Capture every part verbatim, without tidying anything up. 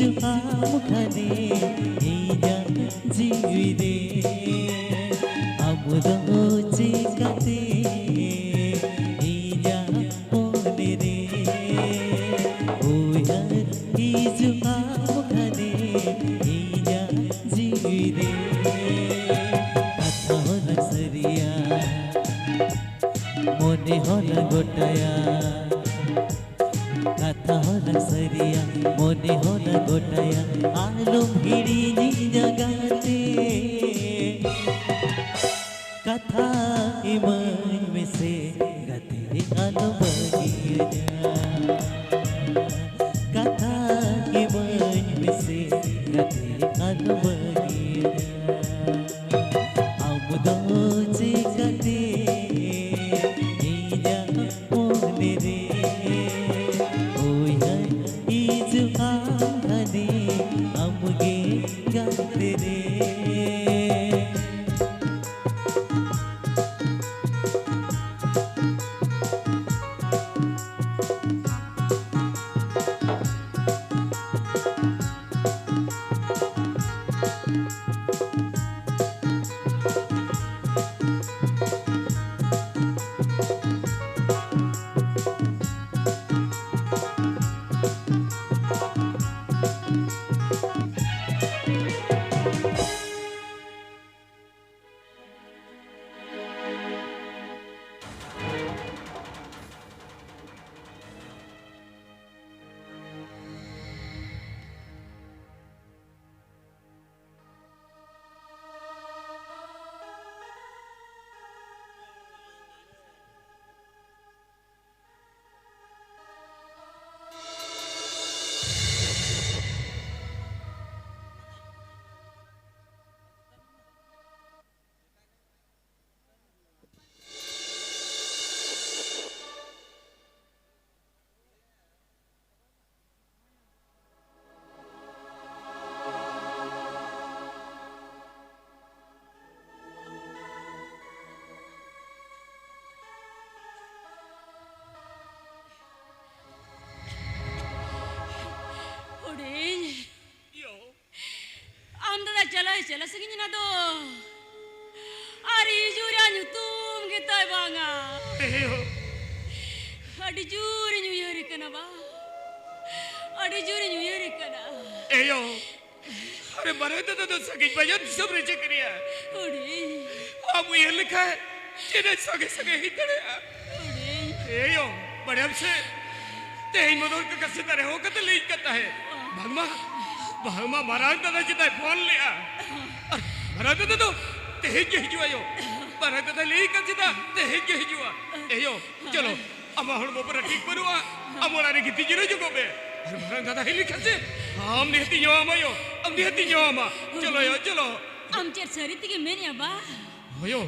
ᱦᱤᱡᱩᱜ ᱟᱢ ᱠᱷᱟᱱᱮ ᱤᱧᱟᱹᱜ ᱡᱤᱣᱤ ᱨᱮ, ᱟᱢ ᱫᱚ ᱪᱤᱠᱟᱹᱛᱮ ᱤᱧᱟᱹᱜ ᱢᱚᱱᱮ ᱨᱮ ᱩᱭᱦᱟᱹᱨ ᱦᱤᱡᱩᱜ ᱟᱢ ᱠᱷᱟᱱᱮ ᱤᱧᱟᱹᱜ ᱡᱤᱣᱤ ᱨᱮ᱾ ᱠᱟᱛᱷᱟ ᱦᱚᱸ ᱞᱟᱝ ᱥᱟᱹᱨᱤᱭᱟ, ᱢᱚᱱᱮ ᱦᱚᱸ ᱞᱟᱝ ᱜᱚᱴᱟᱭᱟ, ᱠᱟᱛᱷᱟ ᱦᱚᱸ ᱞᱟᱝ ᱥᱟᱹᱨᱤᱭᱟ, ᱢᱚᱱᱮ ᱦᱚᱸ ᱞᱟᱝ ᱜᱚᱴᱟᱭᱟ, ᱟᱞᱚᱢ ᱦᱤᱲᱤᱧᱤᱧᱟ ᱜᱟᱛᱮ᱾ ᱠᱟᱛᱷᱟ ᱤᱢᱟᱹᱧ ᱢᱮᱥᱮ ᱜᱟᱛᱮ, ᱟᱞᱚᱢ ᱵᱟᱹᱜᱤᱭᱟᱹᱧᱟ᱾ ᱠᱟᱛᱷᱟ ᱤᱢᱟᱹᱧ ᱢᱮᱥᱮ ᱜᱟᱛᱮ, ᱟᱞᱚᱢ ᱵᱟᱹᱜᱤᱭᱟᱹᱧᱟ᱾ ᱟᱢ ᱫᱚ ᱪᱤᱠᱟᱹᱛᱮ ᱤᱧᱟᱹᱜ ᱢᱚᱱᱮ ᱨᱮ ᱩᱭᱦᱟᱹᱨ ᱦᱤᱡᱩᱜ ᱟᱢ ᱜᱷᱟᱱᱮ, ᱟᱢ ᱜᱮ ᱜᱟᱛᱮ ᱨᱮ᱾ ᱪᱟᱞᱟᱜ ᱥᱟᱺᱜᱤᱧ ᱮᱱᱟ ᱫᱚ᱾ ᱟᱨ ᱦᱤᱡᱩᱜ ᱨᱮᱭᱟᱜ ᱧᱩᱛᱩᱢ ᱜᱮᱛᱟᱭ ᱵᱟᱝᱟ᱾ ᱮᱭᱳ᱾ ᱟᱹᱰᱤ ᱡᱳᱨᱤᱧ ᱩᱭᱦᱟᱹᱨᱮ ᱠᱟᱱᱟ ᱵᱟ᱾ ᱟᱹᱰᱤ ᱡᱳᱨᱤᱧ ᱩᱭᱦᱟᱹᱨᱮ ᱠᱟᱱᱟ᱾ ᱮᱭᱳ᱾ ᱟᱨᱮ ᱢᱟᱨᱟᱝ ᱫᱟᱫᱟ ᱫᱚ ᱥᱟᱺᱜᱤᱧ ᱵᱟᱡᱟᱨ ᱫᱤᱥᱚᱢ ᱨᱮ ᱪᱮᱫ ᱠᱟᱱᱟᱭᱟ? ᱦᱩᱰᱤᱧ᱾ ᱟᱢ ᱩᱭᱦᱟᱹᱨ ᱞᱮᱠᱷᱟᱱ ᱪᱮᱫ ᱥᱟᱸᱜᱮ ᱥᱟᱸᱜᱮ ᱦᱮᱡ ᱫᱟᱲᱮᱭᱟᱜᱼᱟ? ᱦᱩᱰᱤᱧ᱾ ᱮᱭᱳ, ᱵᱟᱲᱟᱭᱟᱢ ᱥᱮ, ᱛᱮᱦᱮᱧ ᱢᱚᱫᱚᱨ ᱠᱟᱠᱟ ᱥᱮᱛᱟ ᱨᱮᱦᱚᱸ ᱠᱟᱛᱮ ᱞᱟᱹᱭ ᱠᱟᱫ ᱛᱟᱦᱮᱸᱫ᱾ ᱵᱟᱝᱢᱟ, ᱵᱟᱝᱢᱟ ᱢᱟᱨᱟᱝ ᱫᱟᱫᱟ ᱪᱮᱛᱟᱭ ᱯᱷᱳᱱ ᱞᱮᱜᱼᱟ᱾ ᱟᱨ ᱢᱟᱨᱟᱝ ᱫᱟᱫᱟ ᱫᱚ ᱛᱮᱦᱮᱧ ᱜᱮ ᱦᱤᱡᱩᱜ ᱟᱭᱳ᱾ ᱢᱟᱨᱟᱝ ᱫᱟᱫᱟ ᱞᱟᱹᱭ ᱠᱟᱫ ᱪᱮᱛᱟ ᱛᱮᱦᱮᱧ ᱜᱮ ᱦᱤᱡᱩᱜᱼᱟ᱾ ᱮᱭᱳ, ᱪᱚᱞᱚ, ᱟᱢᱟᱜ ᱦᱚᱲᱢᱚ ᱯᱩᱨᱟᱹ ᱴᱷᱤᱠ ᱵᱟᱹᱱᱩᱜᱼᱟ᱾ ᱟᱢ ᱚᱲᱟᱜ ᱨᱮ ᱜᱤᱛᱤᱡ ᱡᱤᱨᱟᱹᱣ ᱧᱚᱜᱚᱜ ᱢᱮ᱾ ᱟᱨ ᱢᱟᱨᱟᱝ ᱫᱟᱫᱟ ᱦᱮᱡ ᱞᱮᱠᱷᱟᱱ ᱥᱮ, ᱟᱢ ᱱᱤᱦᱟᱹᱛᱤᱧ ᱧᱟᱢ ᱟᱭᱳ᱾ ᱟᱢ ᱱᱤᱦᱟᱹᱛᱤᱧ ᱧᱟᱢᱟ᱾ ᱪᱚᱞᱚ ᱭᱳ, ᱪᱚᱞᱚ᱾ ᱟᱢ ᱪᱮᱫ ᱥᱟᱹᱨᱤ ᱛᱮᱜᱮ ᱢᱮᱱᱮᱜᱼᱟ ᱵᱟ? ᱦᱳᱭᱳ,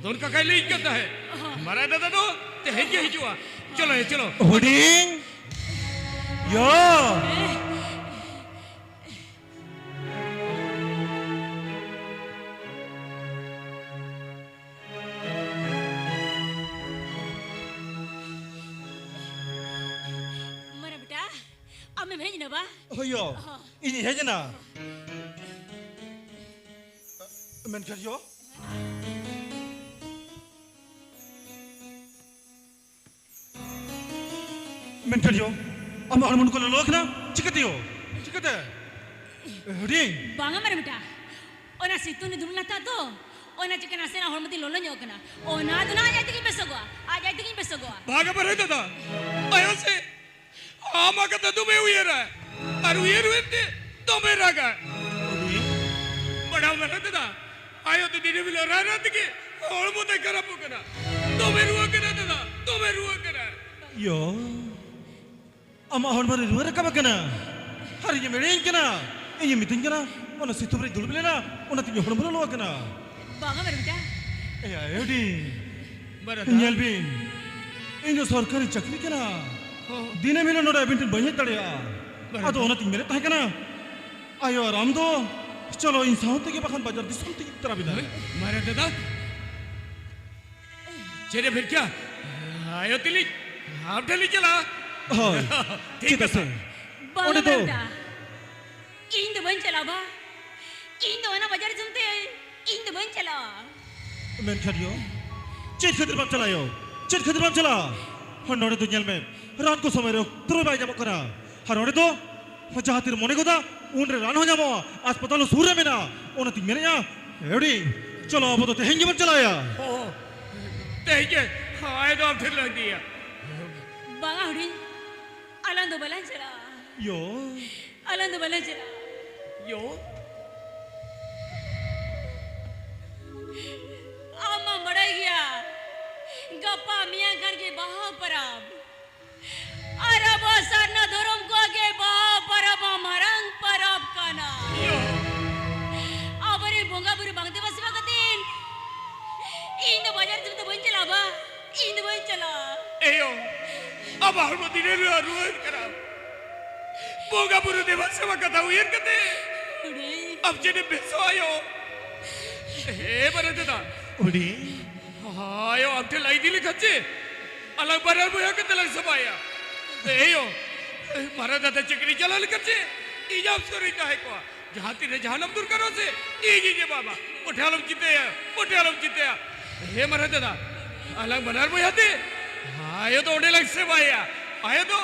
ᱫᱚᱱ ᱠᱟᱠᱟᱭ ᱞᱟᱹᱭ ᱠᱟᱱ ᱛᱟᱦᱮᱸᱫ᱾ ᱚᱦᱚ᱾ ᱢᱟᱨᱟᱝ ᱫᱟᱫᱟ ᱫᱚ ᱛᱮᱦᱮᱧ ᱜᱮ ᱦᱤᱡᱩᱜᱼᱟ᱾ ᱪᱚᱞᱚ ᱭᱳ, ᱪᱚᱞᱚ᱾ ᱦᱩᱰᱤᱧ ᱭᱳ᱾ ᱮ, ᱢᱟᱨᱟᱝ ᱵᱮᱴᱟ, ᱟᱢᱮᱢ ᱦᱮᱡ ᱮᱱᱟ ᱵᱟ? ᱦᱳᱭᱳ, ᱦᱚᱸ᱾ ᱤᱧᱤᱧ ᱦᱮᱡ ᱮᱱᱟ᱾ ᱢᱮᱱᱠᱷᱟᱱ ᱭᱳ, ᱢᱮᱱᱠᱷᱟᱱ ᱭᱳ, ᱟᱢᱟᱜ ᱦᱚᱲᱢᱚ ᱱᱚᱝᱠᱟ ᱞᱚᱞᱚ ᱟᱠᱟᱱᱟ, ᱪᱤᱠᱟᱹᱛᱮ ᱭᱳ? ᱪᱤᱠᱟᱹᱛᱮ? ᱦᱩᱰᱤᱧ᱾ ᱵᱟᱝᱟ ᱢᱟᱨᱟᱝ ᱵᱮᱴᱟ, ᱚᱱᱟ ᱥᱤᱛᱩᱝ ᱨᱮ ᱫᱩᱲᱩᱵ ᱞᱮᱱ ᱛᱟᱦᱮᱸ ᱫᱚ, ᱚᱱᱟ ᱪᱤᱠᱟᱹ ᱱᱟᱥᱮᱱᱟᱜ ᱦᱚᱲᱢᱚ ᱛᱤᱧ ᱞᱚᱞᱚ ᱧᱚᱜ ᱠᱟᱱᱟ᱾ ᱚᱱᱟ ᱫᱚ ᱱᱟᱦᱟᱜ ᱟᱡ ᱟᱡ ᱛᱮᱜᱤᱧ ᱵᱮᱥᱚᱜᱚᱜᱼᱟ, ᱟᱡ ᱟᱡ ᱛᱮᱜᱤᱧ ᱵᱮᱥᱚᱜᱚᱜᱼᱟ᱾ ᱵᱟᱝᱟ ᱢᱟᱨᱟᱝ ᱫᱟᱫᱟ, ᱟᱭᱳ ᱥᱮ, ᱟᱢᱟᱜ ᱠᱟᱛᱷᱟ ᱫᱚᱢᱮ ᱩᱭᱦᱟᱹᱨᱟ, ᱟᱨ ᱩᱭᱦᱟᱹᱨ ᱩᱭᱦᱟᱹᱨ ᱛᱮ ᱫᱚᱢᱮ ᱨᱟᱜᱟ᱾ ᱦᱩᱰᱤᱧ᱾ ᱵᱟᱲᱟᱭ ᱢᱟᱨᱟᱝ ᱫᱟᱫᱟ, ᱟᱭᱳ ᱫᱚ ᱫᱤᱱᱟᱹᱢ ᱦᱤᱞᱳᱜ ᱨᱟᱜ ᱨᱟᱜ ᱛᱮᱜᱮ ᱦᱚᱲᱢᱚ ᱛᱟᱭ ᱠᱷᱟᱨᱟᱯᱚᱜ ᱠᱟᱱᱟ᱾ ᱫᱚᱢᱮ ᱨᱩᱣᱟᱹᱜ ᱠᱟᱱᱟ ᱫᱟᱫᱟ, ᱫᱚᱢᱮ ᱨᱩᱣᱟᱹᱜ ᱠᱟᱱᱟ᱾ ᱭᱳ, ᱟᱢᱟᱜ ᱦᱚᱲᱢᱚ ᱨᱮ ᱨᱩᱣᱟᱹ ᱨᱟᱠᱟᱵ ᱟᱠᱟᱱᱟ᱾ ᱟᱨ ᱤᱧᱮᱢ ᱮᱲᱮᱭᱟᱹᱧ ᱠᱟᱱᱟ᱾ ᱤᱧᱮᱢ ᱢᱤᱛᱟᱹᱧ ᱠᱟᱱᱟ, ᱚᱱᱟ ᱥᱤᱛᱩᱝ ᱨᱮᱧ ᱫᱩᱲᱩᱵ ᱞᱮᱱᱟ, ᱚᱱᱟᱛᱮ ᱤᱧᱟᱹᱜ ᱦᱚᱲᱢᱚ ᱞᱚᱞᱚ ᱟᱠᱟᱱᱟ᱾ ᱵᱟᱝᱟ ᱢᱟᱨᱟᱝ ᱵᱮᱴᱟ᱾ ᱮᱭᱟ, ᱮᱰᱤ᱾ ᱢᱟᱨᱟᱝ ᱫᱟ᱾ ᱧᱮᱞ ᱵᱤᱱ, ᱤᱧ ᱫᱚ ᱥᱚᱨᱠᱟᱨᱤ ᱪᱟᱹᱠᱨᱤ ᱠᱟᱱᱟ᱾ ᱦᱚᱸ᱾ ᱫᱤᱱᱟᱹᱢ ᱦᱤᱞᱳᱜ ᱱᱚᱰᱮ ᱟᱹᱵᱤᱱ ᱴᱷᱮᱱ ᱵᱟᱹᱧ ᱦᱮᱡ ᱫᱟᱲᱮᱭᱟᱜᱼᱟ᱾ ᱢᱟᱨᱟᱝ ᱟᱫᱚ ᱫᱟ᱾ ᱚᱱᱟᱛᱤᱧ ᱢᱮᱱᱮᱫ ᱛᱟᱦᱮᱸ ᱠᱟᱱᱟ, ᱟᱭᱳ ᱟᱨ ᱟᱢ ᱫᱚ ᱪᱚᱞᱚ ᱤᱧ ᱥᱟᱶ ᱛᱮᱜᱮ ᱵᱟᱠᱷᱟᱱ ᱵᱟᱡᱟᱨ ᱫᱤᱥᱚᱢ ᱛᱮᱜᱮ ᱤᱫᱤ ᱛᱚᱨᱟ ᱵᱤᱱᱟ᱾ ᱦᱳᱭ, ᱢᱟᱨᱟᱝ ᱫᱟᱫᱟ᱾ ᱪᱮᱫ ᱮ ᱢᱮᱱ ᱠᱮᱭᱟ? ᱟᱭᱳ ᱛᱤᱞᱤᱧ ᱟᱢ ᱴᱷᱮᱱ ᱞᱤᱧ ᱪᱟᱞᱟᱜᱼᱟ᱾ ᱦᱳᱭ, ᱴᱷᱤᱠ ᱪᱮᱫᱟᱜ ᱠᱟᱛᱷᱟ᱾ ᱥᱮ? ᱵᱟᱝᱟ ᱚᱸᱰᱮ ᱫᱚ ᱢᱟᱨᱟᱝ ᱫᱟ᱾ ᱤᱧ ᱫᱚ ᱵᱟᱹᱧ ᱪᱟᱞᱟᱜᱼᱟ ᱵᱟ᱾ ᱤᱧ ᱫᱚ ᱚᱱᱟ ᱵᱟᱡᱟᱨ ᱫᱤᱥᱚᱢ ᱛᱮ ᱤᱧ ᱫᱚ ᱵᱟᱹᱧ ᱪᱟᱞᱟᱜᱼᱟ᱾ ᱢᱮᱱᱠᱷᱟᱱ ᱭᱳ, ᱪᱮᱫ ᱠᱷᱟᱹᱛᱤᱨ ᱵᱟᱢ ᱪᱟᱞᱟᱜᱼᱟ ᱭᱳ? ᱪᱮᱫ ᱠᱷᱟᱹᱛᱤᱨ ᱵᱟᱢ ᱪᱟᱞᱟᱜᱼᱟ? ᱦᱚᱸ, ᱱᱚᱰᱮ ᱫᱚ ᱧᱮᱞ ᱢᱮ, ᱨᱟᱱ ᱠᱚ ᱥᱚᱢᱚᱭ ᱨᱮ ᱚᱠᱛᱚ ᱨᱮ ᱵᱟᱭ ᱧᱟᱢᱚᱜ ᱠᱟᱱᱟ᱾ ᱟᱨ ᱱᱚᱰᱮ ᱫᱚ ᱡᱟᱦᱟᱸ ᱛᱤᱨ ᱢᱚᱱᱮ ᱜᱚᱫᱟ, ᱩᱱᱨᱮ ᱨᱟᱱ ᱦᱚᱸ ᱧᱟᱢᱚᱜᱼᱟ, ᱦᱟᱥᱯᱟᱛᱟᱞ ᱦᱚᱸ ᱥᱩᱨ ᱨᱮ ᱢᱮᱱᱟᱜᱼᱟ᱾ ᱚᱱᱟᱛᱤᱧ ᱢᱮᱱᱮᱫᱼᱟ, ᱮᱰᱤ, ᱪᱚᱞᱚ ᱟᱵᱚ ᱫᱚ ᱛᱮᱦᱮᱧ ᱜᱮᱵᱚᱱ ᱪᱟᱞᱟᱜᱼᱟ᱾ ᱚ, ᱛᱮᱦᱮᱧ ᱜᱮ ᱟᱭᱳ ᱫᱚ ᱟᱢ ᱴᱷᱮᱱ ᱞᱮ ᱤᱫᱤᱭᱟ᱾ ᱵᱟᱝᱟ ᱦᱩᱰᱤᱧ, ᱟᱞᱟᱝ ᱫᱚ ᱵᱟᱞᱟᱝ ᱪᱟᱞᱟᱜᱼᱟ᱾ ᱭᱳ᱾ ᱟᱞᱟᱝ ᱫᱚ ᱵᱟᱞᱟᱝ ᱪᱟᱞᱟᱜᱼᱟ᱾ ᱭᱳ᱾ ᱟᱢ ᱢᱟᱢ ᱵᱟᱲᱟᱭ ᱜᱮᱭᱟ, ᱜᱟᱯᱟ ᱢᱮᱭᱟᱝ ᱠᱷᱟᱱ ᱜᱮ ᱵᱟᱦᱟ ᱯᱚᱨᱚᱵᱽ᱾ ᱟᱨ ᱟᱵᱚ ᱥᱟᱨᱱᱟ ᱫᱷᱚᱨᱚᱢ ᱠᱚᱣᱟᱜ ᱜᱮ ᱵᱟᱦᱟ ᱯᱚᱨᱚᱵᱽ ᱢᱟ ᱢᱟᱨᱟᱝ ᱯᱚᱨᱚᱵᱽ ᱠᱟᱱᱟ᱾ ᱭᱳ᱾ ᱟᱵᱚᱨᱮᱱ ᱵᱚᱸᱜᱟ ᱵᱩᱨᱩ ᱵᱟᱝ ᱫᱮᱵᱟ ᱥᱮᱵᱟ ᱠᱟᱛᱮᱱ ᱤᱧ ᱫᱚ ᱵᱟᱡᱟᱨ ᱫᱤᱥᱚᱢ ᱫᱚ ᱵᱟᱹᱧ ᱪᱟᱞᱟᱜᱼᱟ ᱵᱟ, ᱤᱧ ᱫᱚ ᱵᱟᱹᱧ ᱪᱟᱞᱟᱜᱼᱟ᱾ ᱮᱭᱳ, ᱟᱢᱟᱜ ᱦᱚᱲᱢᱚ ᱫᱤᱱᱮ ᱨᱩᱣᱟᱹᱲ, ᱨᱩᱣᱟᱹᱲ ᱠᱟᱱᱟ᱾ ᱵᱚᱸᱜᱟ ᱵᱩᱨᱩ ᱫᱮᱵᱟ ᱥᱮᱵᱟ ᱠᱟᱛᱷᱟ ᱩᱭᱦᱟᱹᱨ ᱠᱟᱛᱮ ᱦᱩᱰᱤᱧ᱾ ᱟᱢ ᱪᱮᱫ ᱮᱢ ᱵᱮᱥᱚᱜᱼᱟ ᱭᱳ? ᱦᱮ ᱢᱟᱨᱟᱝ ᱫᱟᱫᱟ᱾ ᱦᱩᱰᱤᱧ᱾ ᱟᱭᱳ, ᱟᱢ ᱴᱷᱮᱱ ᱞᱟᱹᱭ ᱤᱫᱤ ᱞᱮᱠᱷᱟᱱ ᱪᱮ ᱟᱞᱟᱝ ᱵᱟᱱᱟᱨ ᱵᱚᱭᱦᱟ ᱠᱟᱛᱮ ᱞᱟᱝ ᱥᱟᱯᱷᱟᱭᱟ᱾ ᱮᱭᱳ, ᱢᱟᱨᱟᱝ ᱫᱟᱫᱟ ᱪᱟᱹᱠᱨᱤ ᱪᱟᱞᱟᱣ ᱞᱮᱠᱷᱟᱱ ᱪᱮ ᱤᱧ ᱟᱢ ᱥᱩᱨ ᱨᱤᱧ ᱛᱟᱦᱮᱸ ᱠᱚᱜᱼᱟ᱾ ᱡᱟᱦᱟᱸ ᱛᱤᱨᱮ ᱡᱟᱦᱟᱱᱟᱜ ᱫᱚᱨᱠᱟᱨᱚᱜᱼᱟ ᱥᱮ, ᱤᱧ ᱜᱮ ᱵᱟᱵᱟ᱾ ᱢᱚᱴᱷᱮ ᱟᱞᱚᱢ ᱪᱤᱱᱛᱟᱹᱭᱟ, ᱢᱚᱴᱷᱮ ᱟᱞᱚᱢ ᱪᱤᱱᱛᱟᱹᱭᱟ᱾ ᱦᱮ ᱢᱟᱨᱟᱝ ᱫᱟᱫᱟ, ᱟᱞᱟᱝ ᱵᱟᱱᱟᱨ ᱵᱚᱭᱦᱟ ᱛᱮ ᱟᱭᱳ ᱫᱚ ᱚᱸᱰᱮ ᱞᱟᱝ ᱥᱮᱵᱟᱭᱟ᱾ ᱟᱭᱳ ᱫᱚ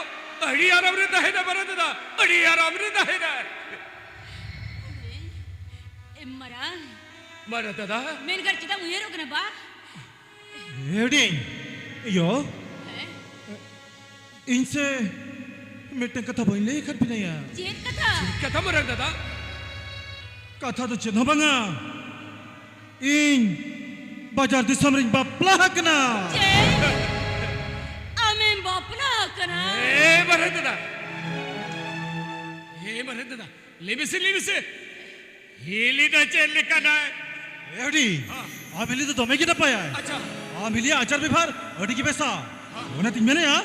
ᱟᱹᱰᱤ ᱟᱨᱟᱢ ᱨᱮ ᱛᱟᱦᱮᱱᱟ ᱢᱟᱨᱟᱝ ᱫᱟᱫᱟ, ᱟᱹᱰᱤ ᱟᱨᱟᱢ ᱨᱮ ᱛᱟᱦᱮᱱᱟ᱾ ᱮ ᱢᱟᱨᱟᱝ᱾ ᱢᱟᱨᱟᱝ ᱫᱟᱫᱟ᱾ ᱢᱮᱱᱠᱷᱟᱱ ᱪᱮᱫᱟᱜ ᱩᱭᱦᱟᱹᱨᱚᱜ ᱠᱟᱱᱟ ᱵᱟ? ᱦᱩᱰᱤᱧ ᱭᱳ, ᱦᱮᱸ? ᱤᱧ ᱥᱮ ᱢᱤᱫᱴᱟᱝ ᱠᱟᱛᱷᱟ ᱵᱟᱹᱧ ᱞᱟᱹᱭ ᱟᱠᱟᱫ ᱵᱤᱱᱟᱭᱟ᱾ ᱪᱮᱫ ᱠᱟᱛᱷᱟ? ᱪᱮᱫ ᱠᱟᱛᱷᱟ ᱢᱟᱨᱟᱝ ᱫᱟᱫᱟ? ᱠᱟᱛᱷᱟ ᱫᱚ ᱪᱮᱫ ᱦᱚᱸ ᱵᱟᱝᱟ, ᱤᱧ ᱵᱟᱡᱟᱨ ᱫᱤᱥᱚᱢ ᱨᱤᱧ ᱵᱟᱯᱞᱟ ᱟᱠᱟᱱᱟ᱾ ᱪᱮᱫ? ᱟᱢᱮᱢ ᱵᱟᱯᱞᱟ ᱟᱠᱟᱱᱟ? ᱦᱮᱸ ᱢᱟᱨᱟᱝ ᱫᱟᱫᱟ, ᱦᱮᱸ ᱢᱟᱨᱟᱝ ᱫᱟᱫᱟ, ᱞᱟᱹᱭ ᱢᱮᱥᱮ, ᱞᱟᱹᱭ ᱢᱮᱥᱮ᱾ ᱦᱤᱞᱤ ᱫᱚ ᱪᱮᱫ ᱞᱮᱠᱟᱱᱟᱭ? ᱮᱰᱤ, ᱦᱮᱸ᱾ ᱟᱢ ᱦᱤᱞᱤ ᱫᱚ ᱫᱚᱢᱮ ᱜᱮ ᱱᱟᱯᱟᱭᱟᱭ᱾ ᱟᱪᱪᱷᱟ᱾ ᱟᱢ ᱦᱤᱞᱤᱭᱟᱜ ᱟᱪᱟᱨ ᱵᱮᱵᱷᱟᱨ ᱟᱹᱰᱤ ᱜᱮ ᱵᱮᱥᱟ᱾ ᱦᱮᱸ᱾ ᱚᱱᱟᱛᱤᱧ ᱢᱮᱱᱮᱫᱼᱟ,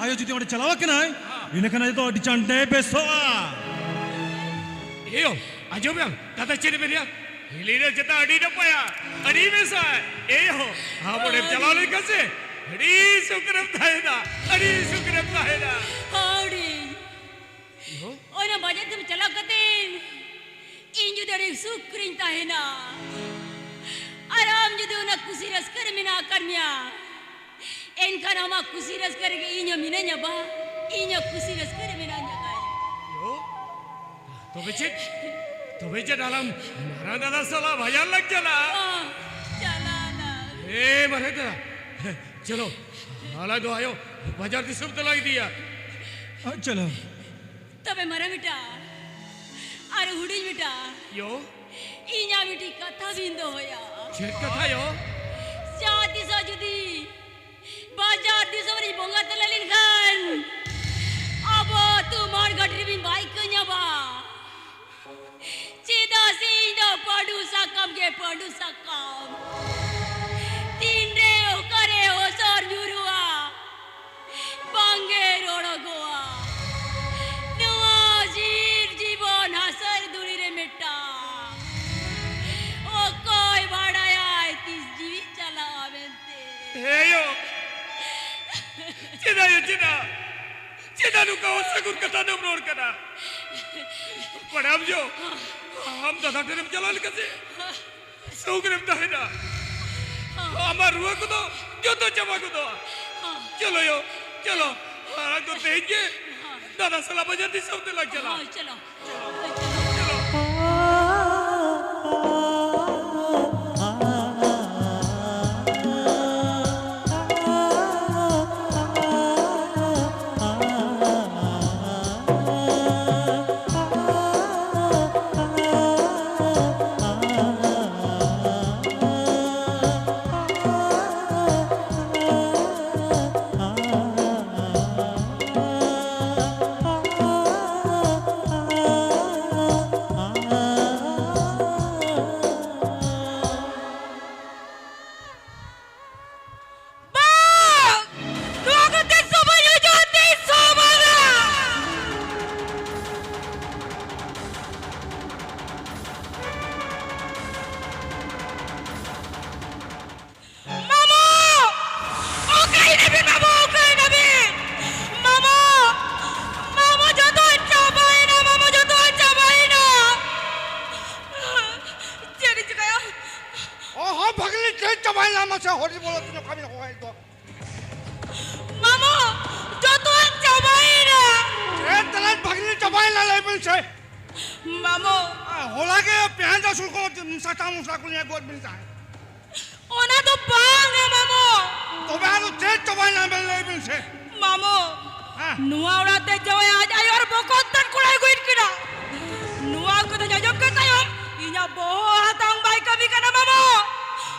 ᱟᱭᱳ ᱡᱩᱫᱤ ᱚᱸᱰᱮ ᱪᱟᱞᱟᱣ ᱟᱠᱟᱱᱟᱭ, ᱦᱮᱸ᱾ ᱤᱱᱟᱹᱠᱷᱟᱱ ᱟᱭᱳ ᱫᱚ ᱟᱹᱰᱤ ᱪᱟᱸᱰᱮ ᱵᱮᱥᱚᱜᱼᱟ᱾ ᱮᱭᱳ, ᱟᱸᱡᱚᱢ ᱢᱮ, ᱫᱟᱫᱟ ᱪᱮᱫ ᱮ ᱢᱮᱱᱮᱫᱼᱟ? ᱦᱤᱞᱤ ᱫᱚ ᱪᱮᱛᱟ ᱟᱹᱰᱤ ᱱᱟᱯᱟᱭᱟ, ᱟᱹᱰᱤ ᱵᱮᱥᱟ᱾ ᱮᱭᱳ, ᱟᱢ ᱚᱸᱰᱮᱢ ᱪᱟᱞᱟᱣ ᱞᱮᱱᱠᱷᱟᱱ ᱥᱮ, ᱟᱹᱰᱤ ᱥᱩᱠ ᱨᱮᱢ ᱛᱟᱦᱮᱱᱟ, ᱟᱹᱰᱤ ᱥᱩᱠ ᱨᱮᱢ ᱛᱟᱦᱮᱱᱟ᱾ ᱦᱚᱲᱤ᱾ ᱮᱭᱳ᱾ ᱚᱱᱟ ᱵᱟᱡᱟᱨ ᱛᱮᱢ ᱪᱟᱞᱟᱣ ᱠᱟᱛᱮ ᱤᱧ ᱡᱩᱫᱤ ᱟᱹᱰᱤ ᱥᱩᱠ ᱨᱤᱧ ᱛᱟᱦᱮᱱᱟ, ᱟᱨ ᱟᱢ ᱡᱩᱫᱤ ᱚᱱᱟ ᱠᱩᱥᱤ ᱨᱟᱹᱥᱠᱟᱹ ᱨᱮ ᱢᱮᱱᱟᱜ ᱟᱠᱟᱫ ᱢᱮᱭᱟ, ᱮᱱᱠᱷᱟᱱ ᱟᱢᱟᱜ ᱠᱩᱥᱤ ᱨᱟᱹᱥᱠᱟᱹ ᱨᱮᱜᱮ ᱤᱧ ᱦᱚᱸ ᱢᱤᱱᱟᱹᱧᱟ ᱵᱟ, ᱤᱧ ᱦᱚᱸ ᱠᱩᱥᱤ ᱨᱟᱹᱥᱠᱟᱹ ᱨᱮ ᱢᱮᱱᱟᱧᱟ ᱜᱟᱭ᱾ ᱭᱳ, ᱛᱚᱵᱮ ᱪᱮᱫ, ᱛᱚᱵᱮ ᱪᱮᱫ ᱟᱞᱟᱝ ᱢᱟᱨᱟᱝ ᱫᱟᱫᱟ ᱥᱟᱞᱟᱜ ᱵᱟᱡᱟᱨ ᱞᱟᱝ ᱪᱟᱞᱟᱜᱼᱟ? ᱦᱚᱸ, ᱪᱟᱞᱟᱜ ᱟᱞᱟᱝ᱾ ᱮ ᱢᱟᱨᱟᱝ ᱫᱟᱫᱟ, ᱪᱚᱞᱚ, ᱟᱞᱟᱝ ᱫᱚ ᱟᱭᱳ ᱵᱟᱡᱟᱨ ᱫᱤᱥᱚᱢ ᱛᱮᱞᱟᱝ ᱤᱫᱤᱭᱟ᱾ ᱪᱚᱞᱚ᱾ ᱛᱚᱵᱮ ᱢᱟᱨᱟᱝ ᱵᱮᱴᱟ ᱟᱨ ᱦᱩᱰᱤᱧ ᱵᱮᱴᱟ, ᱭᱳ᱾ ᱤᱧᱟᱜ ᱢᱤᱫᱴᱤᱡ ᱠᱟᱛᱷᱟ ᱵᱤᱱ ᱫᱚᱦᱚᱭᱟ᱾ ᱪᱮᱫ ᱠᱟᱛᱷᱟ ᱭᱳ? ᱡᱟᱦᱟᱸ ᱛᱤᱥᱚᱜ ᱡᱩᱫᱤ ᱵᱟᱡᱟᱨ ᱫᱤᱥᱚᱢ ᱨᱤᱧ ᱵᱚᱸᱜᱟ ᱛᱟᱞᱟ ᱞᱮᱱᱠᱷᱟᱱ, ᱟᱵᱚ ᱟᱹᱛᱩ ᱢᱟᱲ ᱜᱷᱟᱴ ᱨᱮᱵᱤᱱ ᱵᱟᱭ ᱠᱟᱹᱧᱟ ᱵᱟ᱾ ᱪᱮᱫᱟᱜ ᱥᱮ ᱤᱧ ᱫᱚ ᱯᱟᱹᱰᱩ ᱥᱟᱠᱟᱢ ᱜᱮ ᱯᱟᱹᱰᱩ ᱥᱟᱠᱟᱢ᱾ ᱛᱤᱱᱨᱮ ᱚᱠᱟᱨᱮ ᱦᱚᱥᱚᱨ ᱧᱩᱨᱩᱜᱼᱟ, ᱵᱟᱝᱜᱮ ᱨᱚᱲᱚᱜᱚᱜᱼᱟ᱾ ᱱᱚᱣᱟ ᱡᱤᱵᱽ ᱡᱤᱵᱚᱱ ᱦᱟᱥᱟᱨ ᱫᱷᱩᱲᱤ ᱨᱮ ᱢᱮᱴᱟᱜ᱾ ᱚᱠᱚᱭ ᱵᱟᱲᱟᱭᱟᱭ ᱛᱤᱥ ᱡᱤᱣᱤ ᱪᱟᱞᱟᱜᱼᱟ ᱢᱮᱱᱛᱮ᱾ ᱦᱮᱸ ᱭᱳ, ᱪᱮᱫᱟᱜ ᱭᱳ, ᱪᱮᱫᱟᱜ? ᱪᱮᱫᱟᱜ ᱱᱚᱝᱠᱟ ᱚᱥᱟᱹᱜᱩᱱ ᱠᱟᱛᱷᱟ ᱫᱚᱢ ᱨᱚᱲ ᱠᱟᱱᱟ? ᱵᱟᱲᱟᱭᱟᱢ ᱭᱳ, ᱟᱢ ᱫᱟᱫᱟ ᱴᱷᱮᱱᱮᱢ ᱪᱟᱞᱟᱣ ᱞᱮᱠᱷᱟᱱ ᱥᱮ ᱥᱩᱠ ᱨᱮᱢ ᱛᱟᱦᱮᱱᱟ᱾ ᱟᱢᱟᱜ ᱨᱩᱣᱟᱹ ᱠᱚᱫᱚ ᱡᱚᱛᱚ ᱪᱟᱵᱟ ᱜᱚᱫᱚᱜᱼᱟ᱾ ᱪᱚᱞᱚ ᱭᱳ, ᱪᱚᱞᱚ᱾ ᱟᱨ ᱟᱢ ᱫᱚ ᱛᱮᱦᱮᱧ ᱜᱮ ᱫᱟᱫᱟ ᱥᱟᱞᱟᱜ ᱵᱟᱡᱟᱨ ᱫᱤᱥᱚᱢ ᱛᱮᱞᱟᱝ ᱪᱟᱞᱟᱜᱼᱟ᱾ ᱦᱳᱭ, ᱪᱚᱞᱚ᱾ ᱪᱚᱞᱚ᱾ ᱞᱟᱹᱭ ᱵᱤᱱ ᱥᱮ᱾ ᱢᱟᱢᱚ᱾ ᱟᱨ ᱦᱚᱞᱟ ᱜᱮ ᱯᱮᱸᱭᱟᱡ ᱨᱟᱹᱥᱩᱱ ᱠᱚ ᱥᱟᱥᱟᱝ ᱢᱚᱥᱞᱟ ᱠᱚᱞᱤᱧ ᱟᱹᱜᱩᱣᱟᱫ ᱵᱤᱱ ᱛᱟᱦᱮᱸᱫ᱾ ᱚᱱᱟ ᱫᱚ ᱵᱟᱝᱟ ᱢᱟᱢᱚ᱾ ᱛᱚᱵᱮ ᱟᱫᱚ ᱪᱮᱫ ᱪᱟᱵᱟᱭᱮᱱᱟ ᱵᱮᱱ ᱞᱟᱹᱭ ᱵᱤᱱ ᱥᱮ? ᱢᱟᱢᱚ, ᱦᱮᱸ᱾ ᱱᱚᱣᱟ ᱚᱲᱟᱜ ᱛᱮ ᱡᱟᱶᱟᱭ ᱟᱡ ᱟᱭᱳ ᱟᱨ ᱵᱚᱠᱚᱛ ᱛᱟᱱ ᱠᱚᱲᱟᱭ ᱟᱹᱜᱩᱭᱮᱫ ᱠᱤᱱᱟ᱾ ᱱᱚᱣᱟ ᱠᱚᱫᱚ ᱟᱸᱡᱚᱢ ᱠᱮᱫ ᱛᱟᱭᱚᱢ ᱤᱧᱟᱹᱜ ᱵᱚᱦᱚᱜ ᱦᱟᱛᱟᱝ ᱵᱟᱭ ᱠᱟᱹᱢᱤ ᱠᱟᱱᱟ ᱢᱟᱢᱚ᱾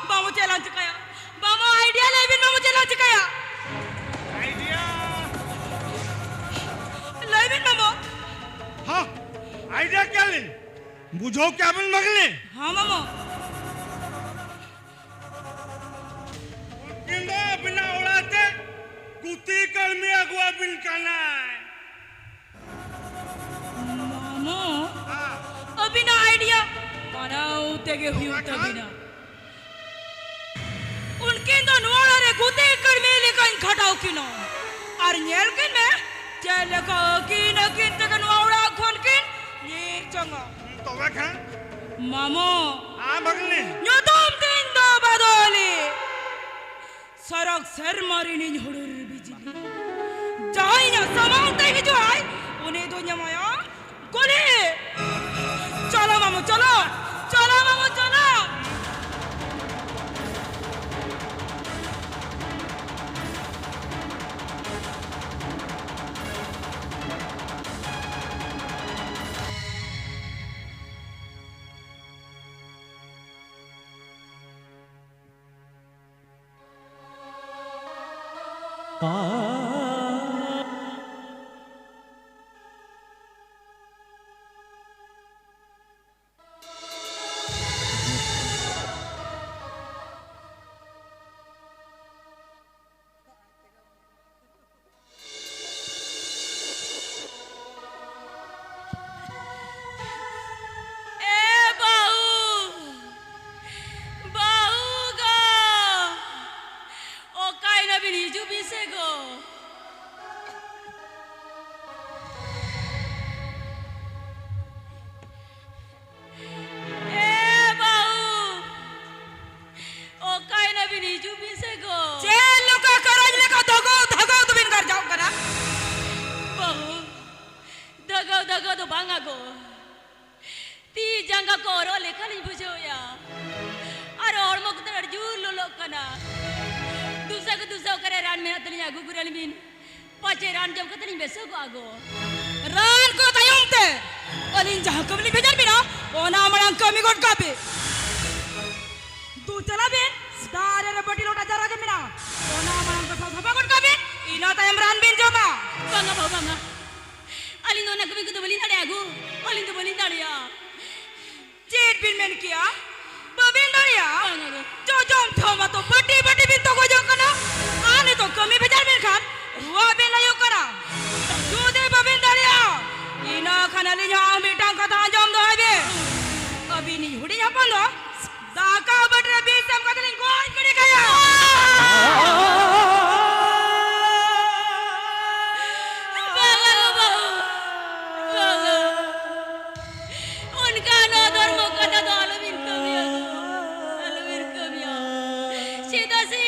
ᱢᱟᱢᱚ ᱪᱮᱫ ᱞᱟᱝ ᱪᱤᱠᱟᱹᱭᱟ? ᱢᱟᱢᱚ idea ᱞᱟᱹᱭ ᱵᱤᱱ ᱢᱟᱢᱚ ᱪᱮᱫ ᱞᱟᱝ ᱪᱤᱠᱟᱹᱭᱟ? Idea? ᱞᱟᱹᱭ ᱵᱤᱱ ᱢᱟᱢᱚ᱾ ᱦᱚᱸ, idea ᱠᱮᱫᱟ ᱞᱤᱧ᱾ ᱵᱩᱡᱷᱟᱹᱣ ᱠᱮᱫᱟ ᱵᱤᱱ ᱵᱷᱟᱹᱜᱽᱱᱤ? ᱦᱚᱸ ᱢᱟᱢᱚ᱾ ᱩᱱᱠᱤᱱ ᱫᱚ ᱟᱹᱵᱤᱱᱟᱜ ᱚᱲᱟᱜ ᱛᱮ ᱜᱩᱛᱤ ᱠᱟᱹᱲᱢᱤ ᱟᱹᱜᱩ ᱟᱹᱵᱤᱱ ᱠᱟᱱᱟᱭ᱾ ᱢᱟᱢᱚ, ᱦᱮᱸ᱾ ᱟᱹᱵᱤᱱᱟᱜ idea ᱠᱚᱨᱟᱣ ᱛᱮᱜᱮ ᱦᱩᱭᱩᱜ ᱛᱚᱵᱮ ᱠᱷᱟᱱ? ᱛᱟᱹᱵᱤᱱᱟ᱾ ᱩᱱᱠᱤᱱ ᱫᱚ ᱱᱚᱣᱟ ᱚᱲᱟᱜ ᱨᱮ ᱜᱩᱛᱤ ᱠᱟᱹᱲᱢᱤ ᱞᱮᱠᱟᱧ ᱠᱷᱟᱴᱟᱣ ᱠᱤᱱᱟ᱾ ᱟᱨ ᱧᱮᱞ ᱠᱤᱱ ᱢᱮ, ᱪᱮᱫ ᱞᱮᱠᱟ ᱟᱹᱠᱤᱱ ᱟᱹᱠᱤᱱ ᱛᱮᱜᱮ ᱱᱚᱣᱟ ᱚᱲᱟᱜ ᱠᱷᱚᱱ ᱠᱤᱱ ᱧᱤᱨ ᱡᱚᱝᱟ᱾ ᱛᱚᱵᱮ ᱠᱷᱟᱱ? ᱢᱟᱢᱚ᱾ ᱦᱮᱸ, ᱵᱷᱟᱹᱜᱽᱱᱤ᱾ ᱧᱩᱛᱩᱢ ᱛᱤᱧ ᱫᱚ ᱵᱟᱫᱚᱞᱤ᱾ ᱥᱟᱨᱟᱠ ᱥᱮᱨᱢᱟ ᱨᱤᱱᱤᱡ ᱦᱩᱰᱩᱨ ᱵᱤᱡᱽᱞᱤ᱾ ᱡᱟᱦᱟᱸᱭ ᱤᱧᱟᱹᱜ ᱥᱟᱢᱟᱝ ᱛᱮ ᱦᱤᱡᱩᱜ ᱟᱭ, ᱩᱱᱤ ᱫᱚᱧ ᱮᱢᱟᱭᱟ ᱜᱩᱞᱤ᱾ ᱪᱚᱞᱚ ᱢᱟᱢᱚ, ᱪᱚᱞᱚ᱾ ᱪᱚᱞᱚ ᱢᱟᱢᱚ, ᱪᱚᱞᱚ᱾ ᱮ ᱵᱟᱹᱦᱩ, ᱵᱟᱹᱦᱩ ᱜᱚ, ᱚᱠᱟᱭᱮᱱᱟ ᱵᱤᱱ? ᱦᱤᱡᱩᱜ ᱵᱤᱱ ᱥᱮ ᱜᱚ᱾ ᱜᱩᱜᱩᱨᱟᱹᱞᱤ ᱵᱤᱱ, ᱯᱟᱪᱮ ᱨᱟᱱ ᱡᱚᱢ ᱠᱟᱛᱮ ᱞᱤᱧ ᱵᱮᱥᱚᱜᱚᱜᱼᱟ ᱜᱚ᱾ ᱨᱟᱱ ᱠᱚ ᱛᱟᱭᱚᱢ ᱛᱮ, ᱟᱹᱞᱤᱧ ᱡᱟᱦᱟᱸ ᱠᱟᱹᱢᱤ ᱞᱤᱧ ᱵᱷᱮᱡᱟ ᱵᱤᱱᱟ, ᱚᱱᱟ ᱢᱟᱲᱟᱝ ᱠᱟᱹᱢᱤ ᱜᱚᱫ ᱠᱟᱜ ᱵᱤᱱ᱾ ᱫᱩ ᱪᱟᱞᱟᱜ ᱵᱤᱱ, ᱫᱟᱨᱮ ᱨᱮ ᱵᱟᱹᱴᱤ ᱞᱚᱴᱟ ᱡᱟᱣᱨᱟ ᱜᱮ ᱢᱮᱱᱟᱜᱼᱟ, ᱚᱱᱟ ᱢᱟᱲᱟᱝ ᱠᱚ ᱥᱟᱯᱷᱟ ᱜᱚᱫ ᱠᱟᱜ ᱵᱤᱱ, ᱤᱱᱟᱹ ᱛᱟᱭᱚᱢ ᱨᱟᱱ ᱵᱤᱱ ᱡᱚᱢᱟ᱾ ᱵᱟᱝᱟ ᱵᱟᱹᱵᱩ, ᱵᱟᱝᱟ, ᱟᱹᱞᱤᱧ ᱫᱚ ᱚᱱᱟ ᱠᱟᱹᱢᱤ ᱠᱚᱫᱚ ᱵᱟᱹᱞᱤᱧ ᱫᱟᱲᱮᱭᱟᱜᱼᱟ ᱜᱚ, ᱟᱹᱞᱤᱧ ᱫᱚ ᱵᱟᱹᱞᱤᱧ ᱫᱟᱲᱮᱭᱟᱜᱼᱟ᱾ ᱪᱮᱫ ᱵᱤᱱ ᱢᱮᱱ ᱠᱮᱜᱼᱟ? ᱵᱟᱹᱵᱤᱱ ᱫᱟᱲᱮᱭᱟᱜᱼᱟ? ᱵᱟᱝᱟ ᱜᱚ᱾ ᱡᱚᱡᱚᱢ ᱛᱮᱦᱚᱸ ᱢᱟᱛᱚ ᱵᱟᱹᱴᱤ ᱵᱟᱹᱴᱤ ᱵᱤᱱ ᱛᱚᱜᱚᱡᱚᱜ ᱠᱟᱱᱟ᱾ ᱟᱨ ᱱᱤᱛᱚᱜ ᱠᱟᱹᱢᱤ ᱵᱷᱮᱡᱟᱭ ᱵᱤᱱ ᱠᱷᱟᱱ ᱨᱩᱣᱟᱹ ᱵᱤᱱ ᱞᱟᱹᱭᱚᱜ ᱠᱟᱱᱟ᱾ ᱡᱩᱫᱤ ᱵᱟᱹᱵᱤᱱ ᱫᱟᱲᱮᱭᱟᱜᱼᱟ, ᱤᱱᱟᱹ ᱠᱷᱟᱱ ᱟᱹᱞᱤᱧ ᱦᱚᱸ ᱟᱨ ᱢᱤᱫᱴᱟᱝ ᱠᱟᱛᱷᱟ ᱟᱸᱡᱚᱢ ᱫᱚᱦᱚᱭ ᱵᱤᱱ᱾ ᱟᱹᱵᱤᱱᱤᱡ ᱦᱩᱰᱤᱧ ᱦᱚᱯᱚᱱ ᱫᱚ ᱫᱟᱠᱟ ᱵᱟᱹᱴᱤ ᱨᱮ ᱵᱤᱥ ᱮᱢ ᱠᱟᱛᱮ ᱞᱤᱧ ᱜᱚᱡ ᱜᱤᱰᱤ ᱠᱟᱭᱟ᱾ ᱵᱟᱝᱟ ᱜᱚ ᱵᱟᱹᱵᱩ, ᱵᱟᱝᱟ᱾ ᱚᱱᱠᱟᱱ ᱚᱫᱷᱚᱨᱢᱚ ᱠᱟᱛᱷᱟ ᱫᱚ ᱟᱞᱚᱵᱤᱱ ᱠᱟᱹᱢᱤᱭᱟ ᱜᱚ, ᱟᱞᱚᱵᱤᱱ ᱠᱟᱹᱢᱤᱭᱟ᱾ ᱪᱮᱫᱟᱜ ᱥᱮ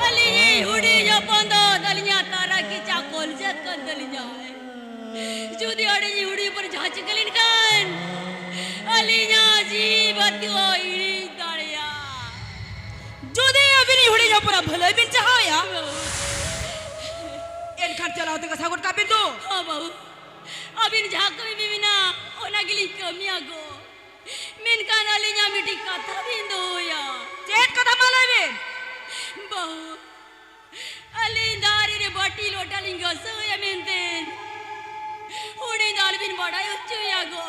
ᱟᱹᱞᱤᱧᱤᱡ ᱦᱩᱰᱤᱧ ᱦᱚᱯᱚᱱ ᱫᱚ ᱟᱹᱞᱤᱧᱟᱜ ᱛᱟᱨᱟ ᱠᱮᱪᱟ ᱠᱚᱞᱡᱟ ᱠᱟᱱ ᱛᱟᱹᱞᱤᱧᱟᱭ᱾ ᱡᱩᱫᱤ ᱟᱹᱞᱤᱧᱤᱡ ᱦᱩᱰᱤᱧ ᱦᱚᱯᱚᱱ ᱡᱟᱦᱟᱸ ᱪᱤᱠᱟᱹ ᱞᱮᱱᱠᱷᱟᱱ ᱟᱹᱞᱤᱧᱟᱜ ᱡᱤᱣᱤ ᱵᱟᱹᱛᱤ ᱦᱚᱸ ᱤᱬᱤᱡ ᱫᱟᱲᱮᱭᱟᱜᱼᱟ᱾ ᱡᱩᱫᱤ ᱟᱹᱵᱤᱱᱤᱡ ᱦᱩᱰᱤᱧ ᱦᱚᱯᱚᱱᱟᱜ ᱵᱷᱟᱹᱞᱟᱹᱭ ᱵᱤᱱ ᱪᱟᱦᱟᱣᱭᱟ, ᱮᱱᱠᱷᱟᱱ ᱪᱟᱞᱟᱣ ᱛᱮᱜᱮ ᱥᱟᱹᱜᱩᱱ ᱠᱟᱜ ᱵᱤᱱ ᱫᱚ᱾ ᱦᱚᱸ ᱵᱟᱹᱵᱩ, ᱟᱹᱵᱤᱱ ᱡᱟᱦᱟᱸ ᱠᱟᱹᱢᱤ ᱵᱤᱱ ᱢᱮᱱᱟ, ᱚᱱᱟ ᱜᱮᱞᱤᱧ ᱠᱟᱹᱢᱤᱭᱟ ᱜᱚ᱾ ᱢᱮᱱᱠᱷᱟᱱ ᱟᱹᱞᱤᱧᱟᱜ ᱢᱤᱫᱴᱤᱡ ᱠᱟᱛᱷᱟ ᱵᱤᱱ ᱫᱚᱦᱚᱭᱟ᱾ ᱪᱮᱫ ᱠᱟᱛᱷᱟ ᱢᱟ ᱞᱟᱹᱭ ᱵᱤᱱ? ᱵᱟᱹᱦᱩ, ᱟᱹᱞᱤᱧ ᱫᱟᱨᱮ ᱨᱮ ᱵᱟᱹᱴᱤ ᱞᱚᱴᱟ ᱞᱤᱧ ᱜᱷᱟᱥᱟᱣᱮᱭᱟ ᱢᱮᱱᱛᱮ ᱦᱩᱰᱤᱧ ᱫᱚ ᱟᱞᱚᱵᱤᱱ ᱵᱟᱰᱟᱭ ᱦᱚᱪᱚᱭᱮᱭᱟ ᱜᱚ᱾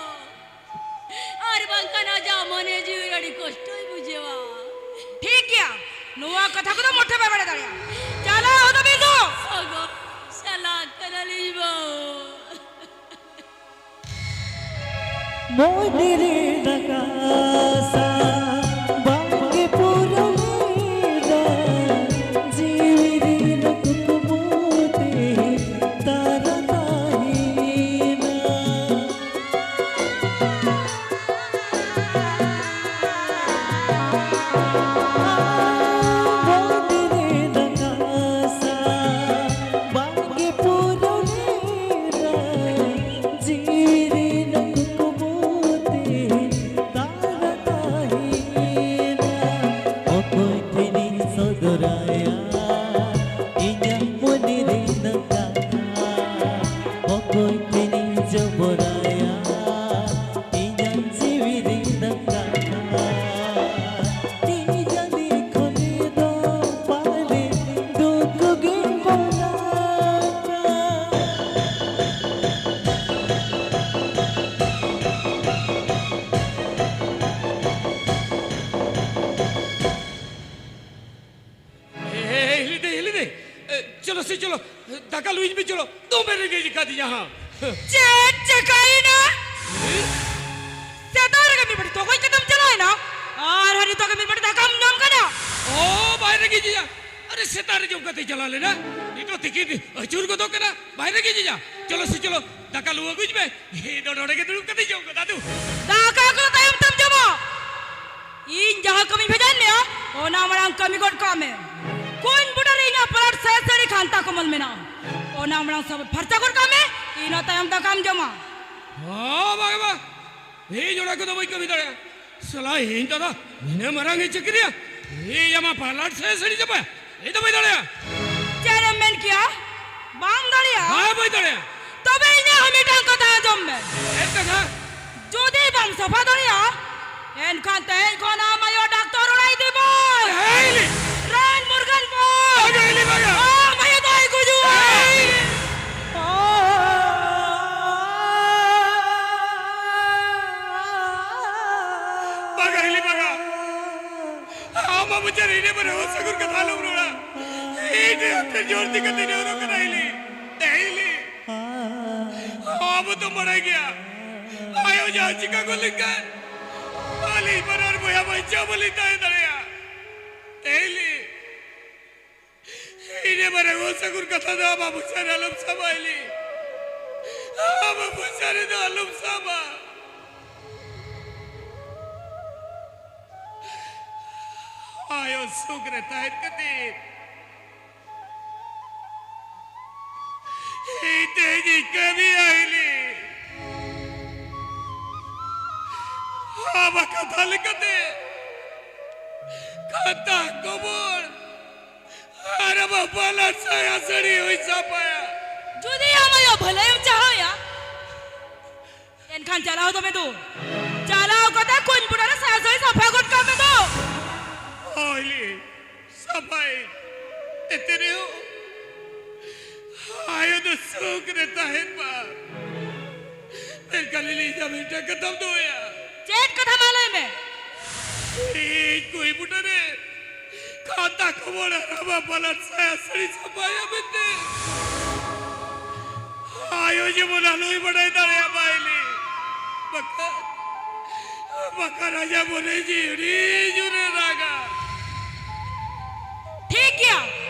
ᱟᱨ ᱵᱟᱝᱠᱷᱟᱱ ᱟᱡᱟᱜ ᱢᱚᱱᱮ ᱡᱤᱣᱤ ᱟᱹᱰᱤ ᱠᱚᱥᱴᱚᱭ ᱵᱩᱡᱷᱟᱹᱣᱟ᱾ ᱴᱷᱤᱠ ᱜᱮᱭᱟ, ᱱᱚᱣᱟ ᱠᱟᱛᱷᱟ ᱠᱚᱫᱚ ᱢᱚᱴᱷᱮ ᱵᱟᱭ ᱵᱟᱲᱟᱭ ᱫᱟᱲᱮᱭᱟᱜᱼᱟ᱾ ᱪᱟᱞᱟᱣ ᱦᱚᱫᱚᱜ ᱵᱤᱱ ᱫᱚ᱾ ᱜᱚ, ᱪᱟᱞᱟᱜ ᱠᱟᱱᱟᱞᱤᱧ ᱵᱟᱹᱦᱩ᱾ ᱢᱚᱱᱮ ᱨᱮᱱᱟᱜ ᱟᱥᱟ ᱵᱟᱝᱜᱮ ᱯᱩᱨᱟᱹᱣ ᱞᱮᱫᱟ, ᱡᱤᱣᱤ ᱨᱮᱱᱟᱜ ᱠᱩᱠᱢᱩ ᱛᱮ ᱛᱟᱨᱟ ᱛᱟᱦᱮᱸᱭᱮᱱᱟ᱾ ᱢᱚᱱᱮ ᱨᱮᱱᱟᱜ ᱟᱥᱟ ᱵᱟᱝᱜᱮ ᱯᱩᱨᱟᱹᱣ ᱞᱮᱱᱟ, ᱡᱤᱣᱤ ᱨᱮᱱᱟᱜ ᱠᱩᱠᱢᱩ ᱛᱮ ᱛᱟᱨᱟ ᱛᱟᱦᱮᱸ ᱪᱚᱞᱚ ᱥᱮ ᱪᱚᱞᱚ, ᱫᱟᱠᱟ ᱞᱩᱭᱤᱧ ᱢᱮ, ᱪᱚᱞᱚ, ᱫᱚᱢᱮ ᱨᱮᱸᱜᱮᱡ ᱟᱠᱟᱫᱤᱧᱟ ᱦᱟᱸᱜ᱾ ᱪᱮᱫ ᱪᱮᱠᱟᱭᱮᱱᱟ? ᱥᱮᱛᱟᱜ ᱨᱮᱜᱮ ᱢᱤᱫ ᱵᱟᱹᱴᱤ ᱛᱚᱜᱚᱡ ᱠᱟᱛᱮᱢ ᱪᱟᱞᱟᱣᱮᱱᱟ, ᱟᱨ ᱱᱤᱛᱚᱜ ᱜᱮ ᱢᱤᱫ ᱵᱟᱹᱴᱤ ᱫᱟᱠᱟᱢ ᱧᱟᱢ ᱠᱟᱫᱟ? ᱚ, ᱵᱟᱭ ᱨᱮᱸᱜᱮᱡᱤᱧᱟ᱾ ᱟᱨᱮ, ᱥᱮᱛᱟᱜ ᱨᱮ ᱡᱚᱢ ᱠᱟᱛᱮ ᱪᱟᱞᱟᱣ ᱞᱮᱱᱟ, ᱱᱤᱛᱚᱜ ᱛᱤᱠᱤᱱ ᱟᱹᱪᱩᱨ ᱜᱚᱫᱚᱜ ᱠᱟᱱᱟ, ᱵᱟᱭ ᱨᱮᱸᱜᱮᱡᱤᱧᱟ᱾ ᱪᱚᱞᱚ ᱥᱮ ᱪᱚᱞᱚ, ᱫᱟᱠᱟ ᱞᱩ ᱟᱹᱜᱩᱭ ᱢᱮ, ᱤᱧ ᱫᱚ ᱱᱚᱰᱮ ᱜᱮ ᱫᱩᱲᱩᱵ ᱠᱟᱛᱮ ᱡᱚᱢ ᱜᱚᱫᱟ ᱫᱩ᱾ ᱫᱟᱠᱟ ᱠᱚᱫᱚ ᱛᱟᱭᱚᱢ ᱛᱮᱢ ᱡᱚᱢᱟ᱾ ᱤᱧ ᱡᱟᱦᱟᱸ ᱠᱟᱹᱢᱤᱧ ᱵᱷᱮᱡᱟᱭᱮᱫ ᱢᱮᱭᱟ, ᱚᱱᱟ ᱢᱟᱲᱟᱝ ᱠᱟᱹᱢᱤ ᱜᱚᱫ ᱠᱟᱜ ᱢᱮ᱾ ᱠᱩᱧ ᱵᱩᱴᱟᱹ ᱨᱮ ᱤᱧᱟᱹᱜ ᱯᱟᱞᱟᱴ ᱥᱮ ᱥᱟᱹᱲᱤ ᱠᱷᱟᱱᱛᱟ ᱠᱚᱢᱚᱞ ᱢᱮᱱᱟᱜᱼᱟ, ᱚᱱᱟ ᱢᱟᱲᱟᱝ ᱥᱟᱵᱚᱫ ᱯᱷᱟᱨᱪᱟ ᱜᱚᱫ ᱠᱟᱜ ᱢᱮ, ᱤᱱᱟᱹ ᱛᱟᱭᱚᱢ ᱫᱟᱠᱟᱢ ᱡᱚᱢᱟ᱾ ᱦᱚᱸ, ᱵᱟᱝ, ᱵᱟᱝ, ᱤᱧ ᱚᱱᱟ ᱠᱚᱫᱚ ᱵᱟᱹᱧ ᱠᱟᱹᱢᱤ ᱫᱟᱲᱮᱭᱟᱜᱼᱟ᱾ ᱥᱟᱞᱟ, ᱤᱧ ᱫᱟᱫᱟ ᱱᱤᱱᱟᱹᱜ ᱢᱟᱨᱟᱝ ᱤᱧ ᱪᱟᱹᱠᱨᱤᱭᱟ, ᱤᱧ ᱟᱢᱟᱜ ᱯᱟᱞᱟᱴ ᱥᱮ ᱥᱟᱹᱲᱤ ᱪᱟᱵᱟᱭᱟ? ᱤᱧ ᱫᱚ ᱵᱟᱹᱧ ᱫᱟᱲᱮᱭᱟᱜᱼᱟ᱾ ᱪᱮᱫ ᱮᱢ ᱢᱮᱱ ᱠᱮᱭᱟ? ᱵᱟᱢ ᱫᱟᱲᱮᱭᱟᱜᱼᱟ? ᱦᱮᱸ, ᱵᱟᱹᱧ ᱫᱟᱲᱮᱭᱟᱜᱼᱟ᱾ ᱛᱚᱵᱮ ᱤᱧᱟᱹᱜ ᱦᱚᱸ ᱢᱤᱫᱴᱟᱝ ᱠᱟᱛᱷᱟ ᱟᱸᱡᱚᱢ ᱢᱮ᱾ ᱪᱮᱫ ᱠᱟᱛᱷᱟ? ᱡᱩᱫᱤ ᱵᱟᱢ ᱥᱟᱯᱷᱟ ᱫᱟᱲᱮᱭᱟᱜᱼᱟ, ᱮᱱᱠᱷᱟᱱ ᱛᱮᱦᱮᱧ ᱠᱷᱚᱱ ᱟᱢ ᱟᱭᱳ ᱰᱟᱠᱛᱚᱨ ᱚᱲᱟᱜ ᱤᱫᱤ ᱵᱚᱱ᱾ ᱦᱮᱸ, ᱤᱞᱤ᱾ ᱨᱟᱱ ᱢᱩᱨᱜᱟᱹᱱ ᱵᱚᱱ᱾ ᱵᱟᱝᱟ, ᱤᱞᱤ, ᱵᱟᱝᱟ᱾ ᱟᱢ ᱟᱭᱳ ᱫᱚᱭ ᱜᱩᱡᱩᱜᱼᱟ᱾ ᱦᱮᱸ, ᱤᱞᱤ᱾ ᱵᱟᱝᱟ, ᱤᱞᱤ, ᱵᱟᱝᱟ᱾ ᱟᱢ ᱟᱵᱚ ᱪᱮᱫ ᱤᱱᱟᱹ ᱵᱟᱨᱮ ᱦᱚᱸ ᱥᱟᱹᱜᱩᱱ ᱠᱟᱛᱷᱟ ᱟᱞᱚᱢ ᱨᱚᱲᱟ᱾ ᱤᱧ ᱟᱯᱮ ᱡᱳᱨ ᱛᱮ ᱠᱟᱛᱮ ᱡᱟᱣᱨᱟ ᱠᱟᱱᱟ, ᱤᱞᱤ᱾ ᱮ, ᱤᱞᱤ᱾ ᱟᱵᱚ ᱫᱚ ᱵᱟᱲᱟᱭ ᱜᱮᱭᱟ, ᱟᱭᱳ ᱡᱟᱦᱟᱸ ᱪᱤᱠᱟ ᱜᱚᱫ ᱞᱮᱱᱠᱷᱟᱱ ᱟᱹᱞᱤᱧ ᱵᱟᱱᱟᱨ ᱵᱚᱭᱦᱟ ᱵᱟᱧᱪᱟᱣ ᱵᱟᱹᱞᱤᱧ ᱛᱟᱦᱮᱸ ᱫᱟᱲᱮᱭᱟᱜᱼᱟ᱾ ᱮ, ᱤᱞᱤ᱾ ᱤᱱᱟᱹ ᱵᱟᱨᱮ ᱦᱚᱸ ᱥᱟᱹᱜᱩᱱ ᱠᱟᱛᱷᱟ ᱫᱚ ᱟᱢᱟᱜ ᱢᱚᱪᱟ ᱨᱮ ᱟᱞᱚᱢ ᱥᱟᱵᱟ, ᱤᱞᱤ᱾ ᱟᱢᱟᱜ ᱢᱚᱪᱟ ᱨᱮᱫᱚ ᱟᱞᱚᱢ ᱥᱟᱵᱟ᱾ ᱟᱭᱳ ᱥᱩᱠ ᱨᱮ ᱛᱟᱦᱮᱱ ᱠᱷᱟᱹᱛᱤᱨ ᱤᱧ ᱛᱮᱦᱮᱧ ᱤᱧ ᱠᱟᱹᱢᱤᱭᱟ, ᱤᱞᱤ᱾ ᱟᱢᱟᱜ ᱠᱟᱛᱷᱟ ᱞᱮᱠᱟᱛᱮ ᱠᱷᱟᱱᱛᱟ ᱠᱚᱢᱚᱞ ᱟᱨ ᱟᱢᱟᱜ ᱯᱟᱞᱟᱴ ᱥᱟᱭᱟ ᱥᱟᱹᱲᱤ ᱦᱚᱸᱧ ᱥᱟᱯᱷᱟᱭᱟ᱾ ᱡᱩᱫᱤ ᱟᱢ ᱟᱭᱳ ᱵᱷᱟᱹᱞᱟᱹᱭ ᱮᱢ ᱪᱟᱦᱟᱣᱭᱟ, ᱮᱱᱠᱷᱟᱱ ᱪᱟᱞᱟᱣ ᱦᱚᱫᱚᱜ ᱢᱮ ᱫᱩ᱾ ᱪᱟᱞᱟᱣ ᱠᱟᱛᱮ ᱠᱩᱧ ᱵᱩᱴᱟᱹ ᱨᱮ ᱥᱟᱭᱟ ᱥᱟᱹᱲᱤ ᱥᱟᱯᱷᱟ ᱜᱚᱫ ᱠᱟᱜ ᱢᱮ ᱫᱩ᱾ ᱦᱳᱭ ᱞᱤ, ᱥᱟᱯᱷᱟᱭ᱾ ᱮᱱᱛᱮ ᱨᱮᱦᱚᱸ ᱟᱭᱳ ᱫᱚ ᱥᱩᱠ ᱨᱮ ᱛᱟᱦᱮᱱ ᱢᱟ᱾ ᱢᱮᱱᱠᱷᱟᱱ ᱞᱤᱞᱤ, ᱤᱧᱟᱜ ᱢᱤᱫᱴᱟᱝ ᱠᱟᱛᱷᱟᱢ ᱫᱚᱦᱚᱭᱟ᱾ ᱪᱮᱫ ᱠᱟᱛᱷᱟ, ᱢᱟ ᱞᱟᱹᱭ ᱢᱮ᱾ ᱤᱧ ᱠᱩᱧ ᱵᱩᱴᱟᱹ ᱨᱮ ᱟᱛᱟ ᱠᱚ ᱵᱚᱲᱮ ᱨᱟᱵᱟ ᱯᱟᱞᱟᱴ ᱥᱟᱭᱟ ᱥᱟᱹᱲᱤ ᱥᱟᱯᱷᱟᱭᱟ ᱢᱮᱱᱛᱮ ᱟᱭᱳ ᱡᱮᱢᱚᱱ ᱟᱞᱚᱭ ᱵᱟᱰᱟᱭ ᱫᱟᱲᱮᱭᱟᱜ ᱢᱟ ᱤᱞᱤ᱾ ᱵᱟᱠᱷᱟᱱ, ᱵᱟᱠᱷᱟᱱ ᱟᱡᱟᱜ ᱢᱚᱱᱮ ᱡᱤᱣᱤ ᱡᱩᱨᱮ ᱨᱟᱜᱟ᱾ ᱴᱷᱤᱠ ᱜᱮᱭᱟ,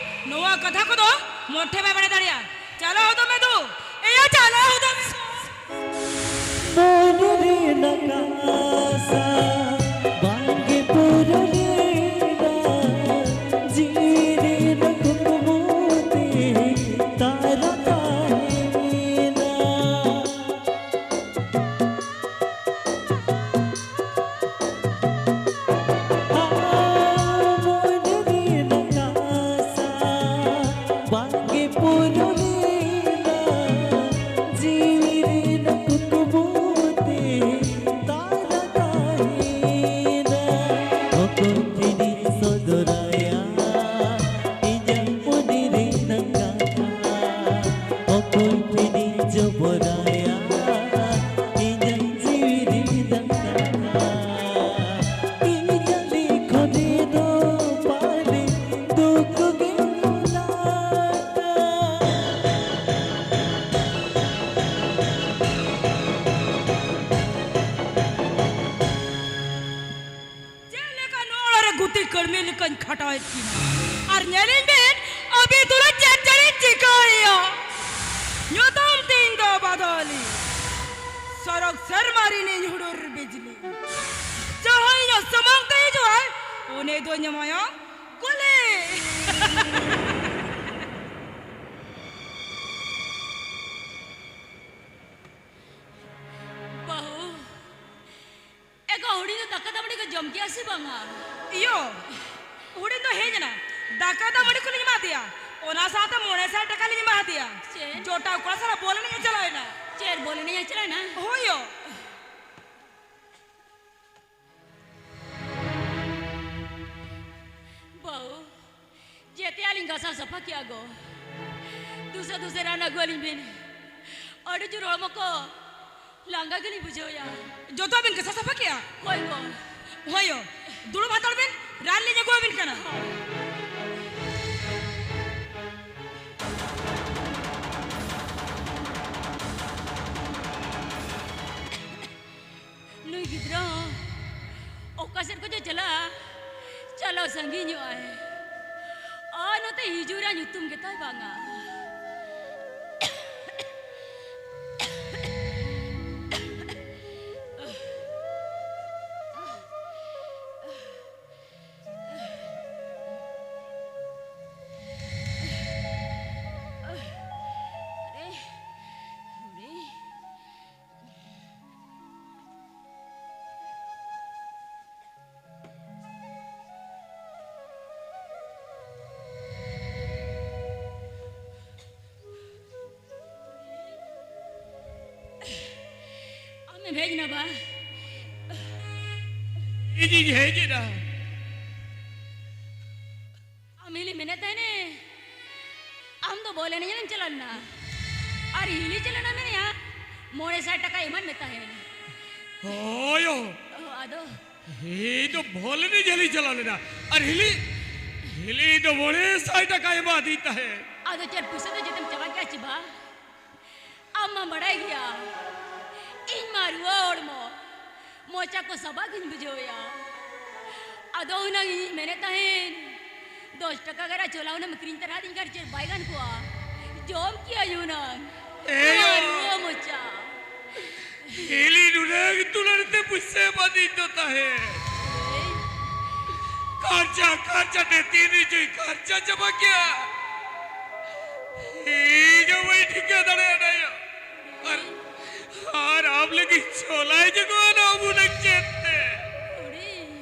ᱱᱚᱣᱟ ᱠᱟᱛᱷᱟ ᱠᱚᱫᱚ ᱢᱚᱴᱷᱮ ᱵᱟᱭ ᱵᱟᱲᱟᱭ ᱫᱟᱲᱮᱭᱟᱜᱼᱟ᱾ ᱪᱟᱞᱟᱣ ᱦᱚᱫᱚᱜ ᱢᱮ ᱫᱩ, ᱮᱭᱟ, ᱪᱟᱞᱟᱣ ᱦᱚᱫᱚᱜ ᱢᱮ ᱫᱩ᱾ ᱢᱚᱱᱮ ᱨᱮᱱᱟᱜ ᱟᱥᱟ ᱵᱟᱝᱜᱮ ᱯᱩᱨᱟᱹᱣ ᱞᱮᱱᱟ, ᱡᱤᱣᱤ ᱨᱮᱱᱟᱜ ᱠᱩᱠᱢᱩ ᱛᱮ ᱛᱟᱨᱟ ᱛᱟᱦᱮᱸᱭᱮᱱᱟ᱾ ᱢᱚᱱᱮ ᱨᱮᱱᱟᱜ ᱟᱥᱟ ᱵᱟᱝᱜᱮ ᱯᱩᱨᱟᱹᱣ ᱞᱮᱱᱟ, ᱡᱤᱣᱤ ᱨᱮᱱᱟᱜ ᱠᱩᱠᱢᱩ ᱛᱮ ᱛᱟᱨᱟ ᱛᱟᱦᱮᱸᱭᱮᱱᱟ᱾ ᱚᱠᱚᱭ ᱴᱷᱮᱱᱤᱧ ᱥᱚᱫᱚᱨᱟᱭᱟ ᱤᱧᱟᱹᱜ ᱢᱚᱱᱮ ᱨᱮᱱᱟᱜ ᱠᱟᱛᱷᱟ? ᱚᱠᱚᱭ ᱴᱷᱮᱱᱤᱧ ᱡᱚᱵᱚᱨᱟᱭᱟ ᱤᱧᱟᱹᱜ ᱡᱤᱣᱤ ᱨᱮᱱᱟᱜ ᱠᱟᱛᱷᱟ? ᱤᱧᱟᱹᱜ ᱞᱤᱠᱷᱚᱱ ᱨᱮᱫᱚ ᱯᱟᱞᱮ ᱫᱩᱠ ᱜᱮ ᱚᱞᱟᱠᱟ᱾ ᱪᱮᱫ ᱞᱮᱠᱟ ᱱᱚᱣᱟ ᱚᱲᱟᱜ ᱨᱮ ᱜᱩᱛᱤ ᱠᱟᱹᱲᱢᱤ ᱞᱮᱠᱟᱧ ᱠᱷᱟᱴᱟᱣᱮᱫ ᱠᱤᱱᱟ, ᱟᱨ ᱧᱮᱞᱤᱧ ᱵᱤᱱ, ᱟᱹᱵᱤᱱ ᱛᱩᱞᱩᱡ ᱪᱮᱫ ᱪᱮᱫ ᱤᱧ ᱪᱤᱠᱟᱹᱭᱟ? ᱧᱩᱛᱩᱢ ᱛᱤᱧ ᱫᱚ ᱵᱟᱫᱚᱞᱤ, ᱥᱚᱨᱚᱜᱽ ᱥᱮᱨᱢᱟ ᱨᱤᱱᱤᱡ ᱦᱩᱰᱩᱨ ᱵᱤᱡᱽᱞᱤ᱾ ᱡᱟᱦᱟᱸᱭ ᱤᱧᱟᱹᱜ ᱥᱟᱢᱟᱝ ᱛᱮ ᱦᱤᱡᱩᱜᱼᱟᱭ, ᱩᱱᱤ ᱫᱚᱧ ᱮᱢᱟᱭᱟ ᱜᱩᱞᱤ᱾ ᱵᱟᱹᱦᱩ, ᱮ ᱜᱚ, ᱦᱩᱰᱤᱧ ᱫᱚ ᱫᱟᱠᱟ ᱫᱟᱜ ᱢᱟᱹᱰᱤ ᱠᱚ ᱡᱚᱢ ᱠᱮᱜᱼᱟ ᱥᱮ ᱵᱟᱝᱟ? ᱤᱭᱳ, ᱦᱩᱰᱤᱧ ᱫᱚ ᱦᱮᱡ ᱮᱱᱟ, ᱫᱟᱠᱟ ᱫᱟᱜ ᱢᱟᱹᱰᱤ ᱠᱚᱞᱤᱧ ᱮᱢᱟ ᱫᱮᱭᱟ, ᱚᱱᱟ ᱥᱟᱶᱛᱮ ᱢᱚᱬᱮ ᱥᱟᱭ ᱴᱟᱠᱟ ᱞᱤᱧ ᱮᱢᱟ ᱫᱮᱭᱟ᱾ ᱪᱮᱫ? ᱡᱚᱴᱟᱣ ᱠᱚᱲᱟ ᱥᱟᱞᱟᱜ ᱵᱚᱞ ᱮᱱᱮᱡ ᱮ ᱪᱟᱞᱟᱣ ᱮᱱᱟ᱾ ᱪᱮᱫ, ᱵᱚᱞ ᱮᱱᱮᱡ ᱮ ᱪᱟᱞᱟᱣ ᱮᱱᱟ? ᱦᱳᱭ ᱭᱳ᱾ ᱵᱟᱹᱦᱩ, ᱡᱮᱛᱮᱭᱟᱜ ᱞᱤᱧ ᱜᱷᱟᱥᱟᱣ ᱥᱟᱯᱷᱟ ᱠᱮᱜᱼᱟ ᱜᱚ᱾ ᱫᱩᱥᱨᱟ ᱫᱩᱥᱨᱟ ᱨᱟᱱ ᱟᱹᱜᱩ ᱟᱹᱞᱤᱧ ᱵᱤᱱ᱾ ᱟᱹᱰᱤ ᱡᱳᱨ ᱦᱚᱲᱢᱚ ᱠᱚ ᱞᱟᱸᱜᱟ ᱜᱮᱞᱤᱧ ᱵᱩᱡᱷᱟᱹᱣᱮᱜᱼᱟ᱾ ᱡᱚᱛᱚ ᱵᱤᱱ ᱜᱷᱟᱥᱟᱣ ᱥᱟᱯᱷᱟ ᱠᱮᱜᱼᱟ? ᱦᱳᱭ ᱜᱚ᱾ ᱦᱳᱭ ᱭᱳ, ᱫᱩᱲᱩᱵ ᱦᱟᱛᱟᱲ ᱵᱤᱱ, ᱨᱟᱱ ᱞᱤᱧ ᱟᱹᱜᱩ ᱟᱹᱵᱤᱱ ᱠᱟᱱᱟ᱾ ᱦᱳᱭ᱾ ᱥᱟᱺᱜᱤᱧᱚᱜᱼᱟᱭ᱾ ᱟᱨ ᱱᱚᱛᱮ ᱦᱤᱡᱩᱜ ᱨᱮᱭᱟᱜ ᱧᱩᱛᱩᱢ ᱜᱮᱛᱟᱭ ᱵᱟᱝᱟ᱾ ᱟᱢᱮᱢ ᱦᱮᱡ ᱮᱱᱟ ᱵᱟ? ᱤᱧᱤᱧ ᱦᱮᱡ ᱮᱱᱟ᱾ ᱟᱢ ᱦᱤᱞᱤ ᱢᱮᱱᱮᱫ ᱛᱟᱦᱮᱱᱮ, ᱟᱢ ᱫᱚ ᱵᱚᱞ ᱮᱱᱮᱡ ᱮᱢ ᱪᱟᱞᱟᱣ ᱞᱮᱱᱟ ᱟᱨ ᱦᱤᱞᱤ ᱪᱮᱫ ᱞᱮᱱᱟ ᱢᱮᱱᱮᱭᱟ, ᱢᱚᱬᱮ ᱥᱟᱭ ᱴᱟᱠᱟ ᱮᱢᱟᱱ ᱢᱮ ᱛᱟᱦᱮᱱ᱾ ᱦᱳᱭᱳ᱾ ᱚ, ᱟᱫᱚ? ᱤᱧ ᱫᱚ ᱵᱚᱞ ᱮᱱᱮᱡ ᱧᱮᱞᱤᱧ ᱪᱟᱞᱟᱣ ᱞᱮᱱᱟ ᱟᱨ ᱦᱤᱞᱤ, ᱦᱤᱞᱤ ᱫᱚ ᱢᱚᱬᱮ ᱥᱟᱭ ᱴᱟᱠᱟᱭ ᱮᱢᱟᱫᱤᱧ ᱛᱟᱦᱮᱸᱫ᱾ ᱟᱫᱚ ᱪᱮᱫ ᱯᱩᱭᱥᱟᱹ ᱫᱚ ᱡᱚᱛᱚᱢ ᱪᱟᱵᱟ ᱠᱮᱜᱼᱟ ᱪᱮ ᱵᱟ? ᱟᱢ ᱢᱟ ᱵᱟᱲᱟᱭ ᱜᱮᱭᱟ, ᱤᱧ ᱢᱟ ᱨᱩᱣᱟᱹ ᱦᱚᱲᱢᱚ, ᱢᱚᱪᱟ ᱠᱚ ᱥᱟᱵᱟᱜ ᱜᱤᱧ ᱵᱩᱡᱷᱟᱹᱣᱮᱭᱟ᱾ ᱟᱫᱚ ᱦᱩᱱᱟᱹᱝ ᱤᱧ ᱢᱮᱱᱮᱫ ᱛᱟᱦᱮᱱ, ᱫᱚᱥ ᱴᱟᱠᱟ ᱜᱟᱱ ᱪᱷᱳᱞᱟ ᱦᱩᱱᱟᱹᱝ ᱮᱢ ᱠᱤᱨᱤᱧ ᱛᱟᱨᱟ ᱟᱹᱫᱤᱧ ᱠᱷᱟᱱ ᱪᱮᱫ ᱵᱟᱭ ᱜᱟᱱ ᱠᱚᱜᱼᱟ? ᱡᱚᱢ ᱠᱮᱭᱟᱧ ᱦᱩᱱᱟᱹᱝ᱾ ᱮᱭᱳ! ᱱᱚᱣᱟ ᱨᱩᱣᱟᱹ ᱢᱚᱪᱟ᱾ ᱦᱤᱞᱤ ᱱᱩᱱᱟᱹᱝ ᱫᱩᱞᱟᱹᱲ ᱛᱮ ᱯᱩᱭᱥᱟᱹ ᱮᱢᱟᱫᱤᱧ ᱫᱚ ᱛᱟᱦᱮᱸ᱾ ᱮᱭ᱾ ᱠᱷᱟᱨᱪᱟ, ᱠᱷᱟᱨᱪᱟ ᱛᱮ ᱛᱤᱱ ᱨᱮᱪᱚᱭ ᱠᱷᱟᱨᱪᱟ ᱪᱟᱵᱟ ᱠᱮᱭᱟ᱾ ᱤᱧ ᱦᱚᱸ ᱵᱟᱹᱧ ᱴᱷᱤᱠᱟᱹ ᱫᱟᱲᱮᱭᱟᱫᱟ ᱭᱟ᱾ ᱟᱨ, ᱟᱨ ᱟᱢ ᱞᱟᱹᱜᱤᱫ ᱪᱷᱳᱞᱟᱭ ᱡᱚᱜᱟᱣ ᱟᱱᱟ ᱩᱢᱩᱞ ᱪᱮᱫ ᱛᱮ? ᱦᱩᱰᱤᱧ᱾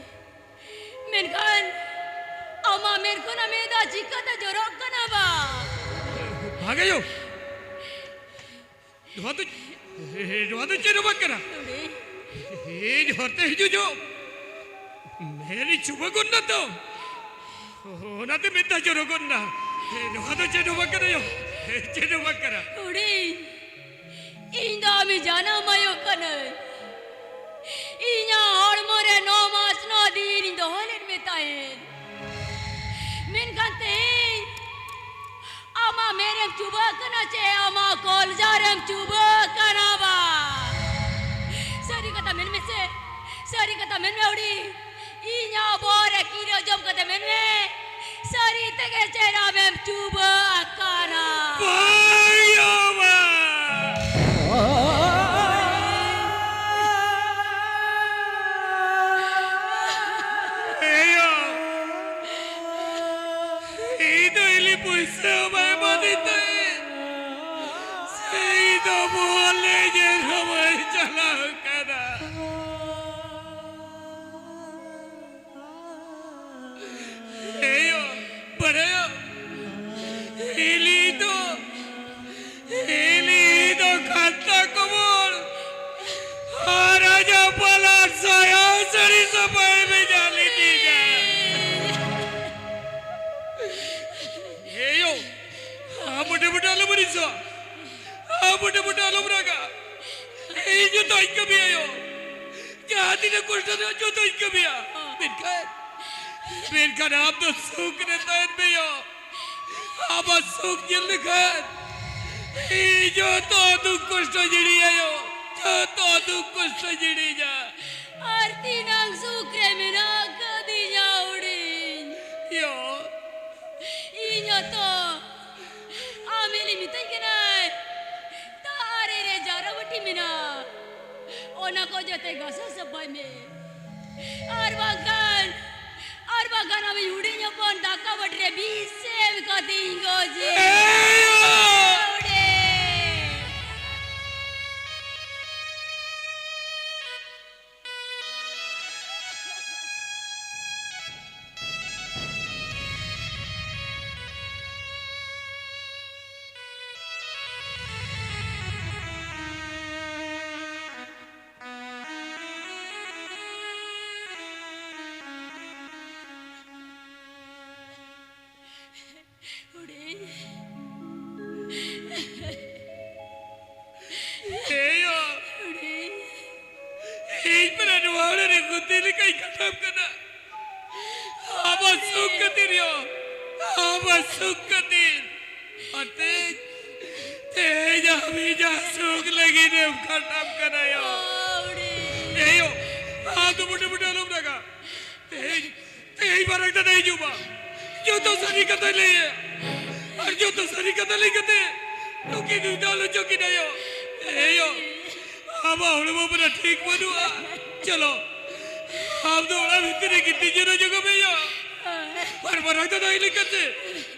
ᱢᱮᱱᱠᱷᱟᱱ ᱟᱢᱟᱜ ᱢᱮᱫ ᱠᱷᱚᱱᱟᱜ ᱢᱮᱫ ᱫᱟᱜ ᱪᱤᱠᱟᱹᱛᱮ ᱡᱚᱨᱚᱜ ᱠᱟᱱᱟ ᱵᱟ? ᱵᱷᱟᱜᱮᱭᱳ᱾ ᱱᱚᱣᱟ ᱫᱚ, ᱱᱚᱣᱟ ᱫᱚ ᱪᱮᱫ ᱦᱚᱸ ᱵᱟᱝ ᱠᱟᱱᱟ᱾ ᱦᱩᱰᱤᱧ᱾ ᱤᱧ ᱦᱚᱨᱛᱮ ᱦᱤᱡᱩᱜ ᱡᱚᱦᱚᱜ ᱢᱮᱫ ᱤᱧ ᱪᱩᱵᱟᱹ ᱜᱚᱫ ᱱᱟ ᱛᱚ᱾ ᱚᱱᱟᱛᱮ ᱢᱮᱫ ᱫᱟᱜ ᱡᱚᱨᱚ ᱜᱚᱫ ᱱᱟ᱾ ᱱᱚᱣᱟ ᱫᱚ ᱪᱮᱫ ᱦᱚᱸ ᱵᱟᱝ ᱠᱟᱱᱟ ᱭᱳ᱾ ᱪᱮᱫ ᱦᱚᱸ ᱵᱟᱝ ᱠᱟᱱᱟ᱾ ᱦᱩᱰᱤᱧ᱾ ᱤᱧ ᱫᱚ ᱟᱢᱤᱡ ᱡᱟᱱᱟᱢ ᱟᱭᱳ ᱠᱟᱹᱱᱟᱹᱧ᱾ ᱤᱧᱟᱜ ᱦᱚᱲᱢᱚ ᱨᱮ ᱱᱚ ᱢᱟᱥ ᱱᱚ ᱫᱤᱱ ᱤᱧ ᱫᱚᱦᱚ ᱞᱮᱫ ᱢᱮ ᱛᱟᱦᱮᱸᱫ᱾ ᱢᱮᱱᱠᱷᱟᱱ ᱛᱮᱦᱮᱧ ᱟᱢᱟᱜ ᱢᱮᱫ ᱨᱮᱢ ᱪᱩᱵᱟᱹᱜ ᱠᱟᱱᱟ ᱪᱮ ᱟᱢᱟᱜ ᱠᱚᱞᱡᱟ ᱨᱮᱢ ᱪᱩᱵᱟᱹᱜ ᱠᱟᱱᱟ ᱵᱟ? ᱥᱟᱹᱨᱤ ᱠᱟᱛᱷᱟ ᱢᱮᱱ ᱢᱮᱥᱮ, ᱥᱟᱹᱨᱤ ᱠᱟᱛᱷᱟ ᱢᱮᱱ ᱢᱮ ᱦᱩᱰᱤᱧ᱾ ᱤᱧᱟᱹᱜ ᱵᱚᱦᱚᱜ ᱨᱮ ᱠᱤᱨᱟᱹ ᱡᱚᱢ ᱠᱟᱛᱮ ᱢᱮᱱ ᱢᱮ, ᱥᱟᱹᱨᱤ ᱛᱮᱜᱮ ᱪᱮᱫ ᱟᱢᱮᱢ ᱪᱩᱵᱟᱹ ᱟᱠᱟᱱᱟ? ᱵᱟᱝ ᱭᱳ, ᱵᱟᱝ᱾ ᱮᱭᱳ, ᱤᱧ ᱫᱚ ᱤᱞᱤ ᱯᱩᱭᱥᱟᱹ ᱵᱟᱭ ᱮᱢᱟᱫᱤᱧ ᱛᱟᱦᱮᱸᱫ᱾ ᱥᱮ ᱤᱧ ᱫᱚ ᱵᱚᱦᱚᱜ ᱞᱮ ᱧᱮᱞ ᱦᱚᱸ ᱵᱟᱹᱧ ᱪᱟᱞᱟᱣ ᱠᱟᱱᱟ᱾ ᱮᱭᱳ, ᱵᱟᱲᱟᱭᱟᱢ, ᱦᱤᱞᱤ ᱫᱚ, ᱦᱤᱞᱤ ᱫᱚ ᱠᱷᱟᱛᱟ ᱠᱚᱵᱚᱞ ᱟᱨ ᱟᱡᱟᱜ ᱯᱟᱞᱟᱨ ᱥᱟᱭᱟ ᱥᱟᱹᱲᱤ ᱥᱟᱯᱷᱟᱭ ᱵᱷᱮᱡᱟ ᱞᱤᱫᱤᱧᱟ᱾ ᱮᱭᱳ, ᱟᱢ ᱢᱚᱴᱮ ᱢᱚᱴᱮ ᱟᱞᱚᱢ ᱟᱹᱲᱤᱥᱚᱜᱼᱟ, ᱟᱢ ᱢᱚᱴᱮ ᱢᱚᱴᱮ ᱟᱞᱚᱢ ᱨᱟᱜᱟ᱾ ᱤᱧ ᱡᱚᱛᱚᱧ ᱠᱟᱹᱢᱤᱭᱟ ᱭᱳ᱾ ᱡᱟᱦᱟᱸ ᱛᱤᱱᱟᱹᱜ ᱠᱚᱥᱴᱚ ᱨᱮᱦᱚᱸ ᱡᱚᱛᱚᱧ ᱠᱟᱹᱢᱤᱭᱟ᱾ ᱢᱮᱱᱠᱷᱟᱱ, ᱢᱮᱱᱠᱷᱟᱱ ᱟᱢ ᱫᱚ ᱥᱩᱠ ᱨᱮ ᱛᱟᱦᱮᱱ ᱢᱮ ᱭᱳ᱾ ᱟᱢᱟᱜ ᱥᱩᱠ ᱧᱮᱞ ᱞᱮᱠᱷᱟᱱ ᱤᱧ ᱡᱚᱛᱚ ᱫᱩᱠ ᱠᱚᱥᱴᱚ ᱡᱤᱲᱤᱧᱟ ᱭᱳ᱾ ᱡᱚᱛᱚ ᱫᱩᱠ ᱠᱚᱥᱴᱚ ᱡᱤᱲᱤᱧᱟ᱾ ᱟᱨ ᱛᱤᱱᱟᱹᱝ ᱥᱩᱠ ᱨᱮ ᱢᱮᱱᱟᱜ ᱠᱟᱫᱤᱧᱟ ᱦᱩᱰᱤᱧ ᱭᱳ᱾ ᱤᱧ ᱦᱚᱸᱛᱚ ᱟᱢ ᱦᱤᱞᱤ ᱢᱤᱛᱟᱹᱧ ᱠᱟᱱᱟᱭ, ᱛᱟ ᱟᱨᱮ ᱨᱮ ᱡᱟᱣᱨᱟ ᱵᱟᱹᱴᱤ ᱢᱮᱱᱟᱜᱼᱟ, ᱚᱱᱟ ᱠᱚ ᱡᱚᱛᱚ ᱜᱷᱟᱥᱟᱣ ᱥᱟᱯᱷᱟᱭ ᱢᱮ᱾ ᱟᱨ ᱵᱟᱝᱠᱷᱟᱱ, ᱟᱨ ᱵᱟᱝᱠᱷᱟᱱ ᱟᱢᱤᱡ ᱦᱩᱰᱤᱧ ᱦᱚᱯᱚᱱ ᱫᱟᱠᱟ ᱵᱟᱹᱴᱤ ᱨᱮ ᱵᱤᱥ ᱮᱢ ᱠᱟᱛᱮᱧ ᱜᱚᱡᱮ᱾ ᱮᱭ! ᱦᱩᱰᱤᱧ! ᱦᱩᱰᱤᱧ᱾ ᱮᱭᱳ! ᱦᱩᱰᱤᱧ᱾ ᱤᱧ ᱢᱟᱱᱮ ᱱᱚᱣᱟ ᱚᱲᱟᱜ ᱨᱮ ᱜᱩᱛᱤ ᱞᱮᱠᱟᱧ ᱠᱟᱴᱟᱣ ᱠᱟᱱᱟ᱾ ᱟᱢᱟᱜ ᱥᱩᱠ ᱠᱷᱟᱹᱛᱤᱨ ᱭᱳ, ᱟᱢᱟᱜ ᱥᱩᱠ ᱠᱷᱟᱹᱛᱤᱨ᱾ ᱟᱨ ᱛᱮᱦᱮᱧ, ᱛᱮᱦᱮᱧ ᱟᱢ ᱤᱧᱟᱜ ᱥᱩᱠ ᱞᱟᱹᱜᱤᱫ ᱮᱢ ᱠᱷᱟᱴᱟᱣ ᱠᱟᱱᱟ ᱭᱳ᱾ ᱦᱩᱰᱤᱧ᱾ ᱮᱭᱳ! ᱟᱢ ᱫᱚ ᱢᱚᱴᱮ ᱢᱚᱴᱮ ᱟᱞᱚᱢ ᱨᱟᱜᱟ᱾ ᱛᱮᱦᱮᱧ, ᱛᱮᱦᱮᱧ ᱢᱟᱨᱟᱝ ᱫᱟᱫᱟ ᱦᱤᱡᱩᱜ ᱢᱟ᱾ ᱡᱚᱛᱚ ᱥᱟᱹᱨᱤ ᱠᱟᱛᱷᱟᱭ ᱞᱟᱹᱭᱟ᱾ ᱟᱨ ᱡᱚᱛᱚ ᱥᱟᱹᱨᱤ ᱠᱟᱛᱷᱟ ᱞᱟᱹᱭ ᱠᱟᱛᱮ ᱱᱩᱠᱤᱱ ᱫᱩᱭ ᱫᱚ ᱟᱞᱚ ᱪᱚᱠᱤᱱ ᱟᱭᱳ᱾ ᱮ ᱭᱳ, ᱟᱢᱟᱜ ᱦᱚᱲᱢᱚ ᱯᱩᱨᱟᱹ ᱴᱷᱤᱠ ᱵᱟᱹᱱᱩᱜᱼᱟ᱾ ᱪᱚᱞᱚ, ᱟᱢ ᱫᱚ ᱚᱲᱟᱜ ᱵᱷᱤᱛᱤᱨ ᱨᱮ ᱜᱤᱛᱤᱡ ᱡᱤᱨᱟᱹᱣ ᱧᱚᱜᱚᱜ ᱢᱮ ᱭᱳ᱾ ᱟᱨ ᱢᱟᱨᱟᱝ ᱫᱟᱫᱟ ᱦᱮᱡ ᱞᱮᱱᱠᱷᱟᱱ ᱥᱮ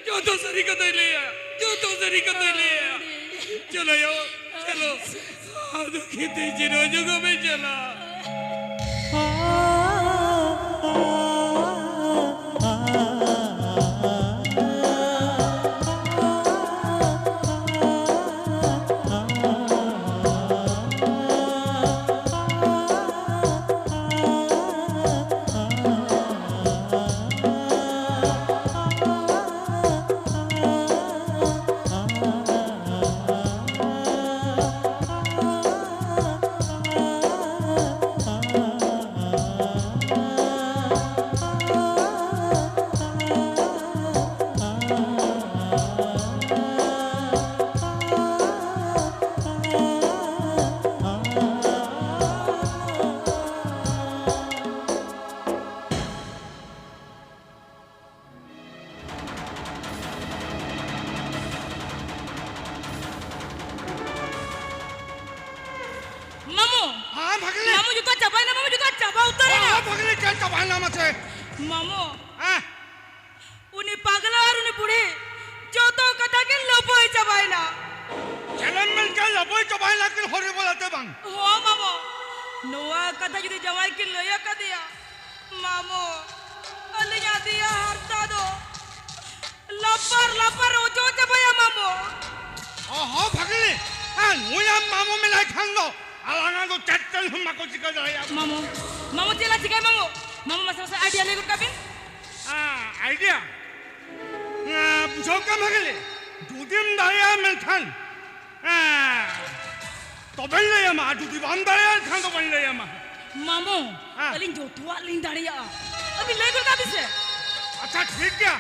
ᱡᱚᱛᱚ ᱥᱟᱹᱨᱤ ᱠᱟᱛᱷᱟᱭ ᱞᱟᱹᱭᱟ᱾ ᱡᱚᱛᱚ ᱥᱟᱹᱨᱤ ᱠᱟᱛᱷᱟᱭ ᱞᱟᱹᱭᱟ᱾ ᱪᱚᱞᱚ ᱭᱳ, ᱪᱚᱞᱚ᱾ ᱟᱫᱚ ᱠᱤᱱᱛᱩ ᱡᱤᱨᱟᱹᱣ ᱧᱚᱜᱚᱜ ᱢᱮ ᱪᱟᱞᱟᱜ᱾ ᱢᱟᱢᱩ! ᱦᱮᱸ, ᱵᱷᱟᱜᱽᱱᱤ᱾ ᱢᱟᱢᱩ, ᱡᱚᱛᱚ ᱪᱟᱵᱟᱭᱮᱱᱟ, ᱢᱟᱢᱩ, ᱡᱚᱛᱚ ᱪᱟᱵᱟ ᱩᱛᱟᱹᱨᱮᱱᱟ᱾ ᱦᱮᱸ, ᱵᱷᱟᱜᱽᱱᱤ, ᱪᱮᱫ ᱪᱟᱵᱟᱭᱮᱱᱟ ᱢᱟᱥᱮ? ᱢᱟᱢᱩ, ᱦᱮᱸ? ᱩᱱᱤ ᱯᱟᱜᱽᱞᱟ ᱟᱨ ᱩᱱᱤ ᱵᱩᱲᱦᱤ ᱡᱚᱛᱚ ᱠᱟᱛᱷᱟ ᱠᱤᱱ ᱞᱟᱹᱯᱟᱹᱭ ᱪᱟᱵᱟᱭᱮᱱᱟ᱾ ᱪᱮᱫ ᱮᱢ ᱢᱮᱱ ᱠᱮᱫ? ᱞᱟᱹᱯᱟᱹᱭ ᱪᱟᱵᱟᱭᱮᱱᱟ ᱠᱤᱱ ᱦᱚᱨᱤ ᱵᱚᱞᱟᱛᱮ ᱵᱟᱝ? ᱦᱚᱸ, ᱢᱟᱢᱩ, ᱱᱚᱣᱟ ᱠᱟᱛᱷᱟ ᱡᱩᱫᱤ ᱡᱟᱶᱟᱭ ᱠᱤᱱ ᱞᱟᱹᱭ ᱟᱠᱟᱫᱮᱭᱟ, ᱢᱟᱢᱚ, ᱟᱹᱞᱤᱧᱟᱜ ᱫᱮᱭᱟ ᱦᱟᱨᱛᱟ ᱫᱚ ᱞᱟᱯᱟᱨ ᱞᱟᱯᱟᱨ ᱚᱪᱚ ᱪᱟᱵᱟᱭᱟ, ᱢᱟᱢᱚ᱾ ᱚᱦᱚ, ᱵᱷᱟᱜᱽᱱᱤ, ᱦᱮᱸ, ᱱᱩᱭ ᱟᱢ ᱢᱟᱢᱚ ᱢᱮᱱᱟᱭ ᱠᱷᱟᱱ ᱫᱚ ᱟᱞᱟᱝ ᱫᱚ ᱪᱮᱫ ᱪᱮᱫ ᱦᱚᱸ ᱵᱟᱠᱚ ᱪᱤᱠᱟᱹ ᱫᱟᱲᱮᱭᱟᱜᱼᱟ᱾ ᱢᱟᱢᱚ, ᱢᱟᱢᱚ, ᱪᱮᱫ ᱞᱟᱝ ᱪᱤᱠᱟᱹᱭᱟ, ᱢᱟᱢᱚ? ᱢᱟᱢᱚ, ᱢᱟᱥᱮ, ᱢᱟᱥᱮ, idea ᱞᱟᱹᱭ ᱜᱚᱫ ᱠᱟᱜ ᱵᱤᱱ᱾ ᱦᱮᱸ, idea? ᱦᱮᱸ, ᱵᱩᱡᱷᱟᱹᱣ ᱠᱮᱫᱟᱢ ᱵᱷᱟᱜᱽᱱᱤ, ᱡᱩᱫᱤᱢ ᱫᱟᱲᱮᱭᱟᱜᱼᱟ ᱢᱮᱱᱠᱷᱟᱱ ᱦᱮᱸ, ᱛᱚᱵᱮᱧ ᱞᱟᱹᱭ ᱟᱢᱟ, ᱟᱨ ᱡᱩᱫᱤ ᱵᱟᱢ ᱫᱟᱲᱮᱭᱟᱜᱼᱟ, ᱮᱱᱠᱷᱟᱱ ᱫᱚ ᱵᱟᱹᱧ ᱞᱟᱹᱭ ᱟᱢᱟ᱾ ᱢᱟᱢᱚ, ᱦᱮᱸ᱾ ᱟᱹᱞᱤᱧ ᱡᱚᱛᱚᱣᱟᱜ ᱞᱤᱧ ᱫᱟᱲᱮᱭᱟᱜᱼᱟ᱾ ᱟᱹᱵᱤᱱ ᱞᱟᱹᱭ ᱜᱚᱫ ᱠᱟᱜ ᱵᱤᱱ ᱥᱮ᱾ ᱟᱪᱪᱷᱟ, ᱴᱷᱤᱠ ᱜᱮᱭᱟ᱾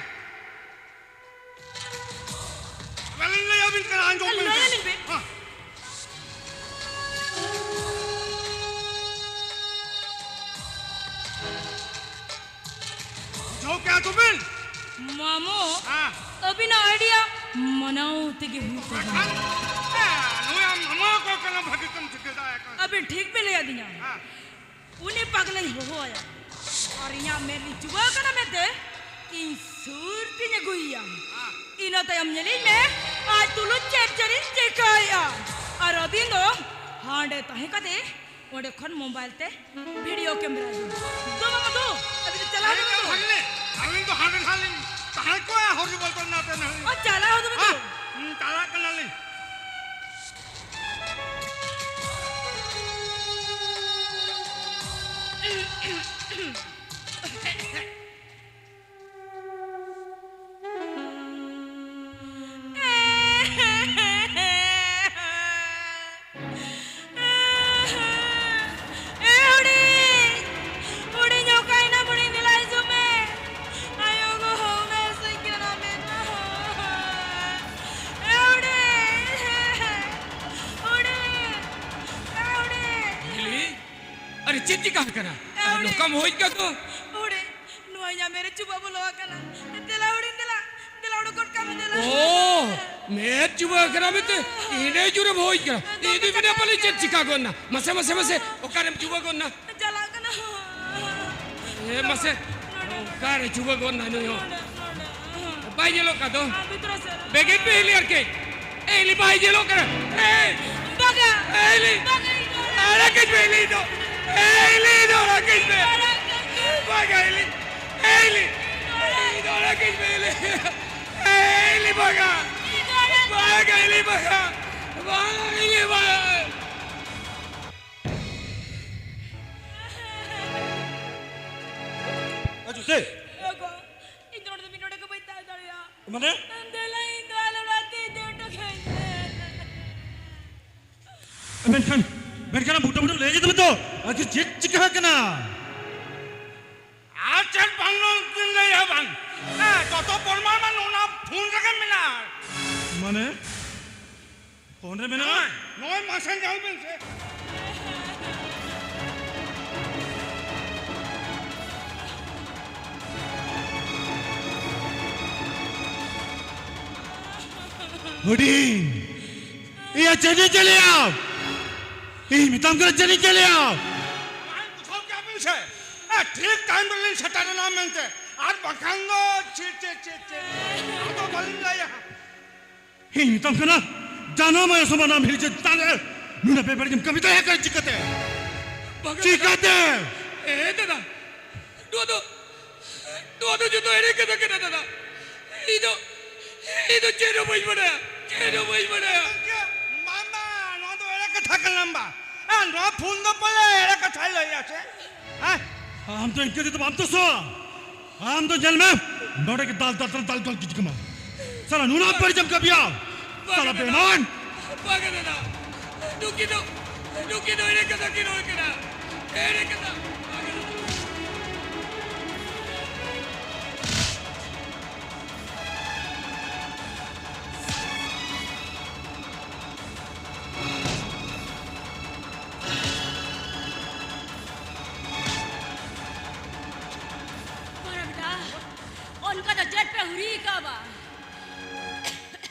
ᱛᱚᱵᱮ ᱞᱤᱧ ᱞᱟᱹᱭ ᱟᱹᱵᱤᱱ ᱠᱟᱱᱟ, ᱟᱸᱡᱚᱢ ᱵᱤᱱ᱾ ᱞᱟᱹᱭ ᱟᱹᱞᱤᱧ ᱵᱤᱱ᱾ ᱦᱮᱸ᱾ ᱛᱩᱵᱤᱱ᱾ ᱢᱟᱢᱚ, ᱦᱮᱸ᱾ ᱟᱹᱵᱤᱱᱟᱜ ᱟᱭᱰᱤᱭᱟ ᱢᱟᱱᱟᱣ ᱛᱮᱜᱮ ᱦᱩᱭᱩᱜ ᱛᱟᱵᱤᱱᱟ᱾ ᱦᱮᱸ, ᱱᱩᱭ ᱟᱢ ᱢᱟᱢᱟ ᱠᱚ ᱠᱟᱱᱟ, ᱵᱷᱟᱹᱜᱤ ᱛᱮᱢ ᱴᱷᱤᱠᱟᱹ ᱫᱟᱲᱮᱭᱟᱜ ᱠᱟᱱᱟ᱾ ᱟᱹᱵᱤᱱ ᱴᱷᱤᱠ ᱵᱤᱱ ᱞᱟᱹᱭ ᱟᱹᱫᱤᱧᱟ᱾ ᱦᱮᱸ᱾ ᱩᱱᱤ ᱯᱟᱜᱽᱞᱟᱧ ᱦᱚᱦᱚ ᱟᱭᱟ᱾ ᱟᱨ ᱤᱧᱟᱹᱜ ᱢᱮᱫ ᱨᱤᱧ ᱪᱩᱵᱟᱹ ᱟᱠᱟᱱᱟ ᱢᱮᱱᱛᱮ ᱤᱧ ᱥᱩᱨ ᱛᱤᱧ ᱟᱹᱜᱩᱭᱮᱭᱟ᱾ ᱤᱱᱟᱹ ᱛᱟᱭᱚᱢ ᱧᱮᱞᱤᱧ ᱢᱮ, ᱟᱡ ᱛᱩᱞᱩᱡ ᱪᱮᱫ ᱪᱮᱫ ᱤᱧ ᱪᱮᱠᱟᱭᱮᱫᱼᱟ᱾ ᱟᱨ ᱟᱹᱵᱤᱱ ᱫᱚ ᱦᱟᱸᱰᱮ ᱛᱟᱦᱮᱸ ᱠᱟᱛᱮ ᱚᱸᱰᱮ ᱠᱷᱚᱱ ᱢᱳᱵᱟᱭᱤᱞ ᱛᱮ ᱵᱷᱤᱰᱤᱭᱳ ᱠᱮᱢᱮᱨᱟ ᱵᱤᱱ᱾ ᱫᱩ ᱢᱟᱢᱟ ᱫᱩ, ᱟᱹᱵᱤᱱ ᱫᱚ ᱪᱟᱞᱟᱣ ᱟᱹᱞᱤᱧ ᱫᱚ ᱫᱩ᱾ ᱵᱷᱟᱹᱜᱽᱱᱤ, ᱟᱹᱞᱤᱧ ᱫᱚ ᱦᱟᱸᱰᱮ ᱱᱟᱦᱟᱜ ᱞᱤᱧ ᱛᱟᱦᱮᱸ ᱠᱚᱜᱼᱟ, ᱦᱚᱨᱤ ᱵᱚᱞ ᱛᱚ ᱱᱟᱛᱮ ᱱᱟᱦᱟᱜ᱾ ᱚ, ᱪᱟᱞᱟᱣ ᱦᱚᱫᱚᱜ ᱵᱤᱱ ᱦᱮᱸ, ᱫᱩ᱾ ᱦᱩᱸ, ᱪᱟᱞᱟᱜ ᱠᱟᱱᱟᱞᱤᱧ᱾ ᱮ ᱦᱩᱰᱤᱧ, ᱦᱩᱰᱤᱧ, ᱚᱠᱟᱭᱮᱱᱟᱢ ᱦᱩᱰᱤᱧ? ᱫᱮᱞᱟ ᱦᱤᱡᱩᱜ ᱢᱮ᱾ ᱟᱭᱳ ᱜᱳ, ᱦᱚᱸ ᱢᱮ ᱥᱤᱧ ᱠᱟᱱᱟ ᱢᱮᱱᱟ᱾ ᱮ ᱦᱩᱰᱤᱧ, ᱦᱩᱰᱤᱧ, ᱮ ᱦᱩᱰᱤᱧ᱾ ᱦᱤᱞᱤ, ᱟᱨᱮ ᱪᱮᱫ ᱪᱤᱠᱟ ᱟᱠᱟᱱᱟ? ᱮ ᱦᱩᱰᱤᱧ᱾ ᱱᱚᱝᱠᱟᱢ ᱦᱩᱭ ᱠᱟᱱ ᱫᱚ? ᱦᱩᱰᱤᱧ, ᱱᱚᱣᱟ ᱤᱧᱟᱹᱜ ᱢᱮᱫ ᱨᱮ ᱪᱩᱵᱟᱹ ᱵᱚᱞᱚ ᱟᱠᱟᱱᱟ᱾ ᱫᱮᱞᱟ ᱦᱩᱰᱤᱧ, ᱫᱮᱞᱟ, ᱫᱮᱞᱟ ᱩᱰᱩᱠ ᱜᱚᱫ ᱠᱟᱜ ᱢᱮ, ᱫᱮᱞᱟ᱾ ᱳ, ᱢᱮᱫ ᱪᱩᱵᱟᱹ ᱟᱠᱟᱱᱟ ᱢᱮᱱᱛᱮ ᱤᱱᱟᱹ ᱡᱳᱨᱮᱢ ᱦᱩᱭ ᱠᱟᱱᱟ᱾ ᱤᱧ ᱫᱩᱧ ᱢᱮᱱᱟ ᱯᱟᱞᱮ ᱪᱮᱫ ᱪᱤᱠᱟ ᱜᱚᱫ ᱱᱟ᱾ ᱢᱟᱥᱮ, ᱢᱟᱥᱮ, ᱢᱟᱥᱮ, ᱚᱠᱟᱨᱮᱢ ᱪᱩᱵᱟᱹ ᱜᱚᱫ ᱱᱟ? ᱪᱟᱞᱟᱜ ᱠᱟᱱᱟ᱾ ᱮ, ᱢᱟᱥᱮ, ᱱᱚᱰᱮ, ᱱᱚᱰᱮ᱾ ᱚᱠᱟᱨᱮ ᱪᱩᱵᱟᱹ ᱜᱚᱫ ᱱᱟ ᱱᱩᱭ ᱦᱚᱸ? ᱱᱚᱰᱮ, ᱱᱚᱰᱮ᱾ ᱵᱟᱭ ᱧᱮᱞᱚᱜ ᱠᱟᱱ ᱫᱚ᱾ ᱟᱨ ᱵᱷᱤᱛᱨᱤ ᱥᱮᱫ ᱨᱮ᱾ ᱵᱮᱜᱮᱫ ᱯᱮ ᱦᱤᱞᱤ ᱟᱨ ᱠᱟᱹᱡ᱾ ᱮ ᱦᱤᱞᱤ, ᱵᱟᱭ ᱧᱮᱞᱚᱜ ᱠᱟᱱᱟ᱾ ᱮ! ᱵᱟᱜᱟ᱾ ᱮ ᱦᱤᱞᱤ! ᱵᱟᱜᱟ ᱤᱧ ᱫᱚ᱾ ᱟᱲᱟᱜ ᱠᱟᱹᱡ ᱯᱮ ᱦᱤᱞᱤ ᱫᱚ᱾ ᱮ ᱦᱤᱞᱤ ᱫᱚ, ᱟᱲᱟᱜ ᱠᱟᱹᱡ ᱯᱮ᱾ ᱟᱲᱟᱜ ᱠᱟᱹᱡ ᱯᱮ᱾ ᱵᱟᱜᱟ ᱦᱤᱞᱤ᱾ ᱮ ᱦᱤᱞᱤ! ᱮ ᱦᱤᱞᱤ ᱫᱚ, ᱟᱲᱟᱜ ᱠᱟᱹᱡ ᱯᱮ ᱦᱤᱞᱤ᱾ ᱮ ᱦᱤᱞᱤ, ᱵᱟᱜᱟ᱾ ᱤᱧ ᱫᱚ ᱟᱲᱟᱜ ᱠᱟᱹᱡ ᱯᱮ᱾ ᱵᱟᱜᱟ ᱦᱤᱞᱤ, ᱵᱟᱜᱟ᱾ ᱵᱟᱜᱟ ᱦᱤᱞᱤ, ᱵᱟᱜᱟ᱾ ᱟᱡᱩ ᱥᱮ᱾ ᱜᱚ, ᱤᱧ ᱫᱚ ᱱᱚᱰᱮ ᱫᱚ ᱢᱤᱫ ᱰᱚᱸᱰᱮ ᱜᱮ ᱵᱟᱹᱧ ᱛᱟᱦᱮᱸ ᱫᱟᱲᱮᱭᱟᱜᱼᱟ᱾ ᱢᱟᱱᱮ? ᱫᱮᱞᱟ, ᱤᱧ ᱫᱚ ᱟᱞᱮ ᱚᱲᱟᱜ ᱛᱮ ᱤᱫᱤ ᱦᱚᱴᱚ ᱠᱟᱹᱧ ᱢᱮ᱾ ᱢᱮᱱᱠᱷᱟᱱ, ᱢᱮᱱᱠᱷᱟᱱ ᱟᱢ ᱵᱩᱴᱟᱹ ᱵᱩᱴᱟᱹ ᱞᱟᱹᱭ ᱡᱩᱛ ᱢᱮ ᱛᱚ, ᱟᱨ ᱪᱮᱫ ᱪᱤᱠᱟᱹ ᱟᱠᱟᱱᱟ? ᱟᱨ ᱪᱮᱫ ᱵᱟᱝ ᱵᱤᱱ ᱞᱟᱹᱭᱟ ᱵᱟᱝ? ᱦᱮᱸ, ᱡᱚᱛᱚ ᱯᱨᱚᱢᱟᱱ ᱢᱟ ᱚᱱᱟ ᱯᱷᱳᱱ ᱨᱮᱜᱮ ᱢᱮᱱᱟᱜᱼᱟ᱾ ᱢᱟᱱᱮ? ᱯᱷᱳᱱ ᱨᱮ ᱢᱮᱱᱟᱜᱼᱟ? ᱱᱚᱜᱼᱚᱭ, ᱱᱚᱜᱼᱚᱭ ᱢᱟᱥᱮ ᱧᱮᱞ ᱵᱤᱱ ᱥᱮ᱾ ᱦᱩᱰᱤᱧ, ᱤᱭᱟᱹ ᱪᱮᱫ ᱤᱧ ᱪᱮᱞᱮᱭᱟ? ᱤᱧ ᱢᱮᱛᱟᱢ ᱠᱟᱱᱟ ᱪᱮᱫ ᱤᱧ ᱪᱮᱞᱮᱭᱟ? ᱟᱢ ᱵᱩᱡᱷᱟᱹᱣ ᱠᱮᱜᱼᱟ ᱵᱤᱱ ᱥᱮ? ᱮ, ᱴᱷᱤᱠ ᱴᱟᱭᱤᱢ ᱨᱮᱞᱤᱧ ᱥᱮᱴᱮᱨ ᱮᱱᱟ ᱢᱮᱱᱛᱮ, ᱟᱨ ᱵᱟᱝᱠᱷᱟᱱ ᱫᱚ ᱪᱮᱫ, ᱪᱮᱫ, ᱪᱮᱫ, ᱪᱮᱫ? ᱟᱫᱚ ᱵᱟᱹᱞᱤᱧ ᱞᱟᱹᱭᱟ᱾ ᱤᱧ ᱢᱮᱛᱟᱢ ᱠᱟᱱᱟ, ᱡᱟᱱᱟᱢ ᱟᱭᱳ ᱥᱚᱢᱟᱱ ᱟᱢ ᱦᱤᱨᱤ ᱪᱮᱛᱟᱱ ᱨᱮ ᱱᱩᱱᱟᱹᱜ ᱵᱮᱵᱟᱹᱲᱤᱡ ᱮᱢ ᱠᱟᱹᱢᱤ ᱫᱟᱲᱮᱭᱟᱜ ᱠᱟᱱᱟ ᱪᱤᱠᱟᱹᱛᱮ? ᱵᱟᱝᱟ ᱫᱟᱫᱟ᱾ ᱪᱤᱠᱟᱹᱛᱮ? ᱮ ᱫᱟᱫᱟ, ᱱᱚᱣᱟ ᱫᱚ, ᱱᱚᱣᱟ ᱫᱚ ᱡᱚᱛᱚ ᱮᱲᱮ ᱠᱟᱛᱷᱟ ᱠᱟᱱᱟ ᱫᱟᱫᱟ᱾ ᱤᱧ ᱫᱚ, ᱤᱧ ᱫᱚ ᱪᱮᱫ ᱦᱚᱸ ᱵᱟᱹᱧ ᱵᱟᱲᱟᱭᱟ, ᱪᱮᱫ ᱦᱚᱸ ᱵᱟᱹᱧ ᱵᱟᱲᱟᱭᱟ᱾ ᱵᱟᱝ, ᱵᱟᱝ, ᱱᱚᱣᱟ ᱫᱚ ᱮᱲᱮ ᱠᱟᱛᱷᱟ ᱠᱟᱱᱟ ᱵᱟ᱾ ᱟᱨ ᱱᱚᱣᱟ ᱯᱷᱳᱱ ᱫᱚ ᱯᱟᱞᱮ ᱮᱲᱮ ᱠᱟᱛᱷᱟᱭ ᱞᱟᱹᱭᱟ ᱥᱮ? ᱦᱮᱸ? ᱟᱢ ᱫᱚ ᱤᱱᱠᱟᱹ ᱛᱮᱫᱚ ᱵᱟᱢ ᱛᱚᱥᱚᱜᱼᱟ᱾ ᱟᱢ ᱫᱚ ᱧᱮᱞ ᱢᱮ, ᱱᱚᱰᱮ ᱜᱮ ᱫᱟᱞ, ᱫᱟᱞ, ᱫᱟᱞ, ᱫᱟᱞ ᱜᱤᱰᱤ ᱠᱟᱢᱟ᱾ ᱥᱟᱞᱟ ᱱᱩᱱᱟᱹᱜ ᱵᱟᱹᱲᱤᱡ ᱮᱢ ᱠᱟᱹᱢᱤᱭᱟ᱾ ᱥᱟᱞᱟ ᱵᱮᱢᱟᱱ᱾ ᱵᱟᱝᱟ ᱫᱟᱫᱟ, ᱱᱩᱠᱤᱱ ᱫᱚ, ᱱᱩᱠᱤᱱ ᱫᱚ ᱮᱲᱮ ᱠᱟᱛᱷᱟ ᱠᱤᱱ ᱨᱚᱲ ᱠᱟᱱᱟ᱾ ᱮᱲᱮ ᱠᱟᱛᱷᱟ᱾ ᱵᱟᱝᱟ ᱫᱟᱫᱟ᱾ ᱢᱟᱨᱟ ᱵᱮᱴᱟ, ᱚᱱᱠᱟ ᱫᱚ ᱪᱮᱫ ᱯᱮ ᱦᱩᱨᱤ ᱟᱠᱟᱫ ᱵᱟ?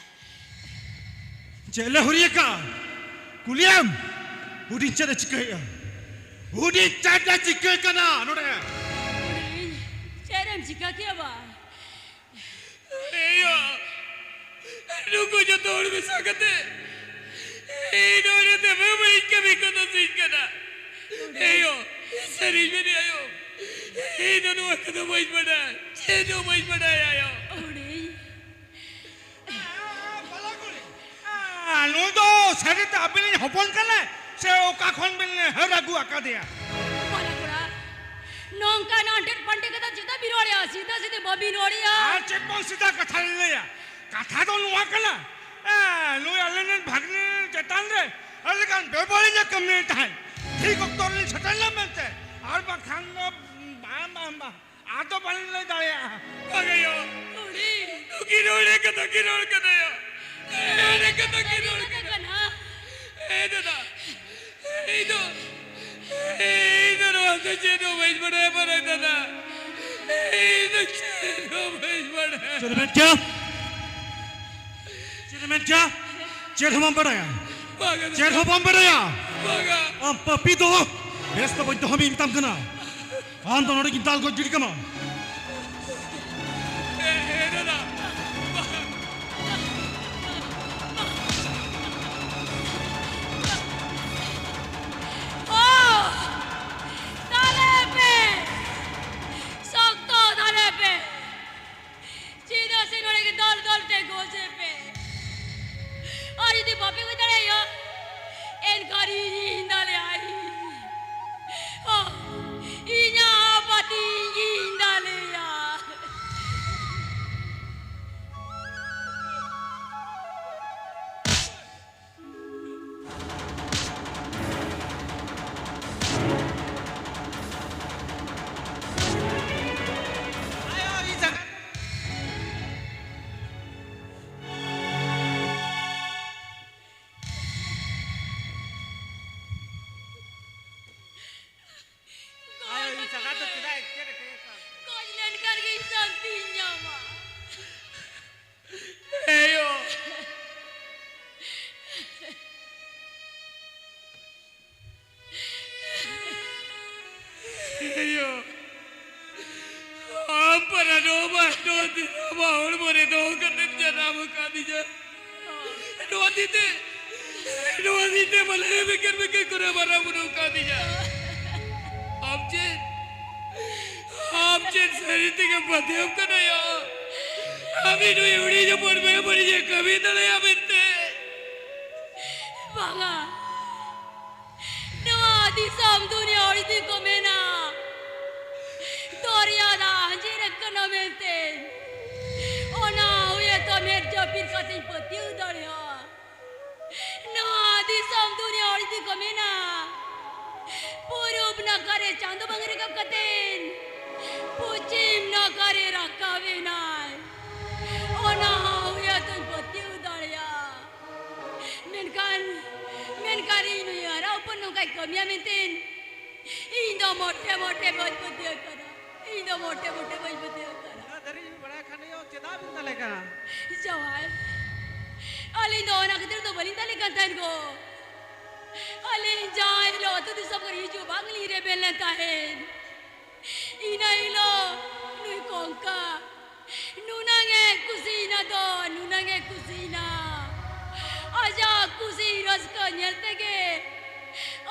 ᱪᱮᱫ ᱞᱮ ᱦᱩᱨᱤ ᱟᱠᱟᱫ? ᱠᱩᱞᱤᱭᱮᱢ? ᱦᱩᱰᱤᱧ ᱪᱮᱫ ᱮ ᱪᱤᱠᱟᱹᱭᱮᱫᱼᱟ? ᱦᱩᱰᱤᱧ ᱪᱮᱫ ᱮ ᱪᱤᱠᱟᱹ ᱠᱟᱱᱟ ᱱᱚᱰᱮ? ᱦᱩᱰᱤᱧ, ᱪᱮᱫ ᱮᱢ ᱪᱤᱠᱟᱹ ᱠᱮᱫᱼᱟ ᱵᱟ? ᱮᱭᱳ, ᱱᱩᱠᱩ ᱡᱚᱛᱚ ᱦᱚᱲ ᱢᱮᱥᱟ ᱠᱟᱛᱮ ᱤᱧ ᱱᱚᱰᱮ ᱫᱚᱢᱮ ᱵᱟᱹᱲᱤᱡ ᱠᱟᱹᱢᱤ ᱠᱚ ᱫᱳᱥᱤᱧ ᱠᱟᱱᱟ᱾ ᱮᱭᱳ, ᱥᱟᱹᱨᱤᱧ ᱢᱮᱱᱮᱫ ᱟᱭᱳ, ᱤᱧ ᱫᱚ ᱱᱚᱣᱟ ᱠᱚᱫᱚ ᱵᱟᱹᱧ ᱵᱟᱰᱟᱭᱟ, ᱪᱮᱫ ᱦᱚᱸ ᱵᱟᱹᱧ ᱵᱟᱰᱟᱭᱟ ᱟᱭᱳ᱾ ᱦᱩᱰᱤᱧ᱾ ᱱᱩᱭ ᱫᱚ ᱥᱟᱹᱨᱤᱛᱮ ᱟᱹᱵᱤᱱᱤᱡ ᱦᱚᱯᱚᱱ ᱠᱟᱱᱟᱭ ᱥᱮ ᱚᱠᱟ ᱠᱷᱚᱱ ᱵᱤᱱ ᱦᱟᱹᱨ ᱟᱹᱜᱩ ᱟᱠᱟᱫᱮᱭᱟ? ᱵᱟᱞᱟ ᱠᱚᱲᱟ, ᱱᱚᱝᱠᱟ ᱱᱟᱱᱴᱮᱫ ᱯᱟᱱᱴᱮ ᱠᱟᱛᱷᱟ ᱪᱮᱫᱟᱜ ᱵᱤᱱ ᱨᱚᱲᱮᱜᱼᱟ? ᱥᱤᱫᱷᱟᱹ ᱥᱤᱫᱷᱟᱹ ᱵᱟᱹᱵᱤᱱ ᱨᱚᱲᱮᱜᱼᱟ᱾ ᱟᱨ ᱪᱮᱫ ᱵᱚᱱ ᱥᱤᱫᱷᱟᱹ ᱠᱟᱛᱷᱟ ᱞᱤᱧ ᱞᱟᱹᱭᱟ? ᱠᱟᱛᱷᱟ ᱫᱚ ᱱᱚᱣᱟ ᱠᱟᱱᱟ, ᱮ, ᱱᱩᱭ ᱟᱞᱮ ᱨᱮᱱ ᱵᱷᱟᱜᱽᱱᱤ ᱪᱮᱛᱟᱱ ᱨᱮ ᱟᱹᱰᱤ ᱜᱟᱱ ᱵᱮᱵᱟᱹᱲᱤᱡ ᱮ ᱠᱟᱹᱢᱤᱭᱮᱫ ᱛᱟᱦᱮᱸᱫ᱾ ᱴᱷᱤᱠ ᱚᱠᱛᱚ ᱨᱮᱞᱤᱧ ᱥᱮᱴᱮᱨ ᱞᱮᱱᱟ ᱢᱮᱱᱛᱮ, ᱟᱨ ᱵᱟᱝᱠᱷᱟᱱ ᱫᱚ ᱵᱟᱝ, ᱵᱟᱝ, ᱵᱟᱝ᱾ ᱟᱫᱚ ᱵᱟᱹᱞᱤᱧ ᱞᱟᱹᱭ ᱫᱟᱲᱮᱭᱟᱜᱼᱟ᱾ ᱵᱟᱝ ᱟᱭᱳ᱾ ᱦᱩᱰᱤᱧ᱾ ᱱᱩᱠᱤᱱ ᱦᱚᱲ ᱮᱲᱮ ᱠᱟᱛᱷᱟ ᱠᱤᱱ ᱨᱚᱲ ᱠᱟᱱᱟ ᱭᱟ᱾ ᱮᱲᱮ ᱠᱟᱛᱷᱟ ᱠᱤᱱ ᱨᱚᱲ ᱠᱟᱱᱟ᱾ ᱠᱟᱱᱟ᱾ ᱮ ᱫᱟᱫᱟ, ᱤᱧ ᱫᱚ, ᱤᱧ ᱫᱚ ᱱᱚᱣᱟ ᱫᱚ ᱪᱮᱫ ᱦᱚᱸ ᱵᱟᱹᱧ ᱵᱟᱲᱟᱭᱟ ᱢᱟᱨᱟᱝ ᱫᱟᱫᱟ᱾ ᱤᱧ ᱫᱚ ᱪᱮᱫ ᱦᱚᱸ ᱵᱟᱹᱧ ᱵᱟᱲᱟᱭᱟ᱾ ᱪᱮᱫ ᱵᱮᱱ ᱪᱤᱠᱟᱹ? ᱢᱮᱱ ᱠᱮᱭᱟ, ᱪᱮᱫ ᱦᱚᱸ ᱵᱟᱢ ᱵᱟᱰᱟᱭᱟ᱾ ᱵᱟᱝᱟ ᱫᱟᱫᱟ᱾ ᱪᱮᱫ ᱦᱚᱸ ᱵᱟᱢ ᱵᱟᱰᱟᱭᱟ᱾ ᱵᱟᱝᱟ᱾ ᱟᱢ ᱯᱟᱯᱤ ᱫᱚ ᱵᱮᱥ ᱫᱚ ᱵᱟᱹᱧ ᱫᱚᱦᱚ ᱢᱮᱭᱟ, ᱢᱮᱛᱟᱢ ᱠᱟᱱᱟ᱾ ᱟᱢ ᱫᱚ ᱱᱚᱰᱮ ᱜᱤᱧ ᱫᱟᱞ ᱜᱚᱡ ᱜᱤᱰᱤ ᱠᱟᱢᱟ᱾ ᱮ, ᱮ, ᱫᱟᱫᱟ᱾ ᱚ! ᱫᱟᱞᱮ ᱯᱮ! ᱥᱚᱠᱛᱚ ᱫᱟᱞᱮ ᱯᱮ! ᱪᱮᱫᱟᱜ ᱥᱮ ᱱᱚᱰᱮ ᱜᱮ ᱫᱟᱞ ᱫᱟᱞ ᱛᱮ ᱜᱚᱡᱮ ᱯᱮ᱾ ᱟᱨ ᱡᱩᱫᱤ ᱵᱟᱯᱮ ᱜᱚᱡ ᱫᱟᱲᱮᱭᱟᱭᱟ, ᱮᱱᱠᱷᱟᱱ ᱤᱧᱤᱧ ᱫᱟᱞᱮᱭᱟ᱾ ᱦᱚᱸ, ᱤᱧᱟᱜ ᱯᱟᱹᱛᱤ ᱤᱧᱤᱧ ᱫᱟᱞᱮᱭᱟ᱾ ᱟᱭᱳ, ᱤᱧ ᱥᱟᱸᱜᱟᱛ ᱫᱚ ᱪᱮᱫᱟᱜ ᱮ ᱪᱮᱫ ᱮ ᱠᱟᱹᱭ ᱠᱟᱱ? ᱜᱚᱡ ᱞᱮᱱᱠᱷᱟᱱ ᱜᱮ ᱤᱧ ᱥᱟᱱᱛᱤᱧ ᱧᱟᱢᱟ᱾ ᱮᱭᱳ᱾ ᱮᱭᱳ᱾ ᱟᱢ ᱯᱟᱨᱟ ᱱᱚᱣᱟ ᱢᱟ ᱱᱚᱣᱟ ᱫᱤᱱ ᱟᱢᱟᱜ ᱦᱚᱲᱢᱚ ᱨᱮ ᱫᱚᱦᱚ ᱠᱟᱛᱮᱢ ᱡᱟᱱᱟᱢ ᱟᱠᱟᱫᱤᱧᱟ᱾ ᱱᱚᱣᱟ ᱫᱤᱱ ᱛᱮ, ᱱᱚᱣᱟ ᱫᱤᱱ ᱛᱮ ᱵᱚᱞᱮ ᱵᱮᱠᱮᱨ ᱵᱮᱠᱮᱨ ᱠᱚᱨᱮ ᱢᱟᱨᱟᱝ ᱵᱩᱨᱩ ᱟᱠᱟᱫᱤᱧᱟ᱾ ᱟᱢ ᱪᱮᱫ, ᱟᱢ ᱪᱮᱫ ᱥᱟᱹᱨᱤ ᱛᱮᱜᱮᱢ ᱯᱟᱹᱛᱭᱟᱹᱣ ᱠᱟᱱᱟ ᱭᱟ? ᱟᱢ ᱱᱩᱭ ᱦᱩᱰᱤᱧ ᱦᱚᱯᱚᱱ ᱵᱮᱵᱟᱹᱲᱤᱡ ᱮ ᱠᱟᱹᱢᱤ ᱫᱟᱲᱮᱭᱟᱜᱼᱟ ᱢᱮᱱᱛᱮ? ᱵᱟᱝᱟ᱾ ᱱᱚᱣᱟ ᱫᱤᱥᱚᱢ ᱫᱩᱱᱤᱭᱟᱹ ᱦᱚᱲ ᱡᱩᱫᱤ ᱠᱚ ᱢᱮᱱᱟ, ᱫᱚᱨᱭᱟ ᱫᱟᱜ ᱟᱸᱡᱮᱫ ᱟᱠᱟᱱᱟ ᱢᱮᱱᱛᱮ, ᱚᱱᱟ ᱦᱩᱭᱮᱛᱚ ᱢᱮᱫ ᱡᱟᱹᱯᱤᱫ ᱠᱟᱛᱮᱧ ᱯᱟᱹᱛᱭᱟᱹᱣ ᱫᱟᱲᱮᱭᱟᱜᱼᱟ᱾ ᱱᱚᱣᱟ ᱫᱤᱥᱚᱢ ᱫᱩᱱᱤᱭᱟᱹ ᱦᱚᱲ ᱡᱩᱫᱤ ᱠᱚ ᱢᱮᱱᱟ, ᱯᱩᱨᱩᱵ ᱱᱟᱠᱷᱟ ᱨᱮ ᱪᱟᱸᱫᱚ ᱵᱟᱝ ᱨᱟᱠᱟᱵ ᱠᱟᱛᱮ ᱯᱚᱪᱷᱤᱢ ᱱᱟᱠᱷᱟ ᱨᱮ ᱨᱟᱠᱟᱵ ᱮᱱᱟᱭ, ᱚᱱᱟ ᱦᱩᱭᱮᱛᱚᱧ ᱯᱟᱹᱛᱭᱟᱹᱣ ᱫᱟᱲᱮᱭᱟᱜᱼᱟ᱾ ᱢᱮᱱᱠᱷᱟᱱ, ᱢᱮᱱᱠᱷᱟᱱ ᱤᱧ ᱱᱩᱭ ᱦᱟᱨᱟ ᱦᱚᱯᱚᱱ ᱱᱚᱝᱠᱟᱭ ᱠᱟᱹᱢᱤᱭᱟ ᱢᱮᱱᱛᱮ ᱤᱧ ᱫᱚ ᱢᱚᱴᱮ ᱢᱚᱴᱮ ᱵᱟᱹᱧ ᱯᱟᱹᱛᱭᱟᱹᱣ ᱠᱟᱱᱟ᱾ ᱤᱧ ᱫᱚ ᱢᱚᱴᱮ ᱢᱚᱴᱮ ᱵᱟᱹᱧ ᱯᱟᱹᱛᱭᱟᱹᱣ ᱠᱟᱱᱟ᱾ ᱩᱱᱟᱹᱜ ᱫᱷᱟᱹᱨᱤᱡ ᱵᱤᱱ ᱵᱟᱲᱟᱭ ᱠᱷᱟᱱ ᱫᱚ ᱪᱮᱫᱟᱜ ᱵᱤᱱ ᱫᱟᱞᱮ ᱠᱟᱱᱟ? ᱡᱟᱶᱟᱭ, ᱟᱹᱞᱤᱧ ᱫᱚ ᱚᱱᱟ ᱠᱷᱟᱹᱛᱤᱨ ᱫᱚ ᱵᱟᱹᱞᱤᱧ ᱛᱟᱦᱮᱸ ᱠᱟᱱ ᱛᱟᱦᱮᱸᱫ ᱜᱚ᱾ ᱟᱹᱞᱤᱧ ᱡᱟᱦᱟᱸ ᱦᱤᱞᱳᱜ ᱟᱹᱛᱩ ᱫᱤᱥᱚᱢ ᱠᱷᱚᱱ ᱦᱤᱡᱩᱜ ᱵᱟᱝᱞᱤᱧ ᱨᱮᱵᱮᱱ ᱞᱮᱱ ᱛᱟᱦᱮᱸᱫ, ᱤᱱᱟᱹ ᱦᱤᱞᱳᱜ ᱱᱩᱭ ᱠᱚᱝᱠᱟ ᱱᱩᱱᱟᱹᱝ ᱮ ᱠᱩᱥᱤᱭᱮᱱᱟ ᱫᱚ, ᱱᱩᱱᱟᱹᱝ ᱮ ᱠᱩᱥᱤᱭᱮᱱᱟ᱾ ᱟᱡᱟᱜ ᱠᱩᱥᱤ ᱨᱟᱹᱥᱠᱟᱹ ᱧᱮᱞ ᱛᱮᱜᱮ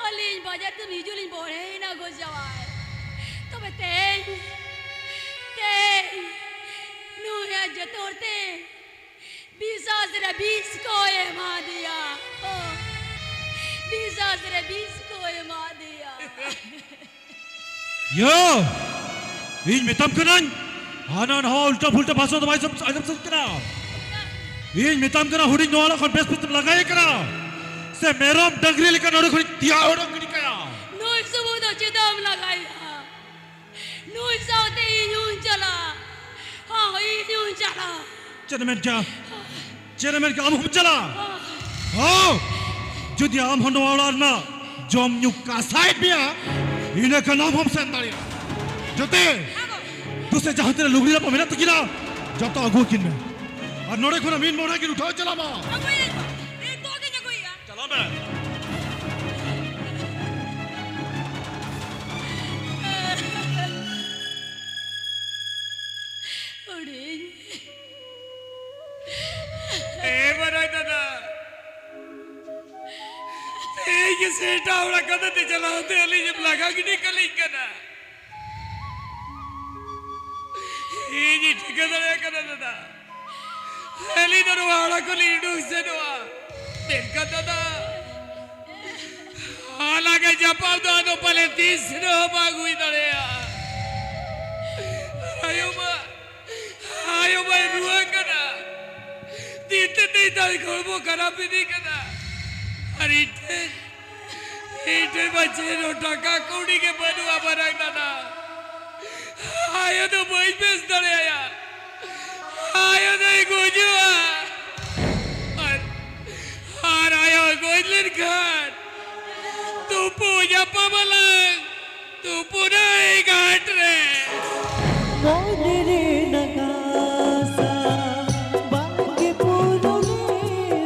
ᱟᱹᱞᱤᱧ ᱵᱟᱡᱟᱨ ᱛᱮ ᱦᱤᱡᱩᱜ ᱞᱤᱧ ᱵᱚᱲᱦᱮᱭᱮᱱᱟ ᱜᱚ ᱡᱟᱶᱟᱭ᱾ ᱛᱚᱵᱮ ᱛᱮᱦᱮᱧ, ᱛᱮᱦᱮᱧ ᱱᱩᱭᱟᱜ ᱡᱚᱛᱚ ᱦᱚᱲ ᱛᱮ ᱵᱤᱥᱟᱥ ᱨᱮ ᱵᱤᱥ ᱠᱚ ᱮᱢᱟ ᱫᱮᱭᱟ᱾ ᱚ, ᱵᱤᱥᱟᱥ ᱨᱮ ᱵᱤᱥ ᱠᱚ ᱮᱢᱟ ᱫᱮᱭᱟ᱾ ᱭᱳ! ᱤᱧ ᱢᱮᱛᱟᱢ ᱠᱟᱹᱱᱟᱹᱧ, ᱦᱟᱱᱟ ᱱᱟᱣᱟ ᱩᱞᱴᱟ ᱯᱷᱩᱞᱴᱟ ᱵᱷᱟᱥᱟ ᱫᱚ ᱵᱟᱭ ᱥᱟᱵ-, ᱟᱸᱡᱚᱢ ᱥᱟᱹᱱᱟᱹᱧ ᱠᱟᱱᱟ᱾ ᱤᱧ ᱢᱮᱛᱟᱢ ᱠᱟᱱᱟ, ᱦᱩᱰᱤᱧ ᱱᱚᱣᱟ ᱠᱷᱚᱱ ᱵᱮᱥ ᱵᱮᱥ ᱞᱟᱜᱟᱭᱮ ᱠᱟᱱᱟ, ᱥᱮ ᱢᱮᱨᱚᱢ ᱰᱟᱝᱨᱤ ᱞᱮᱠᱟ ᱱᱚᱰᱮ ᱠᱷᱚᱱᱤᱧ ᱛᱤᱭᱟ ᱚᱰᱚᱠ ᱜᱤᱰᱤ ᱠᱟᱭᱟ? ᱱᱩᱭ ᱥᱩᱢᱩᱝ ᱫᱚ ᱪᱮᱫᱟᱜ ᱮᱢ ᱞᱟᱜᱟᱭᱮᱭᱟ? ᱱᱩᱭ ᱥᱟᱶᱛᱮ ᱤᱧ ᱦᱚᱸᱧ ᱪᱟᱞᱟᱜᱼᱟ᱾ ᱦᱚᱸ, ᱤᱧ ᱦᱚᱸᱧ ᱪᱟᱞᱟᱜᱼᱟ᱾ ᱪᱮᱫ ᱮᱢ ᱢᱮᱱ ᱠᱮᱜᱼᱟ? ᱪᱮᱫ ᱮᱢ ᱢᱮᱱ ᱠᱮᱜᱼᱟ? ᱟᱢ ᱦᱚᱸᱢ ᱪᱟᱞᱟᱜᱼᱟ? ᱦᱚᱸ᱾ ᱡᱩᱫᱤ ᱟᱢ ᱦᱚᱸ ᱱᱚᱣᱟ ᱚᱲᱟᱜ ᱨᱮᱱᱟᱜ ᱡᱚᱢ ᱧᱩ ᱠᱟᱥᱟᱭᱮᱫ ᱢᱮᱭᱟ, ᱤᱱᱟᱹ ᱠᱷᱟᱱ ᱟᱢ ᱦᱚᱸᱢ ᱥᱮᱱ ᱫᱟᱲᱮᱭᱟᱜᱼᱟ᱾ ᱡᱚᱛᱮ, ᱫᱩᱥᱮ ᱡᱟᱦᱟᱸ ᱛᱤᱱᱟᱹᱜ ᱞᱩᱜᱽᱲᱤ ᱞᱟᱯᱚ ᱢᱮᱱᱟᱜ ᱛᱟᱹᱠᱤᱱᱟ, ᱡᱚᱛᱚ ᱟᱹᱜᱩ ᱟᱹᱠᱤᱱ ᱢᱮ᱾ ᱟᱨ ᱱᱚᱰᱮ ᱠᱷᱚᱱᱟᱜ ᱢᱤᱫ ᱢᱚᱦᱰᱟ ᱠᱤᱱ ᱩᱴᱷᱟᱹᱣ ᱪᱟᱞᱟᱜ ᱢᱟ᱾ ᱟᱹᱜᱩᱭᱟᱹᱧ ᱢᱟ᱾ ᱱᱤᱛᱚᱜ ᱜᱤᱧ ᱟᱹᱜᱩᱭᱮᱭᱟ᱾ ᱪᱟᱞᱟᱜ ᱢᱮ᱾ ᱦᱩᱰᱤᱧ᱾ ᱮ ᱵᱟᱰᱟᱭ ᱫᱟᱫᱟ, ᱛᱮᱦᱮᱧ ᱜᱮ ᱥᱮ ᱮᱴᱟᱜ ᱚᱲᱟᱜ ᱠᱟᱛᱮ ᱛᱮ ᱪᱟᱞᱟᱣ ᱛᱮ ᱟᱹᱞᱤᱧ ᱮᱢ ᱞᱟᱜᱟ ᱜᱤᱰᱤ ᱠᱟᱹᱞᱤᱧ ᱠᱟᱱᱟ᱾ ᱤᱧ ᱴᱷᱤᱠᱟᱹ ᱫᱟᱲᱮᱭᱟᱜ ᱠᱟᱱᱟ ᱫᱟᱫᱟ, ᱟᱹᱞᱤᱧ ᱫᱚ ᱱᱚᱣᱟ ᱚᱲᱟᱜ ᱠᱷᱚᱱ ᱞᱤᱧ ᱩᱰᱩᱠ ᱥᱮᱱᱚᱜᱼᱟ᱾ ᱢᱮᱱᱠᱷᱟᱱ ᱫᱟᱫᱟ, ᱦᱟᱞᱟᱝ ᱮ ᱧᱟᱯᱟᱢ ᱫᱚ ᱟᱫᱚ ᱯᱟᱞᱮ ᱛᱤᱥ ᱨᱮᱦᱚᱸ ᱵᱟᱝ ᱦᱩᱭ ᱫᱟᱲᱮᱭᱟᱜᱼᱟ᱾ ᱟᱭᱳ ᱢᱟ, ᱟᱭᱳ ᱢᱟᱭ ᱨᱩᱣᱟᱹ ᱠᱟᱱᱟ᱾ ᱫᱤᱱ ᱛᱮ ᱫᱤᱱ ᱛᱟᱭ ᱦᱚᱲᱢᱚ ᱠᱷᱟᱨᱟᱯ ᱤᱫᱤ ᱠᱟᱱᱟ᱾ ᱟᱨ ᱤᱧ ᱴᱷᱮᱱ, ᱤᱧ ᱴᱷᱮᱱ ᱢᱟ ᱪᱮᱫ ᱦᱚᱸ ᱴᱟᱠᱟ ᱠᱟᱹᱣᱰᱤ ᱜᱮ ᱵᱟᱹᱱᱩᱜᱼᱟ ᱢᱟᱨᱟᱝ ᱫᱟᱫᱟ᱾ ᱟᱭᱳ ᱫᱚ ᱵᱟᱹᱧ ᱵᱮᱥ ᱫᱟᱲᱮᱭᱟᱭᱟ᱾ ᱟᱭᱳ ᱫᱚᱭ ᱜᱩᱡᱩᱜᱼᱟ᱾ ᱟᱨ, ᱟᱨ ᱟᱭᱳ ᱜᱚᱡ ᱞᱮᱱᱠᱷᱟᱱ ᱛᱩᱯᱩ ᱧᱟᱯᱟᱢ ᱟᱞᱟᱝ ᱛᱩᱯᱩᱱᱟᱹᱭ ᱜᱷᱟᱴ ᱨᱮ᱾ ᱢᱚᱱᱮ ᱨᱮᱱᱟᱜ ᱟᱥᱟ ᱵᱟᱝᱜᱮ ᱯᱩᱨᱩᱱᱮ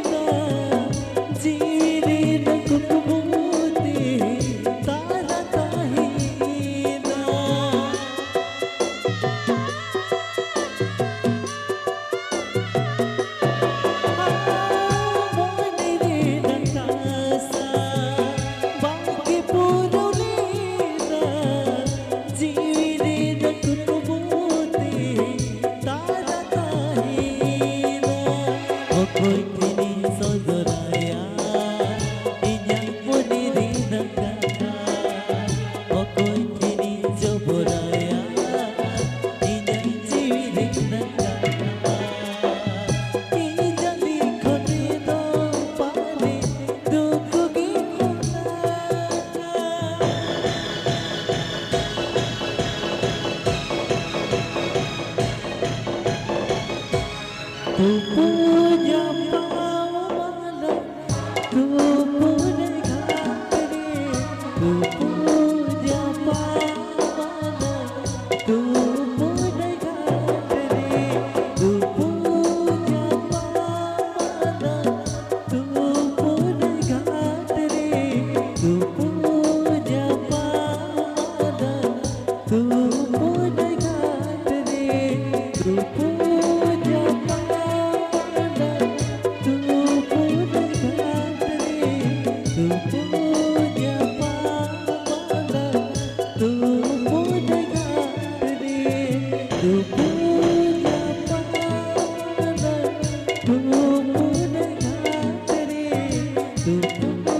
ᱛᱩᱯᱩ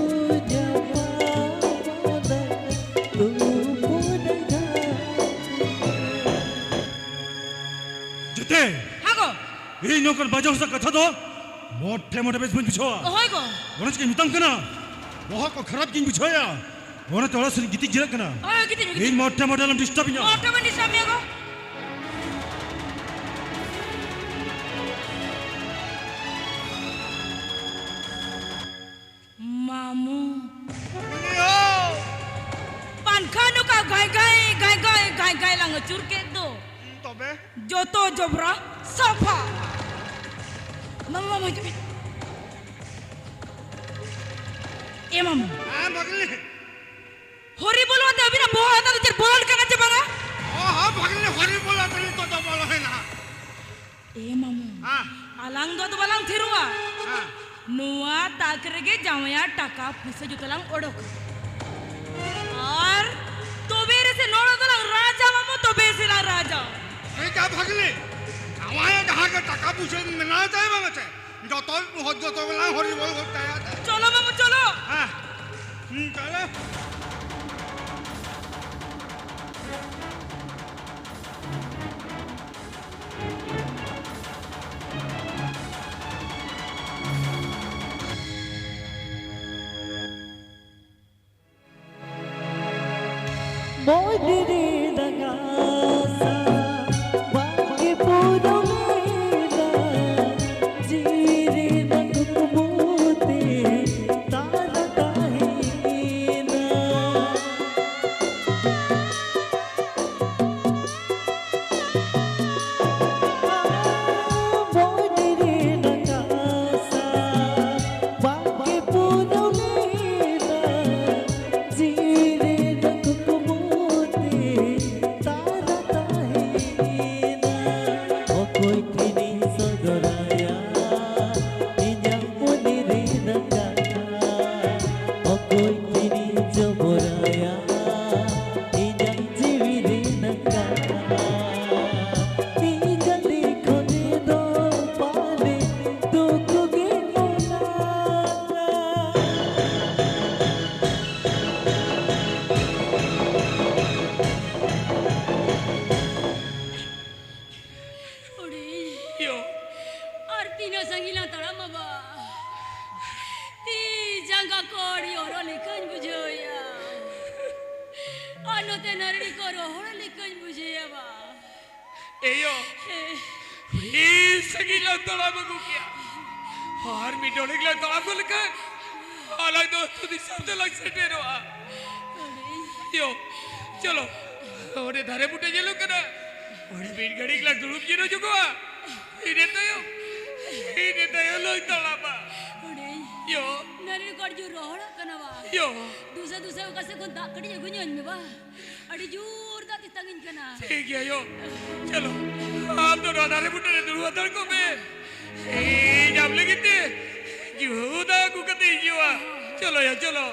ᱡᱟᱯᱟᱜ ᱢᱟᱫᱟ, ᱛᱩᱯᱩ ᱰᱟᱸᱜᱟ᱾ ᱡᱮᱛᱮ! ᱦᱮᱸ ᱜᱚ᱾ ᱤᱧ ᱱᱚᱝᱠᱟᱱ ᱵᱟᱡᱮ ᱦᱚᱲ ᱥᱟᱶ ᱠᱟᱛᱷᱟ ᱫᱚ ᱢᱚᱴᱷᱮ ᱢᱚᱴᱷᱮ ᱵᱮᱥ ᱵᱟᱹᱧ ᱵᱩᱡᱷᱟᱹᱣᱟ᱾ ᱦᱳᱭ ᱜᱚ᱾ ᱚᱱᱟ ᱪᱤᱠᱟᱹᱧ ᱢᱮᱛᱟᱢ ᱠᱟᱱᱟ, ᱵᱚᱦᱚᱜ ᱠᱚ ᱠᱷᱟᱨᱟᱯ ᱜᱤᱧ ᱵᱩᱡᱷᱟᱹᱣᱮᱫᱼᱟ᱾ ᱚᱱᱟᱛᱮ ᱚᱲᱟᱜ ᱥᱮᱫ ᱤᱧ ᱜᱤᱛᱤᱡ ᱡᱤᱨᱟᱹᱜ ᱠᱟᱱᱟ᱾ ᱦᱳᱭ, ᱜᱤᱛᱤᱡ ᱢᱮ, ᱜᱤᱛᱤᱡ ᱤᱧ ᱢᱮ᱾ ᱢᱚᱴᱷᱮ ᱢᱚᱴᱷᱮ ᱟᱞᱚᱢ disturb ᱤᱧᱟ᱾ ᱢᱚᱴᱷᱮ ᱵᱟᱹᱧ disturb ᱢᱮᱭᱟ ᱜᱚ᱾ ᱢᱟᱢᱩ᱾ ᱤᱭᱳ! ᱯᱟᱝᱠᱷᱟ ᱱᱚᱝᱠᱟ ᱜᱟᱭ ᱜᱟᱭ, ᱜᱟᱭ ᱜᱟᱭ, ᱜᱟᱭ ᱜᱟᱭ ᱞᱟᱝ ᱟᱹᱪᱩᱨ ᱠᱮᱫ ᱫᱚ᱾ ᱛᱚᱵᱮ? ᱡᱚᱛᱚ ᱡᱚᱵᱽᱨᱟ ᱥᱟᱯᱷᱟ᱾ ᱢᱟᱢᱩ, ᱢᱟᱢᱩ, ᱦᱤᱡᱩᱜ ᱢᱮ᱾ ᱮ ᱢᱟᱢᱩ᱾ ᱦᱮᱸ, ᱵᱷᱟᱜᱽᱱᱤ᱾ ᱦᱚᱨᱤ ᱵᱚᱞ ᱟᱛᱮ ᱟᱹᱵᱤᱱᱟᱜ ᱵᱚᱦᱚᱜ ᱦᱟᱛᱟᱣ ᱫᱚ ᱪᱮᱫ ᱵᱚᱞᱚᱱ ᱠᱟᱱᱟ ᱪᱮ ᱵᱟᱝᱟ? ᱚ, ᱦᱚᱸ, ᱵᱷᱟᱜᱽᱱᱤ, ᱦᱚᱨᱤ ᱵᱚᱞ ᱟᱛᱮ ᱱᱤᱛᱚᱜ ᱫᱚ ᱵᱚᱞᱚᱭᱮᱱᱟ᱾ ᱮ ᱢᱟᱢᱩ, ᱦᱮᱸ᱾ ᱟᱞᱟᱝ ᱫᱚ ᱟᱫᱚ ᱵᱟᱞᱟᱝ ᱛᱷᱤᱨᱚᱜᱼᱟ᱾ ᱦᱮᱸ᱾ ᱱᱚᱣᱟ ᱛᱟᱠ ᱨᱮᱜᱮ ᱡᱟᱶᱟᱭᱟᱜ ᱴᱟᱠᱟ ᱯᱩᱭᱥᱟᱹ ᱡᱚᱛᱚ ᱞᱟᱝ ᱚᱰᱚᱠᱟ᱾ ᱟᱨ ᱛᱚᱵᱮ ᱨᱮᱥᱮ ᱱᱚᱲ ᱫᱚᱞᱟᱝ ᱨᱟᱡᱟ ᱢᱟᱢᱩ, ᱛᱚᱵᱮ ᱥᱮ ᱞᱟᱝ ᱨᱟᱡᱟ᱾ ᱴᱷᱤᱠ ᱜᱮᱭᱟ ᱵᱷᱟᱜᱽᱱᱤ, ᱡᱟᱶᱟᱭᱟᱜ ᱡᱟᱦᱟᱸ ᱜᱮ ᱴᱟᱠᱟ ᱯᱩᱭᱥᱟᱹ ᱢᱮᱱᱟᱜ ᱛᱟᱭ ᱵᱟᱝ ᱪᱮ, ᱡᱚᱛᱚ, ᱡᱚᱛᱚ ᱜᱮᱞᱟᱝ ᱦᱚᱨᱤ ᱵᱚᱞ ᱜᱚᱫ ᱠᱟᱭᱟ᱾ ᱪᱚᱞᱚ ᱢᱟᱢᱩ, ᱪᱚᱞᱚ᱾ ᱦᱮᱸ᱾ ᱦᱩᱸ, ᱪᱚᱞᱚ᱾ ᱢᱚᱭᱱᱤ ᱨᱮ ᱨᱟᱸᱜᱟᱣ ᱥᱟ ᱵᱟᱝ ᱜᱮ ᱯᱩᱨᱟᱹᱣ ᱞᱮᱱᱟ, ᱡᱤᱣᱤ ᱨᱮᱱᱟᱜ ᱠᱩᱠᱢᱩ ᱛᱮ ᱛᱟᱨᱟ ᱛᱟᱦᱮᱸᱭᱮᱱᱟ᱾ ᱢᱚᱭᱱᱤ ᱨᱮᱱᱟᱜ ᱟᱥᱟ ᱵᱟᱝ ᱜᱮ ᱯᱩᱨᱟᱹᱣ ᱞᱮᱱᱟ, ᱡᱤᱣᱤ ᱨᱮᱱᱟᱜ ᱠᱩᱠᱢᱩ ᱛᱮ ᱠᱚᱲ ᱭᱚᱨᱚ ᱞᱮᱠᱟᱧ ᱵᱩᱡᱷᱟᱹᱣᱮᱭᱟ᱾ ᱟᱨ ᱱᱚᱛᱮ ᱱᱟᱹᱨᱲᱤ ᱠᱚ ᱨᱚᱦᱚᱲ ᱞᱮᱠᱟᱧ ᱵᱩᱡᱷᱟᱹᱣᱮᱭᱟ ᱵᱟ᱾ ᱮᱭᱳ, ᱦᱮᱸ᱾ ᱦᱩᱭ ᱥᱟᱺᱜᱤᱧ ᱞᱟᱝ ᱛᱟᱲᱟᱢ ᱟᱹᱜᱩ ᱠᱮᱜᱼᱟ᱾ ᱟᱨ ᱢᱤᱫ ᱰᱚᱸᱰᱮᱠ ᱞᱟᱝ ᱛᱟᱲᱟᱢ ᱟᱹᱜᱩ ᱞᱮᱠᱷᱟᱱ ᱟᱞᱟᱝ ᱫᱚ ᱟᱹᱛᱩ ᱫᱤᱥᱚᱢ ᱛᱮᱞᱟᱝ ᱥᱮᱴᱮᱨᱚᱜᱼᱟ᱾ ᱟᱹᱰᱤ ᱭᱳ, ᱪᱚᱞᱚ, ᱚᱸᱰᱮ ᱫᱟᱨᱮ ᱵᱩᱴᱟᱹ ᱧᱮᱞᱚᱜ ᱠᱟᱱᱟ, ᱚᱸᱰᱮ ᱢᱤᱫ ᱜᱷᱟᱹᱲᱤᱡ ᱞᱟᱝ ᱫᱩᱲᱩᱵ ᱡᱤᱨᱟᱹᱣ ᱧᱚᱜᱚᱜᱼᱟ᱾ ᱤᱱᱟᱹ ᱛᱟᱭᱚᱢ, ᱤᱱᱟᱹ ᱛᱟᱭᱚᱢ ᱞᱟᱝ ᱛᱟᱲᱟᱢᱟ᱾ ᱦᱩᱰᱤᱧ᱾ ᱭᱳ᱾ ᱱᱟᱹᱨᱤ ᱠᱚ ᱟᱹᱰᱤ ᱡᱳᱨ ᱨᱚᱦᱚᱲᱚᱜ ᱠᱟᱱᱟ ᱵᱟ᱾ ᱭᱳ᱾ ᱫᱩᱥᱮ ᱫᱩᱥᱮ ᱚᱠᱟ ᱥᱮᱫ ᱠᱷᱚᱱ ᱫᱟᱜ ᱠᱟᱹᱴᱤᱡ ᱟᱹᱜᱩ ᱧᱚᱜ ᱟᱹᱧ ᱢᱮ ᱵᱟ᱾ ᱟᱹᱰᱤ ᱡᱳᱨ ᱫᱟᱜ ᱛᱮᱛᱟᱝᱤᱧ ᱠᱟᱱᱟ᱾ ᱴᱷᱤᱠ ᱜᱮᱭᱟ ᱭᱳ᱾ ᱪᱚᱞᱚ, ᱟᱢ ᱫᱚ ᱱᱚᱣᱟ ᱫᱟᱨᱮ ᱵᱩᱴᱟᱹ ᱨᱮ ᱫᱩᱲᱩᱵ ᱦᱟᱛᱟᱲ ᱠᱚᱜ ᱢᱮ᱾ ᱤᱧ ᱟᱢ ᱞᱟᱹᱜᱤᱫ ᱛᱮ ᱡᱩ ᱫᱟᱜ ᱟᱹᱜᱩ ᱠᱟᱛᱮ ᱤᱧ ᱡᱚᱢᱟ᱾ ᱪᱚᱞᱚ ᱭᱟ, ᱪᱚᱞᱚ᱾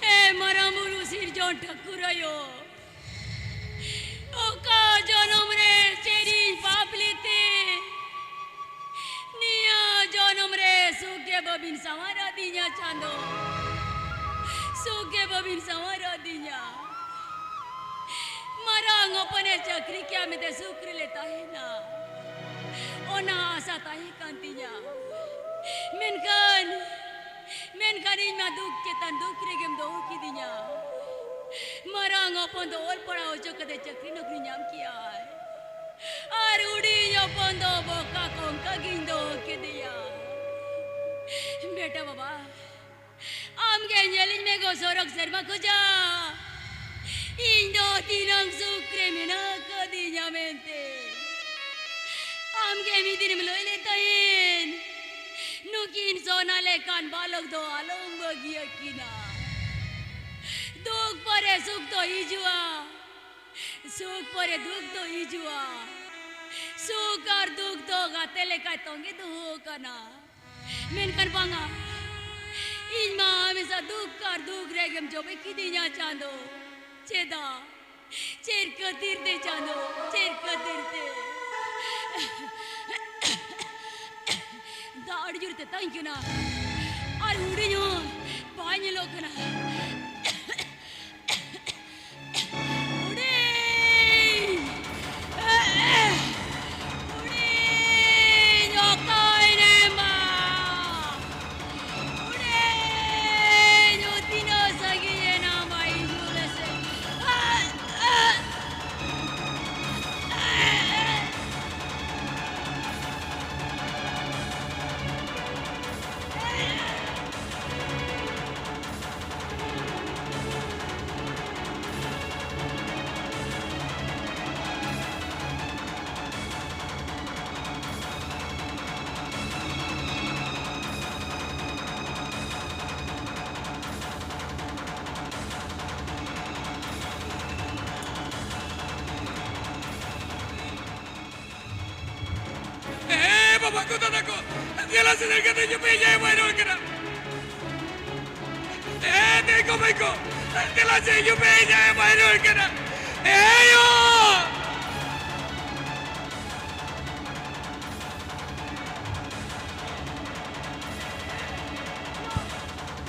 ᱦᱮ ᱢᱟᱨᱟᱝ ᱵᱩᱨᱩ ᱥᱤᱨᱡᱚᱱ ᱴᱷᱟᱹᱠᱩᱨ ᱟᱭᱳ, ᱚᱠᱟ ᱡᱚᱱᱚᱢ ᱨᱮ ᱪᱮᱫ ᱤᱧ ᱯᱟᱯ ᱞᱮᱫ ᱛᱮ ᱱᱤᱭᱟᱹ ᱡᱚᱱᱚᱢ ᱨᱮ ᱥᱩᱠ ᱜᱮ ᱵᱟᱹᱵᱤᱱ ᱥᱟᱶᱟᱨ ᱟᱹᱫᱤᱧᱟ ᱪᱟᱸᱫᱚ, ᱥᱩᱠ ᱜᱮ ᱵᱟᱹᱵᱤᱱ ᱥᱟᱶᱟᱨ ᱟᱹᱫᱤᱧᱟ᱾ ᱢᱟᱨᱟᱝ ᱦᱚᱯᱚᱱᱮ ᱪᱟᱹᱠᱨᱤ ᱠᱮᱭᱟ ᱢᱮᱱᱛᱮ ᱥᱩᱠ ᱨᱮᱞᱮ ᱛᱟᱦᱮᱱᱟ, ᱚᱱᱟ ᱟᱥᱟ ᱛᱟᱦᱮᱸ ᱠᱟᱱ ᱛᱤᱧᱟ᱾ ᱢᱮᱱᱠᱷᱟᱱ, ᱢᱮᱱᱠᱷᱟᱱ ᱤᱧ ᱢᱟ ᱫᱩᱠ ᱪᱮᱛᱟᱱ ᱫᱩᱠ ᱨᱮᱜᱮᱢ ᱫᱚᱦᱚ ᱠᱤᱫᱤᱧᱟ᱾ ᱢᱟᱨᱟᱝ ᱦᱚᱯᱚᱱ ᱫᱚ ᱚᱞ ᱯᱟᱲᱦᱟᱣ ᱦᱚᱪᱚ ᱠᱟᱛᱮ ᱪᱟᱹᱠᱨᱤ ᱱᱚᱠᱨᱤ ᱧᱟᱢ ᱠᱮᱭᱟᱭ, ᱟᱨ ᱦᱩᱰᱤᱧ ᱦᱚᱯᱚᱱ ᱫᱚ ᱵᱚᱠᱟ ᱠᱚᱝᱠᱟ ᱜᱤᱧ ᱫᱚᱦᱚ ᱠᱮᱫᱮᱭᱟ᱾ ᱵᱮᱴᱟ ᱵᱟᱵᱟ, ᱟᱢ ᱜᱮ ᱧᱮᱞᱤᱧ ᱢᱮ ᱜᱚ ᱥᱚᱨᱚᱜ ᱥᱮᱨᱢᱟ ᱠᱷᱚᱡᱟᱜ, ᱤᱧ ᱫᱚ ᱛᱤᱱᱟᱹᱝ ᱥᱩᱠ ᱨᱮ ᱢᱮᱱᱟᱜ ᱟᱠᱟᱫᱤᱧᱟ ᱢᱮᱱᱛᱮ᱾ ᱟᱢ ᱜᱮ ᱢᱤᱫ ᱫᱤᱱᱮᱢ ᱞᱟᱹᱭ ᱞᱮᱫ ᱛᱟᱦᱮᱱ, ᱱᱩᱠᱤᱱ ᱥᱚᱱᱟ ᱞᱮᱠᱟᱱ ᱵᱟᱞᱚᱠ ᱫᱚ ᱟᱞᱚᱢ ᱵᱟᱹᱜᱤᱭᱟᱹᱠᱤᱱᱟ᱾ ᱫᱩᱠ ᱯᱚᱨᱮ ᱥᱩᱠ ᱫᱚ ᱦᱤᱡᱩᱜᱼᱟ, ᱥᱩᱠ ᱯᱚᱨᱮ ᱫᱩᱠ ᱫᱚ ᱦᱤᱡᱩᱜᱼᱟ᱾ ᱥᱩᱠ ᱟᱨ ᱫᱩᱠ ᱫᱚ ᱜᱟᱛᱮ ᱞᱮᱠᱟᱭ ᱛᱚᱸᱜᱮ ᱫᱚᱦᱚ ᱟᱠᱟᱱᱟ᱾ ᱢᱮᱱᱠᱷᱟᱱ ᱵᱟᱝᱟ, ᱤᱧ ᱢᱟ ᱦᱟᱢᱮᱥᱟ ᱫᱩᱠ ᱟᱨ ᱫᱩᱠ ᱨᱮᱜᱮᱢ ᱡᱚᱵᱮ ᱠᱤᱫᱤᱧᱟ ᱪᱟᱸᱫᱚ᱾ ᱪᱮᱫᱟᱜ? ᱪᱮᱫ ᱠᱷᱟᱹᱛᱤᱨ ᱛᱮ ᱪᱟᱸᱫᱚ? ᱪᱮᱫ ᱠᱷᱟᱹᱛᱤᱨ ᱛᱮ? ᱫᱟᱜ ᱟᱹᱰᱤ ᱡᱳᱨ ᱛᱮᱛᱟᱝ ᱠᱟᱱᱟ ᱟᱨ ᱦᱩᱰᱤᱧ ᱦᱚᱸ ᱵᱟᱭ ᱧᱮᱞᱚᱜ ᱠᱟᱱᱟ᱾ ᱦᱩᱰᱤᱧ! ᱦᱩᱰᱤᱧ, ᱚᱠᱚᱭ ᱱᱟᱢ ᱵᱟ? ᱦᱩᱰᱤᱧ, ᱛᱤᱱᱟᱹᱜ ᱥᱟᱺᱜᱤᱧ ᱮᱱᱟᱢ ᱵᱟ? ᱦᱤᱡᱩᱜ ᱢᱮᱥᱮ᱾ ᱮ ᱵᱟᱵᱟ ᱠᱚ, ᱫᱟᱫᱟ ᱠᱚ, ᱫᱮᱞᱟ ᱥᱮ ᱫᱮᱞᱟ ᱠᱟᱛᱮ ᱦᱤᱡᱩᱜ ᱯᱮ, ᱡᱟᱦᱟᱸᱭ ᱵᱟᱭ ᱨᱚᱲ ᱠᱟᱱᱟ᱾ ᱮ ᱫᱟᱹᱭ ᱠᱚ, ᱵᱷᱟᱹᱭ ᱠᱚ, ᱫᱮᱞᱟ ᱥᱮ ᱦᱤᱡᱩᱜ ᱯᱮ, ᱡᱟᱦᱟᱸᱭ ᱵᱟᱭ ᱨᱚᱲ ᱠᱟᱱᱟ᱾ ᱮ ᱭᱳ!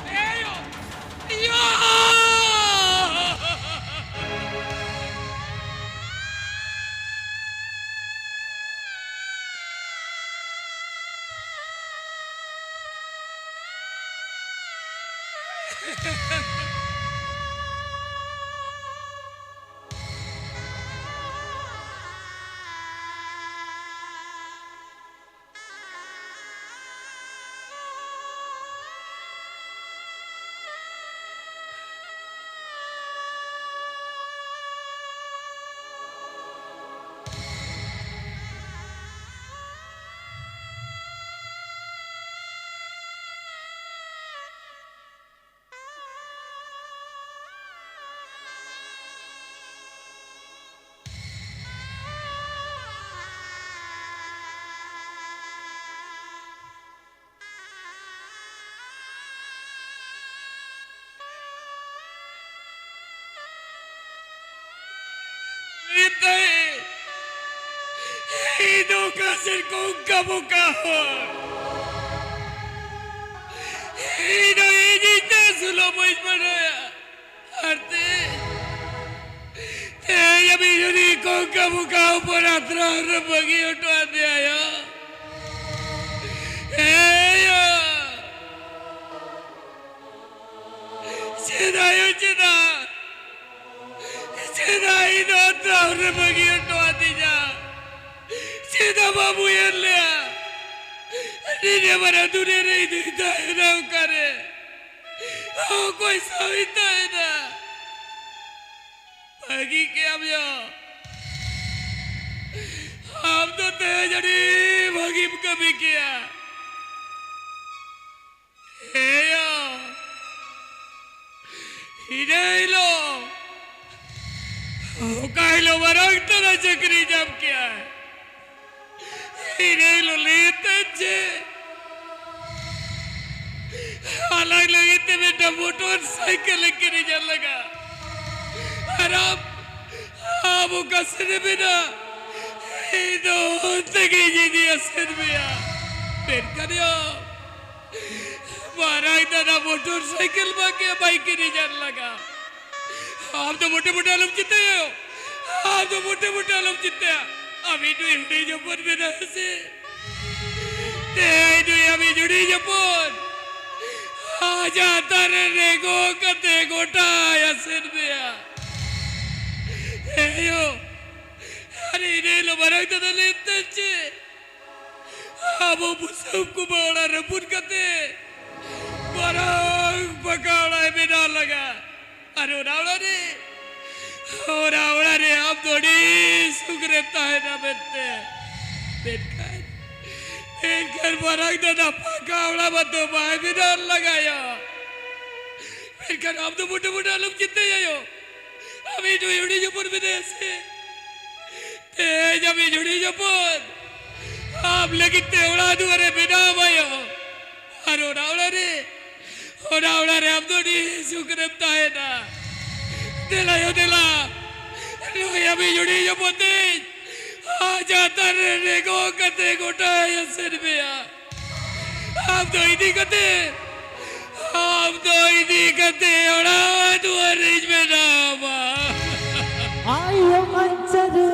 ᱮ ᱭᱳ! ᱭᱳ! ᱤᱧ ᱫᱚ ᱚᱠᱟ ᱥᱮᱫ ᱠᱚ ᱚᱱᱠᱟ ᱵᱚᱠᱟ ᱦᱚᱲ? ᱤᱧ ᱫᱚ ᱤᱧ ᱤᱧ ᱛᱮ ᱥᱩᱞᱚ ᱵᱟᱹᱧ ᱵᱟᱰᱟᱭᱟ᱾ ᱟᱨ ᱛᱮ, ᱛᱮᱦᱮᱧ ᱟᱹᱵᱤᱡ ᱩᱱᱤ ᱠᱚ ᱚᱱᱠᱟ ᱵᱚᱠᱟ ᱦᱚᱯᱚᱱ ᱟᱛᱨᱟ ᱨᱮ ᱵᱟᱹᱜᱤ ᱦᱚᱴᱚ ᱟᱫᱮᱭᱟ ᱭᱟ᱾ ᱮᱭᱟ᱾ ᱪᱮᱫᱟᱜ ᱭᱳ, ᱪᱮᱫᱟᱜ? ᱪᱮᱫᱟᱜ ᱤᱧ ᱫᱚ ᱛᱟᱣ ᱨᱮ ᱵᱟᱹᱜᱤ ᱦᱚᱴᱚ ᱟᱹᱫᱤᱧᱟ? ᱪᱮᱫᱟᱜ ᱵᱟᱢ ᱩᱭᱦᱟᱹᱨ ᱞᱮᱭᱟ? ᱱᱤᱱᱟᱹ ᱢᱟᱨᱟᱝ ᱫᱩᱱᱤᱭᱟᱹ ᱨᱮ ᱤᱧ ᱫᱩᱧ ᱛᱟᱦᱮᱱᱟ ᱚᱠᱟᱨᱮ? ᱚᱠᱚᱭ ᱥᱟᱶ ᱤᱧ ᱛᱟᱦᱮᱱᱟ? ᱵᱷᱟᱹᱜᱤ ᱠᱮᱜᱼᱟᱢ ᱭᱳ᱾ ᱟᱢ ᱫᱚ ᱛᱮᱦᱮᱧ ᱟᱹᱰᱤ ᱵᱷᱟᱹᱜᱤᱢ ᱠᱟᱹᱢᱤ ᱠᱮᱜᱼᱟ᱾ ᱦᱮᱸᱭᱟ, ᱤᱱᱟᱹ ᱦᱤᱞᱳᱜ, ᱚᱠᱟ ᱦᱤᱞᱳᱜ ᱢᱟᱨᱟᱝ ᱛᱟᱨᱟ ᱪᱟᱹᱠᱨᱤ ᱧᱟᱢ ᱠᱮᱜᱼᱟᱭ, ᱤᱱᱟᱹ ᱦᱤᱞᱳᱜ ᱞᱟᱹᱭ ᱛᱟᱦᱮᱸᱫ ᱡᱮ ᱟᱞᱟᱝ ᱞᱟᱹᱜᱤᱫ ᱛᱮ ᱢᱤᱫᱴᱟᱝ ᱢᱚᱴᱚᱨ ᱥᱟᱭᱠᱮᱞ ᱮ ᱠᱤᱨᱤᱧ ᱟᱞᱟᱝᱟ᱾ ᱟᱨ ᱟᱢ, ᱟᱢ ᱚᱠᱟ ᱥᱮᱫ ᱨᱮ ᱢᱮᱱᱟᱜ, ᱤᱧ ᱫᱚ ᱚᱱᱛᱮ ᱜᱮᱧ ᱤᱫᱤᱭᱟ ᱥᱮᱱ ᱢᱮᱭᱟ᱾ ᱢᱮᱱᱠᱷᱟᱱ ᱭᱟ, ᱢᱟᱨᱟᱝ ᱫᱟᱫᱟ ᱢᱚᱴᱚᱨ ᱥᱟᱭᱠᱮᱞ ᱵᱟᱝ ᱜᱮ ᱵᱟᱭ ᱠᱤᱨᱤᱧ ᱟᱱ ᱞᱟᱜᱟ᱾ ᱟᱢ ᱫᱚ ᱢᱚᱴᱮ ᱢᱚᱴᱮ ᱟᱞᱚᱢ ᱪᱤᱱᱛᱟᱹᱭᱟ᱾ ᱟᱢ ᱫᱚ ᱢᱚᱴᱮ ᱢᱚᱴᱮ ᱟᱞᱚᱢ ᱪᱤᱱᱛᱟᱹᱭᱟ᱾ ᱟᱢ ᱤᱧ ᱫᱚ ᱦᱤᱲᱤᱧ ᱦᱚᱯᱚᱱ ᱢᱮᱱᱟᱜ ᱥᱮ? ᱛᱮᱦᱮᱧ ᱫᱚ ᱟᱢ ᱤᱧ ᱦᱤᱲᱤᱧ ᱦᱚᱯᱚᱱ᱾ ᱟᱡᱟᱜ ᱫᱟᱨᱮ ᱨᱮ ᱜᱚᱜ ᱠᱟᱛᱮ ᱜᱚᱴᱟᱭ ᱟᱥᱮᱱ ᱢᱮᱭᱟ᱾ ᱮᱭᱳ, ᱟᱨ ᱤᱱᱟᱹ ᱦᱤᱞᱳᱜ ᱢᱟᱨᱟᱝ ᱫᱟᱫᱟ ᱞᱟᱹᱭ ᱛᱟᱦᱮᱸᱫ ᱪᱮᱫ? ᱟᱵᱚ ᱵᱩᱥᱟᱹᱵ ᱠᱚ ᱚᱲᱟᱜ ᱨᱟᱹᱯᱩᱫ ᱠᱟᱛᱮ ᱢᱟᱨᱟᱝ ᱯᱟᱠᱟ ᱚᱲᱟᱜ ᱮ ᱵᱮᱱᱟᱣ ᱞᱟᱜᱟ᱾ ᱟᱨ ᱚᱱᱟ ᱚᱲᱟᱜ ᱨᱮ, ᱚᱱᱟ ᱚᱲᱟᱜ ᱨᱮ ᱟᱢ ᱫᱚ ᱟᱹᱰᱤ ᱥᱩᱠ ᱨᱮᱢ ᱛᱟᱦᱮᱱᱟ ᱢᱮᱱᱛᱮ᱾ ᱢᱮᱱᱠᱷᱟᱱ, ᱢᱮᱱᱠᱷᱟᱱ ᱢᱟᱨᱟᱝ ᱫᱟᱫᱟ ᱯᱟᱠᱟ ᱚᱲᱟᱜ ᱢᱟᱛᱚ ᱵᱟᱭ ᱵᱮᱱᱟᱣ ᱞᱟᱜᱟᱭᱟ᱾ ᱢᱮᱱᱠᱷᱟᱱ ᱟᱢ ᱫᱚ ᱢᱚᱴᱮ ᱢᱚᱴᱮ ᱟᱞᱚᱢ ᱪᱤᱱᱛᱟᱹᱭᱟ ᱭᱳ᱾ ᱟᱢ ᱤᱧ ᱦᱩᱰᱤᱧ ᱦᱚᱯᱚᱱ ᱢᱮᱱᱟᱭᱟ ᱥᱮ? ᱛᱮᱦᱮᱧ ᱟᱢ ᱤᱧ ᱦᱩᱰᱤᱧ ᱦᱚᱯᱚᱱ ᱟᱢ ᱞᱟᱹᱜᱤᱫ ᱛᱮ ᱚᱲᱟᱜ ᱫᱩᱣᱟᱹᱨᱮ ᱵᱮᱱᱟᱣ ᱟᱢᱟᱭ᱾ ᱟᱨ ᱚᱱᱟ ᱚᱲᱟᱜ ᱨᱮ, ᱚᱱᱟ ᱚᱲᱟᱜ ᱨᱮ ᱟᱢ ᱫᱚ ᱟᱹᱰᱤ ᱥᱩᱠ ᱨᱮᱢ ᱛᱟᱦᱮᱱᱟ᱾ ᱫᱮᱞᱟ ᱭᱳ, ᱫᱮᱞᱟ᱾ ᱱᱩᱭ ᱟᱢ ᱤᱧ ᱦᱩᱰᱤᱧ ᱦᱚᱯᱚᱱ ᱛᱤᱧ᱾ ᱟᱡ ᱡᱟᱛᱟᱨ ᱨᱮ ᱨᱮᱜᱚ ᱠᱟᱛᱮ ᱜᱚᱴᱟᱭ ᱮᱥᱮᱫ ᱢᱮᱭᱟ᱾ ᱟᱢ ᱫᱚ ᱤᱫᱤ ᱠᱟᱛᱮ, ᱟᱢ ᱫᱚ ᱤᱫᱤ ᱠᱟᱛᱮ ᱚᱲᱟᱜ ᱫᱩᱣᱟᱹᱨᱤᱧ ᱵᱮᱱᱟᱣᱟ᱾ ᱟᱭᱳ ᱵᱟᱧᱪᱟᱨᱩ,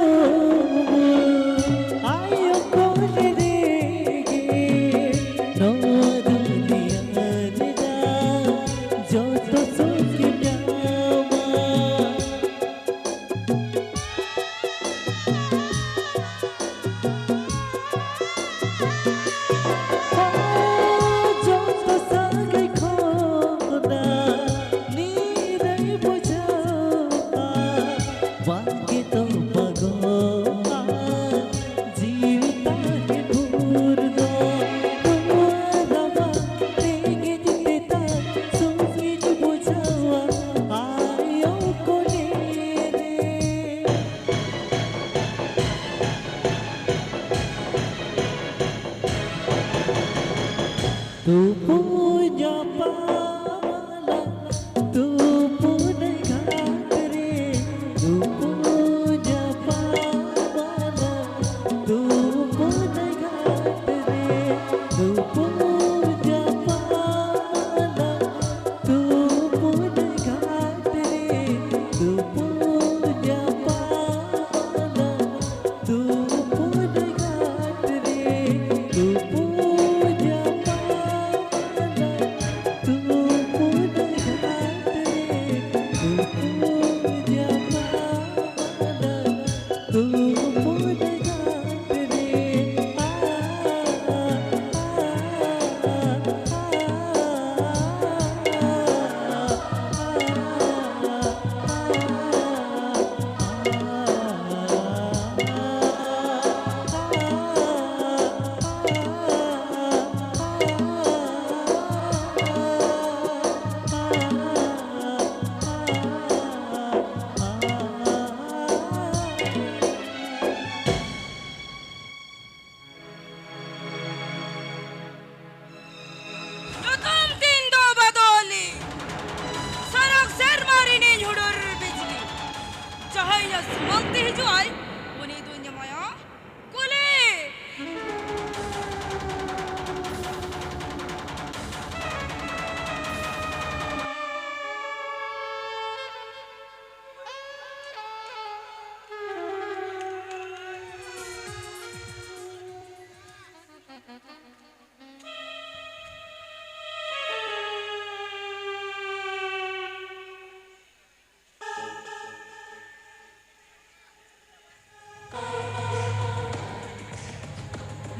ᱟᱭᱳ ᱠᱚᱞᱮ ᱨᱮᱜᱮ, ᱱᱚᱣᱟ ᱫᱩᱱᱤᱭᱟᱹ ᱨᱮᱱᱟᱜ ᱡᱚᱛᱚ ᱥᱩᱠ ᱧᱟᱢᱟ᱾ ᱡᱚᱛᱚ ᱥᱟᱹᱜᱟᱹᱭ ᱠᱷᱚᱱᱟᱜ ᱱᱤᱨᱟᱹᱭ ᱵᱩᱡᱷᱟᱹᱣᱟ, ᱵᱟᱝ ᱜᱮ ᱛᱚᱯᱟᱜᱚᱜᱼᱟ ᱡᱤᱣᱤ ᱛᱟᱦᱮᱸ ᱵᱷᱳᱨ ᱫᱚ᱾ ᱱᱚᱣᱟ ᱨᱟᱵᱟᱝ ᱛᱮᱜᱮᱧ ᱛᱮᱛᱟᱝ ᱥᱩᱠᱤᱧ ᱵᱩᱡᱷᱟᱹᱣᱟ ᱟᱭᱳ ᱠᱚᱞᱮ ᱨᱮ᱾ ᱛᱩᱯᱩ ᱧᱟᱯᱟᱢ ᱟᱞᱟᱝ ᱛᱩᱯᱩᱱ ᱜᱷᱟᱴ ᱨᱮ, ᱛᱩᱯᱩ ᱧᱟᱯᱟᱢ ᱟᱞᱟᱝ ᱛᱩᱯᱩᱱ ᱜᱷᱟᱴ ᱨᱮ, ᱛᱩᱯᱩ ᱧᱟᱯᱟᱢ ᱟᱞᱟᱝ ᱛᱩᱯᱩᱱ ᱜᱷᱟᱴ ᱨᱮ, ᱛᱩᱯᱩ ᱧᱟᱯᱟᱢ ᱟᱞᱟᱝ ᱛᱩᱯᱩᱱ ᱜᱷᱟᱴ ᱨᱮ, ᱛᱩᱯᱩ ᱧᱟᱯᱟᱢ ᱟᱞᱟᱝ᱾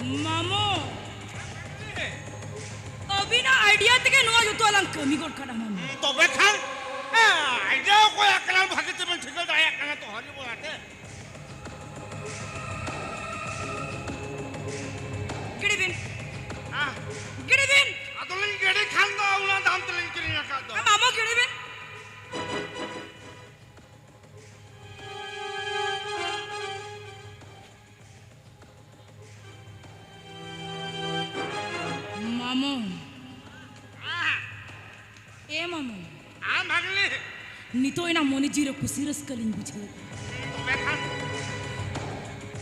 ᱢᱟᱢᱚ, ᱟᱹᱵᱤᱱᱟᱜ ᱟᱭᱰᱤᱭᱟ ᱛᱮᱜᱮ ᱱᱚᱣᱟ ᱡᱚᱛᱚ ᱟᱞᱟᱝ ᱠᱟᱹᱢᱤ ᱜᱚᱫ ᱠᱟᱜᱼᱟ, ᱢᱟᱢᱚ᱾ ᱛᱚᱵᱮ ᱠᱷᱟᱱ, ᱦᱮᱸ, ᱟᱭᱰᱤᱭᱟ ᱚᱠᱚᱭᱟᱜ ᱠᱟᱱᱟ ᱵᱷᱟᱜᱮ ᱛᱮᱵᱮᱱ ᱴᱷᱤᱠᱟᱹ ᱫᱟᱲᱮᱭᱟᱜ ᱠᱟᱱᱟ ᱛᱚ, ᱦᱚᱨᱤ ᱵᱚᱞᱟᱴᱮ᱾ ᱜᱤᱲᱤ ᱵᱤᱱ᱾ ᱦᱮᱸ᱾ ᱜᱤᱲᱤ ᱵᱤᱱ᱾ ᱟᱫᱚᱞᱤᱧ ᱜᱤᱲᱤ ᱠᱷᱟᱱ ᱫᱚ ᱚᱱᱟ ᱫᱟᱢ ᱛᱮᱞᱤᱧ ᱠᱤᱨᱤᱧ ᱟᱠᱟᱫ ᱫᱚ᱾ ᱢᱟᱢᱚ, ᱜᱤᱲᱤ ᱵᱤᱱ᱾ ᱢᱟᱢᱚ᱾ ᱮ ᱢᱟᱢᱚ᱾ ᱟᱢ ᱵᱷᱟᱜᱽᱱᱤ᱾ ᱱᱤᱛᱚᱜ ᱮᱱᱟ ᱢᱚᱱᱮ ᱡᱤᱣᱤ ᱨᱮ ᱠᱩᱥᱤ ᱨᱟᱹᱥᱠᱟᱹ ᱞᱤᱧ ᱵᱩᱡᱷᱟᱹᱣ᱾ ᱛᱚᱵᱮ ᱠᱷᱟᱱ?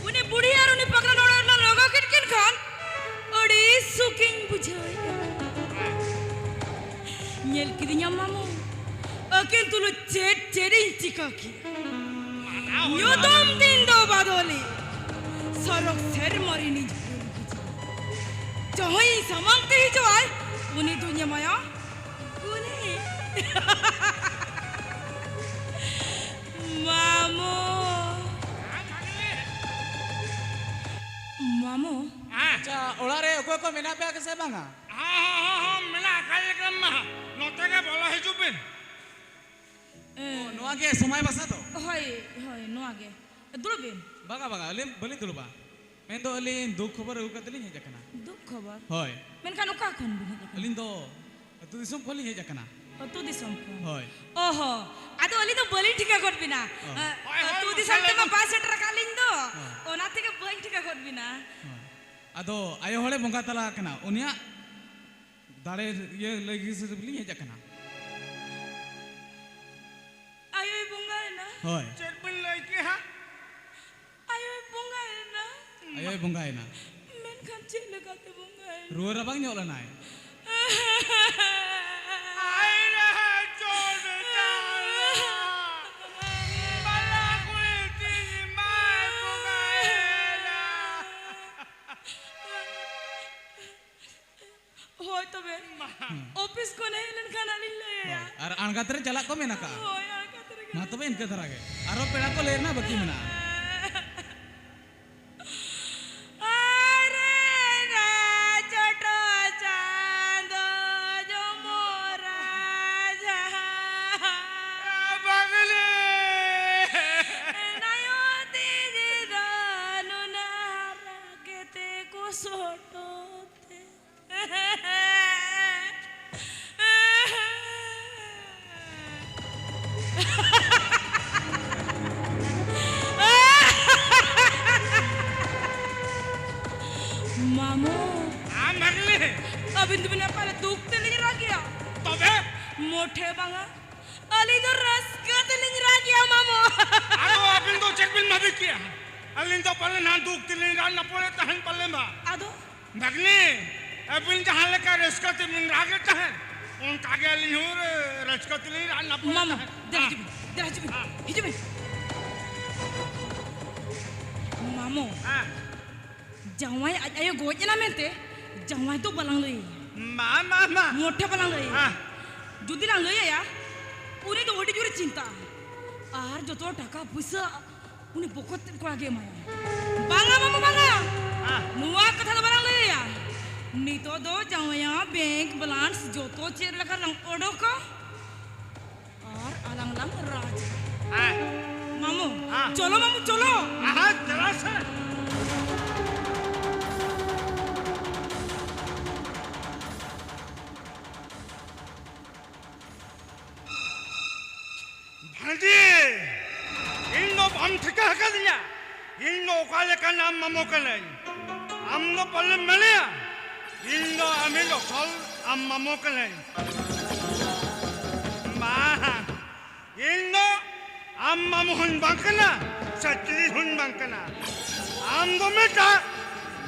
ᱩᱱᱤ ᱵᱩᱲᱦᱤ ᱟᱨ ᱩᱱᱤ ᱯᱟᱜᱽᱞᱟ ᱱᱚᱲᱮ ᱨᱮᱱᱟᱜ ᱞᱚᱜᱚ ᱠᱤᱱ ᱠᱤᱱ ᱠᱷᱟᱱ ᱟᱹᱰᱤ ᱥᱩᱠᱤᱧ ᱵᱩᱡᱷᱟᱹᱣᱮᱫᱼᱟ᱾ ᱧᱮᱞ ᱠᱤᱫᱤᱧᱟᱢ ᱢᱟᱢᱚ, ᱟᱹᱠᱤᱱ ᱛᱩᱞᱩᱡ ᱪᱮᱫ ᱪᱮᱫ ᱤᱧ ᱪᱤᱠᱟᱹ ᱠᱮᱭᱟ᱾ ᱢᱟᱱᱟ ᱦᱩᱭᱩᱜᱼᱟ᱾ ᱧᱩᱛᱩᱢ ᱛᱤᱧ ᱫᱚ ᱵᱟᱫᱚᱞᱤ, ᱥᱚᱨᱚᱜ ᱥᱮᱨᱢᱟ ᱨᱤᱱᱤᱡ ᱦᱩᱞ ᱜᱤᱫᱽᱨᱟᱹ᱾ ᱡᱟᱦᱟᱸᱭ ᱥᱟᱢᱟᱝ ᱛᱮ ᱦᱤᱡᱩᱜᱼᱟᱭ, ᱩᱱᱤ ᱫᱩᱧ ᱮᱢᱟᱭᱟ ᱠᱩᱞᱤ᱾ ᱢᱟᱢᱚ᱾ ᱢᱟᱢᱚ᱾ ᱦᱮᱸ᱾ ᱟᱪᱪᱷᱟ, ᱚᱲᱟᱜ ᱨᱮ ᱚᱠᱚᱭ ᱠᱚ ᱢᱮᱱᱟᱜ ᱯᱮᱭᱟ ᱥᱮ ᱵᱟᱝᱟ? ᱦᱚᱸ, ᱦᱚᱸ, ᱦᱚᱸ, ᱦᱚᱸ, ᱢᱮᱱᱟᱜ ᱟᱠᱟᱫ ᱞᱮᱜᱮᱭᱟ ᱢᱟ᱾ ᱱᱚᱛᱮ ᱜᱮ ᱵᱚᱞᱚ ᱦᱤᱡᱩᱜ ᱵᱤᱱ᱾ ᱮ᱾ ᱚ, ᱱᱚᱣᱟ ᱜᱮ ᱥᱚᱢᱟᱭ ᱵᱟᱥᱟ ᱫᱚ? ᱦᱳᱭ, ᱦᱳᱭ, ᱱᱚᱣᱟ ᱜᱮ᱾ ᱫᱩᱲᱩᱵ ᱵᱤᱱ᱾ ᱵᱟᱝᱟ, ᱵᱟᱝᱟ, ᱟᱹᱞᱤᱧ ᱵᱟᱹᱞᱤᱧ ᱫᱩᱲᱩᱵᱟ᱾ ᱢᱮᱱᱫᱚ ᱟᱹᱞᱤᱧ ᱫᱩᱠ ᱠᱷᱚᱵᱚᱨ ᱟᱹᱜᱩ ᱠᱟᱛᱮ ᱞᱤᱧ ᱦᱮᱡ ᱟᱠᱟᱱᱟ᱾ ᱫᱩᱠ ᱠᱷᱚᱵᱚᱨ? ᱦᱳᱭ᱾ ᱢᱮᱱᱠᱷᱟᱱ ᱚᱠᱟ ᱠᱷᱚᱱ ᱵᱤᱱ ᱦᱮᱡ ᱟᱠᱟᱱᱟ? ᱟᱹᱞᱤᱧ ᱫᱚ ᱟᱹᱛᱩ ᱫᱤᱥᱚᱢ ᱠᱷᱚᱱ ᱞᱤᱧ ᱦᱮᱡ ᱟᱠᱟᱱᱟ᱾ ᱟᱹᱛᱩ ᱫᱤᱥᱚᱢ ᱠᱷᱚᱱ? ᱦᱳᱭ᱾ ᱚ ᱦᱚᱸ, ᱟᱫᱚ ᱟᱹᱞᱤᱧ ᱫᱚ ᱵᱟᱹᱞᱤᱧ ᱴᱷᱤᱠᱟᱹ ᱜᱚᱫ ᱵᱤᱱᱟ᱾ ᱚ᱾ ᱮ, ᱦᱳᱭ, ᱦᱳᱭ, ᱟᱹᱛᱩ ᱢᱟᱥᱮ ᱫᱤᱥᱚᱢ ᱞᱟᱹᱭ ᱛᱮᱢᱟ ᱵᱤᱱ᱾ ᱵᱟᱭ ᱥᱮᱴᱮᱨ ᱟᱠᱟᱫ ᱞᱤᱧ ᱫᱚ, ᱦᱳᱭ᱾ ᱚᱱᱟ ᱛᱮᱜᱮ ᱵᱟᱹᱧ ᱴᱷᱤᱠᱟᱹ ᱜᱚᱫ ᱵᱤᱱᱟ᱾ ᱦᱳᱭ᱾ ᱟᱫᱚ ᱟᱭᱳ ᱦᱚᱲᱮ ᱵᱚᱸᱜᱟ ᱛᱟᱞᱟ ᱟᱠᱟᱱᱟ, ᱩᱱᱤᱭᱟᱜ ᱫᱟᱲᱮ ᱤᱭᱟᱹ ᱞᱟᱹᱜᱤᱫ ᱞᱤᱧ ᱦᱮᱡ ᱟᱠᱟᱱᱟ᱾ ᱟᱭᱳᱭ ᱵᱚᱸᱜᱟᱭᱮᱱᱟ? ᱦᱳᱭ᱾ ᱪᱮᱫ ᱵᱤᱱ ᱞᱟᱹᱭ ᱠᱮᱜᱼᱟ? ᱟᱭᱳᱭ ᱵᱚᱸᱜᱟᱭᱮᱱᱟ? ᱟᱭᱳᱭ ᱵᱚᱸᱜᱟᱭᱮᱱᱟ᱾ ᱢᱮᱱᱠᱷᱟᱱ ᱪᱮᱫ ᱞᱮᱠᱟᱛᱮ ᱵᱚᱸᱜᱟᱭᱮᱱᱟ? ᱨᱩᱣᱟᱹ ᱨᱟᱵᱟᱝ ᱧᱚᱜ ᱞᱮᱱᱟᱭ᱾ ᱟᱭ ᱨᱮ ᱪᱚᱴ ᱪᱟᱸᱫᱚ, ᱵᱟᱞᱟ ᱠᱩᱲᱤ ᱛᱤᱧ ᱢᱟᱭ ᱵᱚᱸᱜᱟᱭᱮᱱᱟ᱾ ᱦᱳᱭ ᱛᱚᱵᱮ᱾ ᱢᱟ᱾ ᱦᱩᱸ᱾ ᱚᱯᱷᱤᱥ ᱠᱷᱚᱱ ᱦᱮᱡ ᱞᱮᱱᱠᱷᱟᱱ ᱟᱹᱞᱤᱧ ᱞᱟᱹᱭ ᱟᱭᱟ᱾ ᱦᱳᱭ, ᱟᱨ ᱟᱬᱜᱟᱛ ᱨᱮ ᱪᱟᱞᱟᱜ ᱠᱚ ᱢᱮᱱ ᱟᱠᱟᱜᱼᱟ᱾ ᱦᱳᱭ, ᱟᱬᱜᱟᱛ ᱨᱮᱜᱮ ᱢᱟ ᱞᱤᱧ ᱛᱚᱵᱮ ᱤᱱᱠᱟᱹ ᱞᱟᱹᱭᱟ᱾ ᱫᱷᱟᱨᱟ ᱜᱮ᱾ ᱟᱨᱚ ᱯᱮᱲᱟ ᱠᱚ ᱞᱟᱹᱭ ᱨᱮᱱᱟᱜ ᱵᱟᱹᱠᱤ ᱢᱮᱱᱟᱜᱼᱟ᱾ ᱟᱨᱮ ᱥᱚᱴᱚ ᱛᱮ᱾ ᱢᱟᱢᱚ᱾ ᱦᱮᱸ, ᱢᱟᱹᱜᱽᱞᱤ᱾ ᱟᱹᱵᱤᱱ ᱫᱚᱵᱤᱱ ᱚᱠᱟᱨᱮ ᱫᱩᱠ ᱛᱮᱞᱤᱧ ᱨᱟᱜᱮᱜᱼᱟ? ᱛᱚᱵᱮ? ᱢᱚᱴᱷᱮ ᱵᱟᱝᱟ᱾ ᱟᱹᱞᱤᱧ ᱫᱚ ᱨᱟᱹᱥᱠᱟᱹ ᱛᱮᱞᱤᱧ ᱨᱟᱜᱮᱜᱼᱟ, ᱢᱟᱢᱚ᱾ ᱟᱫᱚ ᱟᱹᱵᱤᱱ ᱫᱚ ᱪᱮᱫ ᱵᱤᱱ ᱵᱷᱟᱹᱵᱤ ᱠᱮᱜᱼᱟ? ᱟᱹᱞᱤᱧ ᱫᱚ ᱯᱟᱞᱮ ᱱᱟᱦᱟᱜ ᱫᱩᱠ ᱛᱮᱞᱤᱧ ᱨᱟᱜ ᱱᱟᱯᱚᱞᱮᱫ ᱛᱟᱦᱮᱱ ᱯᱟᱞᱮ ᱢᱟ᱾ ᱟᱫᱚ? ᱵᱷᱟᱜᱽᱱᱤ, ᱟᱹᱵᱤᱱ ᱡᱟᱦᱟᱸ ᱞᱮᱠᱟ ᱨᱟᱹᱥᱠᱟᱹ ᱛᱮᱵᱤᱱ ᱨᱟᱜᱮᱫ ᱛᱟᱦᱮᱸᱫ, ᱚᱱᱠᱟ ᱜᱮ ᱟᱹᱞᱤᱧ ᱦᱚᱸ ᱨᱟᱹᱥᱠᱟᱹ ᱛᱮᱞᱤᱧ ᱨᱟᱜ ᱱᱟᱯᱚᱞᱮᱫ ᱢᱟᱢᱚ, ᱛᱟᱦᱮᱸᱫ᱾ ᱫᱮᱞᱟ ᱦᱤᱡᱩᱜ ᱵᱤᱱ, ᱫᱮᱞᱟ ᱦᱤᱡᱩᱜ ᱵᱤᱱ, ᱦᱤᱡᱩᱜ ᱵᱤᱱ᱾ ᱢᱟᱢᱚ, ᱦᱮᱸ᱾ ᱡᱟᱶᱟᱭ ᱟᱡ ᱟᱭᱳ ᱜᱚᱡ ᱮᱱᱟ ᱢᱮᱱᱛᱮ ᱡᱟᱶᱟᱭ ᱫᱚ ᱵᱟᱞᱟᱝ ᱞᱟᱹᱭ ᱟᱭᱟ᱾ ᱢᱟ, ᱢᱟ, ᱢᱟ᱾ ᱢᱚᱴᱷᱮ ᱵᱟᱞᱟᱝ ᱞᱟᱹᱭ ᱟᱭᱟ᱾ ᱦᱮᱸ᱾ ᱡᱩᱫᱤ ᱞᱟᱝ ᱞᱟᱹᱭ ᱟᱭᱟ, ᱩᱱᱤ ᱫᱚ ᱟᱹᱰᱤ ᱡᱳᱨᱮ ᱪᱤᱱᱛᱟᱹᱜᱼᱟ᱾ ᱟᱨ ᱡᱚᱛᱚ ᱴᱟᱠᱟ ᱯᱩᱭᱥᱟᱹ ᱩᱱᱤ ᱵᱚᱠᱚᱛ ᱛᱮᱫ ᱠᱚᱲᱟ ᱜᱮ ᱮᱢᱟᱭᱟ᱾ ᱵᱟᱝᱟ ᱢᱟᱢᱚ, ᱵᱟᱝᱟ᱾ ᱦᱮᱸ᱾ ᱱᱚᱣᱟ ᱠᱟᱛᱷᱟ ᱫᱚ ᱵᱟᱞᱟᱝ ᱞᱟᱹᱭ ᱟᱭᱟ᱾ ᱱᱤᱛᱚᱜ ᱫᱚ ᱡᱟᱶᱟᱭᱟᱜ ᱵᱮᱝᱠ ᱵᱮᱞᱟᱱᱥ ᱡᱚᱛᱚ ᱪᱮᱫ ᱞᱮᱠᱟ ᱞᱟᱝ ᱚᱰᱚᱠᱟ᱾ ᱟᱨ ᱟᱞᱟᱝ ᱞᱟᱝ ᱨᱟᱡᱽ᱾ ᱦᱮᱸ᱾ ᱢᱟᱢᱚ, ᱦᱮᱸ᱾ ᱪᱚᱞᱚ ᱢᱟᱢᱚ, ᱪᱚᱞᱚ᱾ ᱟᱦᱟ, ᱪᱟᱞᱟᱜ ᱥᱮ᱾ ᱵᱷᱟᱹᱡᱤ, ᱤᱧ ᱫᱚ ᱵᱟᱢ ᱴᱷᱤᱠᱟᱹ ᱟᱠᱟᱫᱤᱧᱟ? ᱤᱧ ᱫᱚ ᱚᱠᱟ ᱞᱮᱠᱟᱱ ᱟᱢ ᱢᱟᱢᱚ ᱠᱟᱹᱱᱟᱹᱧ? ᱟᱢ ᱫᱚ ᱯᱟᱞᱮᱢ ᱢᱮᱱᱮᱭᱟ, ᱤᱧ ᱫᱚ ᱟᱢᱤᱡ ᱟᱥᱚᱞ ᱟᱢ ᱢᱟᱢᱚ ᱠᱟᱹᱱᱟᱹᱧ᱾ ᱵᱟᱝ, ᱤᱧ ᱫᱚ ᱟᱢ ᱢᱟᱢᱚ ᱦᱚᱸᱧ ᱵᱟᱝ ᱠᱟᱱᱟ, ᱥᱮ ᱪᱤᱞᱤ ᱦᱚᱸᱧ ᱵᱟᱝ ᱠᱟᱱᱟ᱾ ᱟᱢ ᱫᱚ ᱢᱤᱫᱴᱟᱝ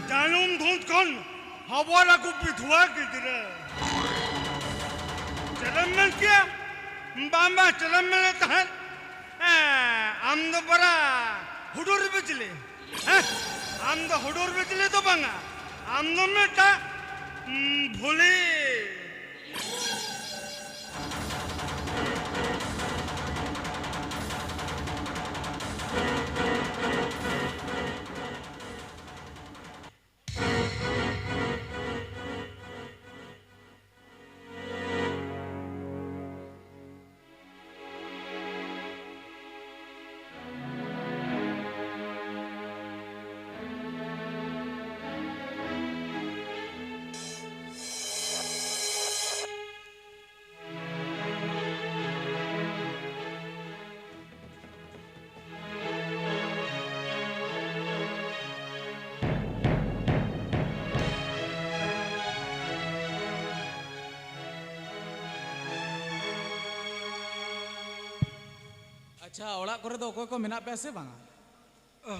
ᱡᱟᱹᱱᱩᱢ ᱫᱷᱩᱸᱛ ᱠᱷᱚᱱ ᱦᱚᱵᱚᱨ ᱟᱹᱜᱩ ᱵᱤᱫᱷᱩᱣᱟᱹ ᱜᱤᱫᱽᱨᱟᱹ᱾ ᱪᱮᱫ ᱮᱢ ᱢᱮᱱ ᱠᱮᱭᱟ? ᱵᱟᱝ, ᱵᱟᱝ, ᱪᱮᱫ ᱮᱢ ᱢᱮᱱᱮᱫ ᱛᱟᱦᱮᱸᱫ? ᱦᱮᱸ, ᱟᱢ ᱫᱚ ᱯᱟᱨᱟ ᱦᱩᱰᱩᱨ ᱵᱤᱡᱽᱞᱤ᱾ ᱦᱮᱸ? ᱟᱢ ᱫᱚ ᱦᱩᱰᱩᱨ ᱵᱤᱡᱽᱞᱤ ᱫᱚ ᱵᱟᱝᱟ, ᱟᱢ ᱫᱚ ᱢᱤᱫᱴᱟᱝ, ᱩᱸ, ᱵᱷᱩᱞᱤ᱾ ᱟᱪᱪᱷᱟ, ᱚᱲᱟᱜ ᱠᱚᱨᱮ ᱫᱚ ᱚᱠᱚᱭ ᱠᱚ ᱢᱮᱱᱟᱜ ᱯᱮᱭᱟ ᱥᱮ ᱵᱟᱝᱟ? ᱚ,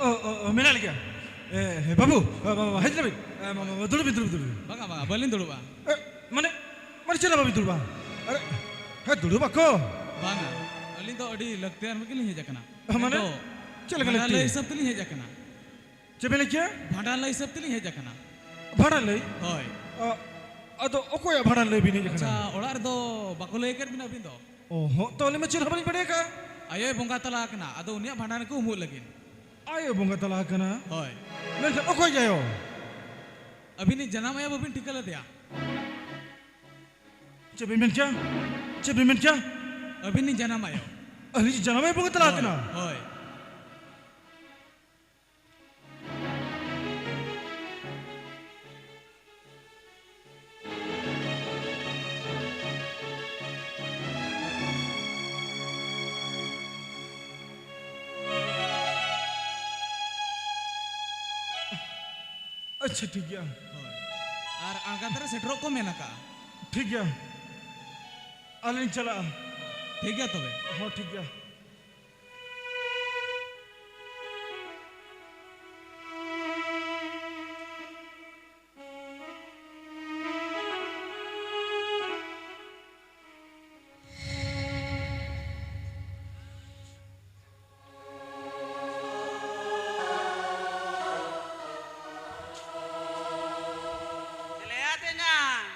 ᱚ, ᱚ, ᱚ, ᱢᱮᱱᱟᱜ ᱞᱮᱜᱮᱭᱟ᱾ ᱮ, ᱦᱮ, ᱵᱟᱹᱵᱩ, ᱵᱟ-, ᱵᱟ-, ᱵᱟ-, ᱦᱮᱡ ᱞᱮᱱ ᱵᱤᱱ᱾ ᱮ, ᱢᱟ, ᱢᱟ, ᱢᱟ, ᱫᱩᱲᱩᱵ ᱵᱤᱱ, ᱫᱩᱲᱩᱵ, ᱫᱩᱲᱩᱵ ᱵᱤᱱ᱾ ᱵᱟᱝᱟ, ᱵᱟᱝᱟ, ᱵᱟᱹᱞᱤᱧ ᱫᱩᱲᱩᱵᱼᱟ᱾ ᱮ, ᱢᱟᱱᱮ, ᱢᱟᱱᱮ ᱪᱮᱫ ᱞᱮᱠᱟ ᱵᱟᱹᱵᱤᱱ ᱫᱩᱲᱩᱵᱼᱟ? ᱟᱨᱮ, ᱦᱮᱸ, ᱫᱩᱲᱩᱵ ᱟᱠᱚ᱾ ᱵᱟᱝᱟ, ᱟᱹᱞᱤᱧ ᱫᱚ ᱟᱹᱰᱤ ᱞᱟᱹᱠᱛᱤᱭᱟᱱ ᱨᱮᱜᱮ ᱞᱤᱧ ᱦᱮᱡ ᱟᱠᱟᱱᱟ᱾ ᱢᱟᱱᱮ? ᱟᱫᱚ ᱪᱮᱫ ᱞᱮᱠᱟ ᱵᱷᱟᱸᱰᱟᱱ ᱞᱟᱹᱠᱛᱤ? ᱞᱟᱹᱭ ᱦᱤᱥᱟᱹᱵ ᱛᱮᱞᱤᱧ ᱦᱮᱡ ᱟᱠᱟᱱᱟ᱾ ᱪᱮᱫ ᱵᱤᱱ ᱞᱟᱹᱭ ᱠᱮᱜᱼᱟ? ᱵᱷᱟᱸᱰᱟᱱ ᱞᱟᱹᱭ ᱦᱤᱥᱟᱹᱵ ᱛᱮᱞᱤᱧ ᱦᱮᱡ ᱟᱠᱟᱱᱟ᱾ ᱵᱷᱟᱸᱰᱟᱱ ᱞᱟᱹᱭ? ᱦᱳᱭ᱾ ᱟ, ᱟᱫᱚ ᱚᱠᱚᱭᱟᱜ ᱵᱷᱟᱸᱰᱟᱱ ᱞᱟᱹᱭ ᱵᱤᱱ ᱦᱮᱡ ᱟᱠᱟᱱᱟ? ᱟᱪᱪᱷᱟ, ᱚᱲᱟᱜ ᱨᱮᱫᱚ ᱵᱟᱠᱚ ᱞᱟᱹᱭ ᱟᱠᱟᱫ ᱵᱤᱱᱟ ᱟᱹᱵᱤᱱ ᱫᱚ? ᱚ ᱦᱚᱸ, ᱛᱚ ᱟᱹᱞᱤᱧ ᱢᱟ ᱪᱮᱫ ᱦᱚᱸ ᱵᱟᱹᱞᱤᱧ ᱵᱟᱲᱟᱭ ᱟᱠᱟᱫᱼᱟ᱾ ᱟᱭᱳᱭ ᱵᱚᱸᱜᱟ ᱛᱟᱞᱟ ᱟᱠᱟᱱᱟ, ᱟᱫᱚ ᱩᱱᱤᱭᱟᱜ ᱵᱷᱟᱸᱰᱟᱱ ᱨᱮᱠᱚ ᱩᱢᱩᱜ ᱞᱟᱹᱜᱤᱫ᱾ ᱟᱭᱳ ᱵᱚᱸᱜᱟ ᱛᱟᱞᱟ ᱟᱠᱟᱱᱟ? ᱦᱳᱭ᱾ ᱢᱮᱱᱠᱷᱟᱱ ᱚᱠᱚᱭ ᱟᱭᱳ? ᱟᱹᱵᱤᱱᱤᱡ ᱡᱟᱱᱟᱢ ᱟᱭᱳ ᱵᱟᱹᱵᱤᱱ ᱴᱷᱤᱠᱟᱹ ᱞᱮᱫᱮᱭᱟ? ᱪᱮᱫ ᱵᱤᱱ ᱢᱮᱱ ᱠᱮᱜᱼᱟ? ᱪᱮᱫ ᱵᱤᱱ ᱢᱮᱱ ᱠᱮᱜᱼᱟ? ᱟᱹᱵᱤᱱᱤᱡ ᱡᱟᱱᱟᱢ ᱟᱭᱳ᱾ ᱟᱹᱞᱤᱧ ᱡᱟᱱᱟᱢ ᱟᱭᱳ ᱵᱚᱸᱜᱟ ᱛᱟᱞᱟ ᱦᱳᱭ, ᱟᱠᱟᱱᱟ? ᱦᱳᱭ᱾ ᱟᱪᱪᱷᱟ, ᱴᱷᱤᱠ ᱜᱮᱭᱟ᱾ ᱦᱳᱭ᱾ ᱟᱨ ᱟᱬᱜᱟᱛ ᱨᱮ ᱥᱮᱴᱮᱨᱚᱜ ᱠᱚ ᱢᱮᱱ ᱟᱠᱟᱜᱼᱟ᱾ ᱴᱷᱤᱠ ᱜᱮᱭᱟ, ᱟᱹᱞᱤᱧ ᱪᱟᱞᱟᱜᱼᱟ᱾ ᱴᱷᱤᱠ ᱜᱮᱭᱟ ᱛᱚᱵᱮ᱾ ᱦᱚᱸ, ᱴᱷᱤᱠ ᱜᱮᱭᱟ᱾ ᱪᱮᱞᱮᱭᱟ ᱛᱮᱧᱟᱝ,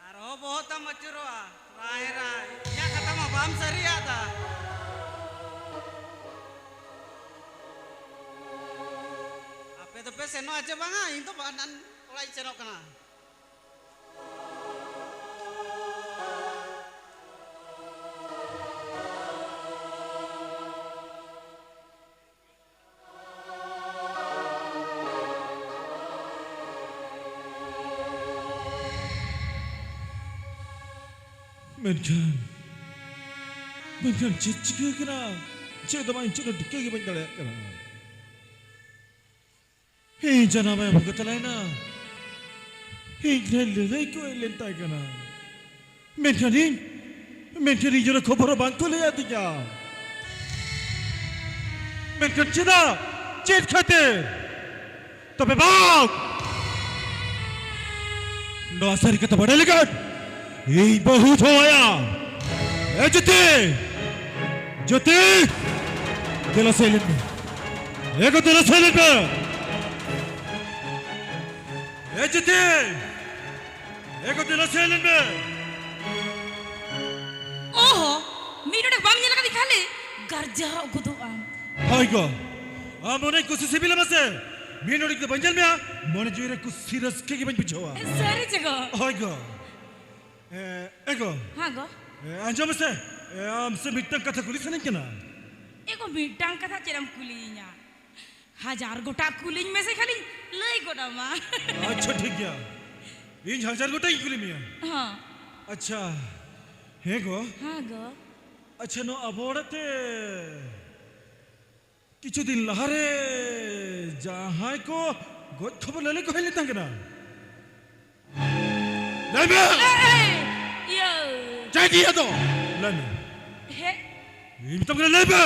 ᱟᱨᱦᱚᱸ ᱵᱚᱦᱚᱜ ᱛᱟᱢ ᱟᱹᱪᱩᱨᱚᱜᱼᱟ᱾ ᱨᱟᱭ, ᱨᱟᱭ, ᱤᱧᱟᱹᱜ ᱠᱟᱛᱷᱟ ᱢᱟ ᱵᱟᱢ ᱥᱟᱹᱨᱤᱭᱟᱜ ᱫᱟ᱾ ᱟᱯᱮ ᱫᱚᱯᱮ ᱥᱮᱱᱚᱜᱼᱟ ᱪᱮ ᱵᱟᱝᱟ? ᱤᱧ ᱫᱚ ᱵᱷᱟᱸᱰᱟᱱ ᱚᱲᱟᱜ ᱤᱧ ᱥᱮᱱᱚᱜ ᱠᱟᱱᱟ᱾ ᱢᱮᱱᱠᱷᱟᱱ, ᱢᱮᱱᱠᱷᱟᱱ ᱪᱮᱫ ᱪᱤᱠᱟᱹ ᱠᱟᱱᱟ? ᱪᱮᱫ ᱫᱚ ᱵᱟᱝ, ᱪᱮᱫ ᱦᱚᱸ ᱴᱷᱤᱠᱟᱹ ᱜᱮ ᱵᱟᱹᱧ ᱫᱟᱲᱮᱭᱟᱜ ᱠᱟᱱᱟ᱾ ᱤᱧ ᱡᱟᱱᱟᱢ ᱟᱭᱳ ᱵᱚᱸᱜᱟ ᱛᱟᱞᱟᱭᱮᱱᱟ᱾ ᱤᱧ ᱴᱷᱮᱱ ᱞᱟᱹᱞᱟᱹᱭ ᱠᱚ ᱦᱮᱡ ᱞᱮᱱ ᱛᱟᱭ ᱠᱟᱱᱟ᱾ ᱢᱮᱱᱠᱷᱟᱱ ᱤᱧ ᱢᱮᱱᱠᱷᱟᱱ ᱤᱧ ᱨᱮ ᱠᱷᱚᱵᱚᱨ ᱦᱚᱸ ᱵᱟᱝ ᱠᱚ ᱞᱟᱹᱭ ᱟᱹᱫᱤᱧᱟ᱾ ᱢᱮᱱᱠᱷᱟᱱ ᱪᱮᱫᱟᱜ? ᱪᱮᱫ ᱠᱷᱟᱹᱛᱤᱨ? ᱛᱚᱵᱮ ᱵᱟᱝ, ᱱᱚᱣᱟ ᱥᱟᱹᱨᱤ ᱠᱟᱛᱷᱟ ᱵᱟᱰᱟᱭ ᱞᱟᱹᱜᱤᱫ ᱤᱧ ᱵᱟᱹᱦᱩ ᱦᱚᱦᱚᱣᱟᱭᱟ᱾ ᱮ ᱡᱳᱛᱤ, ᱡᱳᱛᱤ, ᱫᱮᱞᱟ ᱥᱮᱫ ᱞᱮᱱ ᱢᱮ᱾ ᱮ ᱜᱳ, ᱫᱮᱞᱟ ᱥᱮᱫ ᱞᱮᱱ ᱢᱮ᱾ ᱮ ᱡᱳᱛᱤ, ᱮ ᱜᱳ, ᱫᱮᱞᱟ ᱥᱮᱫ ᱞᱮᱱ ᱢᱮ᱾ ᱚᱦᱚ, ᱢᱤᱫ ᱰᱚᱸᱰᱮᱠ ᱵᱟᱢ ᱧᱮᱞ ᱟᱠᱟᱫᱤᱧ ᱠᱷᱟᱹᱞᱤ ᱜᱟᱨᱡᱟᱣ ᱜᱚᱫᱚᱜ ᱟᱢ᱾ ᱦᱳᱭ ᱜᱳ, ᱟᱢ ᱚᱱᱮ ᱠᱩᱥᱤ ᱥᱤᱵᱤᱞ ᱟᱢᱟ ᱥᱮ? ᱢᱤᱫ ᱰᱚᱸᱰᱮᱠ ᱫᱚ ᱵᱟᱹᱧ ᱧᱮᱞ ᱢᱮᱭᱟ, ᱢᱚᱱᱮ ᱡᱤᱣᱤ ᱨᱮ ᱠᱩᱥᱤ ᱨᱟᱹᱥᱠᱟᱹ ᱜᱮ ᱵᱟᱹᱧ ᱵᱩᱡᱷᱟᱹᱣᱟ᱾ ᱥᱟᱹᱨᱤ ᱪᱮ ᱜᱳ? ᱦᱳᱭ ᱜᱳ᱾ ᱮ, ᱮ ᱜᱳ᱾ ᱦᱮᱸ ᱜᱳ᱾ ᱮ, ᱟᱸᱡᱚᱢ ᱢᱮᱥᱮ, ᱮ, ᱟᱢ ᱥᱮ ᱢᱤᱫᱴᱟᱝ ᱠᱟᱛᱷᱟ ᱠᱩᱞᱤ ᱥᱟᱱᱟᱧ ᱠᱟᱱᱟ᱾ ᱮ ᱜᱳ, ᱢᱤᱫᱴᱟᱝ ᱠᱟᱛᱷᱟ ᱪᱮᱫ ᱮᱢ ᱠᱩᱞᱤᱭᱤᱧᱟ? ᱦᱟᱡᱟᱨ ᱜᱚᱴᱟ ᱠᱩᱞᱤᱧ ᱢᱮᱥᱮ, ᱠᱷᱟᱹᱞᱤᱧ ᱞᱟᱹᱭ ᱜᱚᱫ ᱟᱢᱟ᱾ ᱟᱪᱪᱷᱟ, ᱴᱷᱤᱠ ᱜᱮᱭᱟ, ᱤᱧ ᱦᱟᱡᱟᱨ ᱜᱚᱴᱟᱧ ᱠᱩᱞᱤ ᱢᱮᱭᱟ᱾ ᱦᱚᱸ᱾ ᱟᱪᱪᱷᱟ, ᱦᱮᱸ ᱜᱳ᱾ ᱦᱮᱸ ᱜᱳ᱾ ᱟᱪᱪᱷᱟ, ᱱᱚᱣᱟ ᱟᱵᱚ ᱚᱲᱟᱜ ᱛᱮ ᱠᱤᱪᱷᱩ ᱫᱤᱱ ᱞᱟᱦᱟᱨᱮ ᱡᱟᱦᱟᱸᱭ ᱠᱚ ᱜᱚᱡ ᱠᱷᱚᱵᱚᱨ ᱞᱟᱹᱞᱟᱹᱭ ᱠᱚ ᱦᱮᱡ ᱞᱮᱱ ᱛᱟᱦᱮᱸ ᱠᱟᱱᱟ᱾ ᱞᱟᱹᱭ ᱢᱮ! ᱮ, ᱮ, ᱤᱭᱟᱹ᱾ ᱪᱮᱫ ᱤᱭᱟᱹ ᱫᱚ? ᱞᱟᱹᱭ ᱢᱮ᱾ ᱦᱮᱡ ᱤᱧ ᱢᱮᱛᱟᱢ ᱠᱟᱱᱟ, ᱞᱟᱹᱭ ᱢᱮ!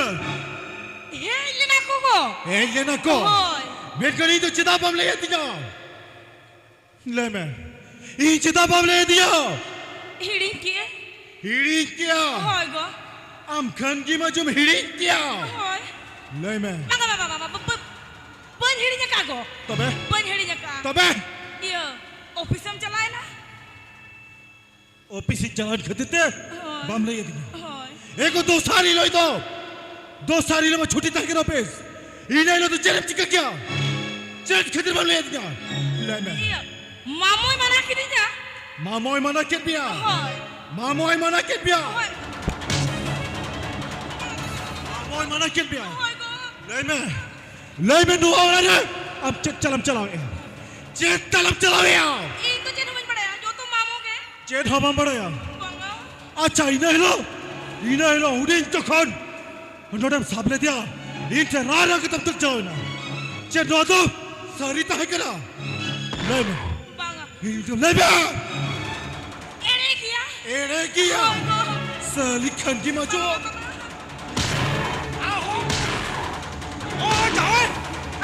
ᱦᱮᱡ ᱞᱮᱱᱟ ᱠᱚ ᱜᱳ᱾ ᱦᱮᱡ ᱞᱮᱱᱟ ᱠᱚ? ᱦᱳᱭ᱾ ᱢᱮᱱᱠᱷᱟᱱ ᱤᱧ ᱫᱚ ᱪᱮᱫᱟᱜ ᱵᱟᱢ ᱞᱟᱹᱭ ᱟᱹᱫᱤᱧᱟ? ᱞᱟᱹᱭ ᱢᱮ, ᱤᱧ ᱪᱮᱫᱟᱜ ᱵᱟᱢ ᱞᱟᱹᱭ ᱟᱹᱫᱤᱧᱟ? ᱦᱤᱲᱤᱧ ᱠᱮᱜᱼᱟ᱾ ᱦᱤᱲᱤᱧ ᱠᱮᱜᱼᱟ? ᱦᱳᱭ ᱜᱳ᱾ ᱟᱢ ᱠᱷᱟᱱ ᱜᱮᱢ ᱟᱸᱡᱚᱢ ᱦᱤᱲᱤᱧ ᱠᱮᱜᱼᱟ? ᱦᱳᱭ᱾ ᱞᱟᱹᱭ ᱢᱮ᱾ ᱵᱟᱝᱟ, ᱵᱟᱝᱟ, ᱵᱟᱝᱟ, ᱵᱟᱝᱟ, ᱵᱟᱹᱧ ᱦᱤᱲᱤᱧ ᱟᱠᱟᱫ ᱜᱳ᱾ ᱛᱚᱵᱮ? ᱵᱟᱹᱧ ᱦᱤᱲᱤᱧ ᱟᱠᱟᱫ᱾ ᱛᱚᱵᱮ? ᱤᱭᱟᱹ, ᱚᱯᱷᱤᱥ ᱮᱢ ᱪᱟᱞᱟᱣ ᱮᱱᱟ? ᱚᱯᱷᱤᱥ ᱤᱧ ᱪᱟᱞᱟᱣ ᱮᱱ ᱠᱷᱟᱹᱛᱤᱨ ᱛᱮ ᱦᱳᱭ᱾ ᱵᱟᱢ ᱞᱟᱹᱭ ᱟᱹᱫᱤᱧᱟ? ᱦᱳᱭ᱾ ᱮ ᱜᱳ, ᱫᱚᱥᱟᱨ ᱦᱤᱞᱳᱜ ᱫᱚ, ᱫᱚᱥᱟᱨ ᱦᱤᱞᱳᱜ ᱢᱟ ᱪᱷᱩᱴᱤ ᱛᱟᱦᱮᱸ ᱠᱟᱱᱟ ᱚᱯᱷᱤᱥ᱾ ᱤᱱᱟᱹ ᱦᱤᱞᱳᱜ ᱫᱚ ᱪᱮᱫ ᱮᱢ ᱪᱤᱠᱟᱹ ᱠᱮᱭᱟ? ᱪᱮᱫ ᱠᱷᱟᱹᱛᱤᱨ ᱵᱟᱢ ᱞᱟᱹᱭ ᱟᱹᱫᱤᱧᱟ? ᱞᱟᱹᱭ ᱢᱮ᱾ ᱤᱭᱟᱹ, ᱢᱟᱢᱚᱭ ᱢᱟᱱᱟ ᱠᱤᱫᱤᱧᱟ᱾ ᱢᱟᱢᱚᱭ ᱢᱟᱱᱟ ᱠᱮᱫ ᱢᱮᱭᱟ? ᱦᱳᱭ᱾ ᱢᱟᱢᱚᱭ ᱢᱟᱱᱟ ᱠᱮᱫ ᱢᱮᱭᱟ? ᱦᱳᱭ᱾ ᱢᱟᱢᱚᱭ ᱢᱟᱱᱟ ᱠᱮᱫ ᱢᱮᱭᱟ? ᱦᱳᱭ ᱜᱳ᱾ ᱞᱟᱹᱭ ᱢᱮ, ᱞᱟᱹᱭ ᱢᱮ, ᱱᱚᱣᱟ ᱚᱲᱟᱜ ᱨᱮ ᱟᱢ ᱪᱮᱫ ᱪᱟᱞᱟᱢ ᱪᱟᱞᱟᱣᱮᱜᱼᱟ? ᱪᱮᱫ ᱛᱟᱞᱟᱢ ᱪᱟᱞᱟᱣᱮᱜᱼᱟ? ᱤᱧ ᱫᱚ ᱪᱮᱫ ᱦᱚᱸ ᱵᱟᱹᱧ ᱵᱟᱲᱟᱭᱟ, ᱡᱚᱛᱚ ᱢᱟᱢᱚ ᱜᱮ᱾ ᱪᱮᱫ ᱦᱚᱸ ᱵᱟᱢ ᱵᱟᱲᱟᱭᱟ? ᱵᱟᱝᱟ᱾ ᱟᱪᱪᱷᱟ, ᱤᱱᱟᱹ ᱦᱤᱞᱳᱜ, ᱤᱱᱟᱹ ᱦᱤᱞᱳᱜ ᱦᱩᱰᱤᱧ ᱡᱚᱠᱷᱚᱱ ᱱᱚᱰᱮᱢ ᱥᱟᱵ ᱞᱮᱫᱮᱭᱟ, ᱤᱧ ᱴᱷᱮᱱ ᱨᱟᱜ ᱨᱟᱜ ᱠᱟᱛᱮᱢ ᱫᱟᱹᱲ ᱪᱟᱞᱟᱣ ᱮᱱᱟ᱾ ᱪᱮᱫ ᱱᱚᱣᱟ ᱫᱚ ᱥᱟᱹᱨᱤ ᱛᱟᱦᱮᱸ ᱠᱟᱱᱟ? ᱞᱟᱹᱭ ᱢᱮ᱾ ᱵᱟᱝᱟ᱾ ᱤᱧ ᱫᱚ ᱞᱟᱹᱭ ᱢᱮ᱾ ᱮᱲᱮ ᱜᱮᱭᱟ᱾ ᱮᱲᱮ ᱜᱮᱭᱟ᱾ ᱦᱳᱭ ᱜᱳ᱾ ᱥᱟᱹᱞᱤ ᱠᱷᱟᱱᱰᱤ ᱢᱟᱡᱚ᱾ ᱟᱦᱳ! ᱚ, ᱡᱟᱶᱟᱭ!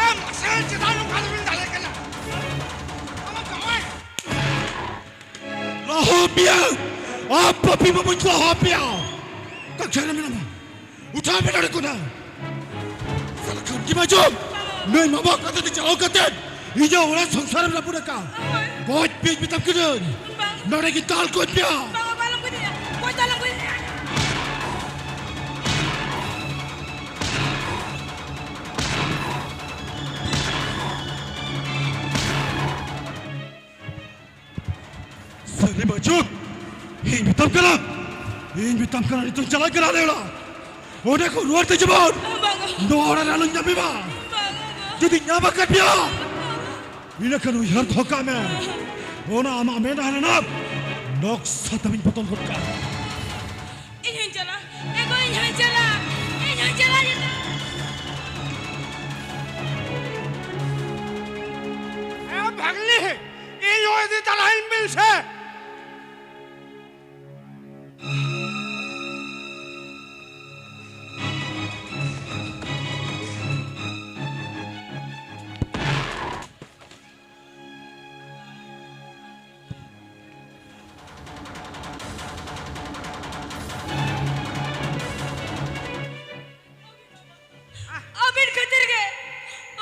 ᱮ, ᱢᱟᱥᱮ, ᱪᱮᱫᱟᱜ ᱱᱚᱝᱠᱟ ᱫᱚᱵᱤᱱ ᱫᱟᱞᱮ ᱠᱟᱱᱟ? ᱟᱢ ᱡᱟᱶᱟᱭ! ᱞᱟᱦᱟ ᱯᱮᱭᱟ! ᱟᱢ ᱯᱟᱯᱤ ᱵᱟᱵᱩᱧ ᱞᱟᱦᱟ ᱯᱮᱭᱟ! ᱠᱟᱠᱷᱟᱱ ᱢᱮᱱᱟᱢᱟ᱾ ᱩᱴᱷᱟᱣ ᱢᱮ ᱱᱚᱰᱮ ᱠᱷᱚᱱᱟᱜ᱾ ᱥᱟᱞᱟ ᱠᱷᱟᱱᱰᱤ ᱢᱟᱡᱚ, ᱱᱩᱭ ᱢᱟᱢᱟ ᱠᱟᱛᱮ ᱛᱮ ᱪᱟᱞᱟᱣ ᱠᱟᱛᱮ ᱤᱧᱟᱹᱜ ᱚᱲᱟᱜ ᱥᱚᱝᱥᱟᱨᱮᱢ ᱨᱟᱹᱯᱩᱫ ᱟᱠᱟᱫ᱾ ᱦᱳᱭ᱾ ᱜᱚᱡ ᱯᱤᱪ ᱢᱮᱛᱟᱢ ᱠᱟᱹᱱᱟᱹᱧ᱾ ᱵᱟᱝ᱾ ᱱᱚᱰᱮ ᱜᱮ ᱫᱟᱞ ᱜᱚᱡ ᱯᱮᱭᱟ᱾ ᱵᱟᱝ, ᱵᱟᱝ, ᱟᱞᱚᱢ ᱜᱚᱡᱮᱧᱟ᱾ ᱜᱚᱡ ᱫᱚ ᱟᱞᱚᱢ ᱜᱚᱡᱮᱧᱟ᱾ ᱥᱟᱹᱨᱤ ᱵᱟᱹᱪᱩ, ᱤᱧ ᱢᱮᱛᱟᱢ ᱠᱟᱱᱟ, ᱤᱧ ᱢᱮᱛᱟᱢ ᱠᱟᱱᱟ, ᱱᱤᱛᱚᱜ ᱪᱟᱞᱟᱜ ᱠᱟᱱᱟ ᱟᱞᱮ ᱚᱲᱟᱜ᱾ ᱚᱸᱰᱮ ᱠᱷᱚᱱ ᱨᱩᱣᱟᱹᱲ ᱛᱮ ᱡᱮᱢᱚᱱ ᱵᱟᱝᱟ᱾ ᱱᱚᱣᱟ ᱚᱲᱟᱜ ᱨᱮ ᱟᱞᱚᱧ ᱧᱟᱢᱮ ᱢᱟ᱾ ᱵᱟᱝᱟ᱾ ᱡᱩᱫᱤ ᱧᱟᱢ ᱟᱠᱟᱫ ᱢᱮᱭᱟ, ᱤᱱᱟᱹ ᱠᱷᱟᱱ ᱩᱭᱦᱟᱹᱨ ᱫᱚᱦᱚ ᱠᱟᱜ ᱢᱮ, ᱚᱱᱟ ᱟᱢᱟᱜ ᱢᱮᱫᱦᱟ ᱨᱮᱱᱟᱜ ᱱᱚᱠᱥᱟ ᱛᱟᱢᱤᱧ ᱵᱚᱫᱚᱞ ᱜᱚᱫ ᱠᱟᱜᱼᱟ᱾ ᱤᱧ ᱦᱚᱸᱧ ᱪᱟᱞᱟᱜᱼᱟ, ᱮ ᱜᱚ, ᱤᱧ ᱦᱚᱸᱧ ᱪᱟᱞᱟᱜᱼᱟ, ᱤᱧ ᱦᱚᱸᱧ ᱪᱟᱞᱟᱜᱼᱟ᱾ ᱮ ᱵᱷᱟᱜᱽᱱᱤ, ᱤᱧ ᱦᱚᱸ ᱤᱫᱤ ᱛᱟᱨᱟᱧ ᱵᱤᱱ ᱥᱮ᱾ ᱟᱹᱵᱤᱱ ᱠᱷᱟᱹᱛᱤᱨ ᱜᱮ,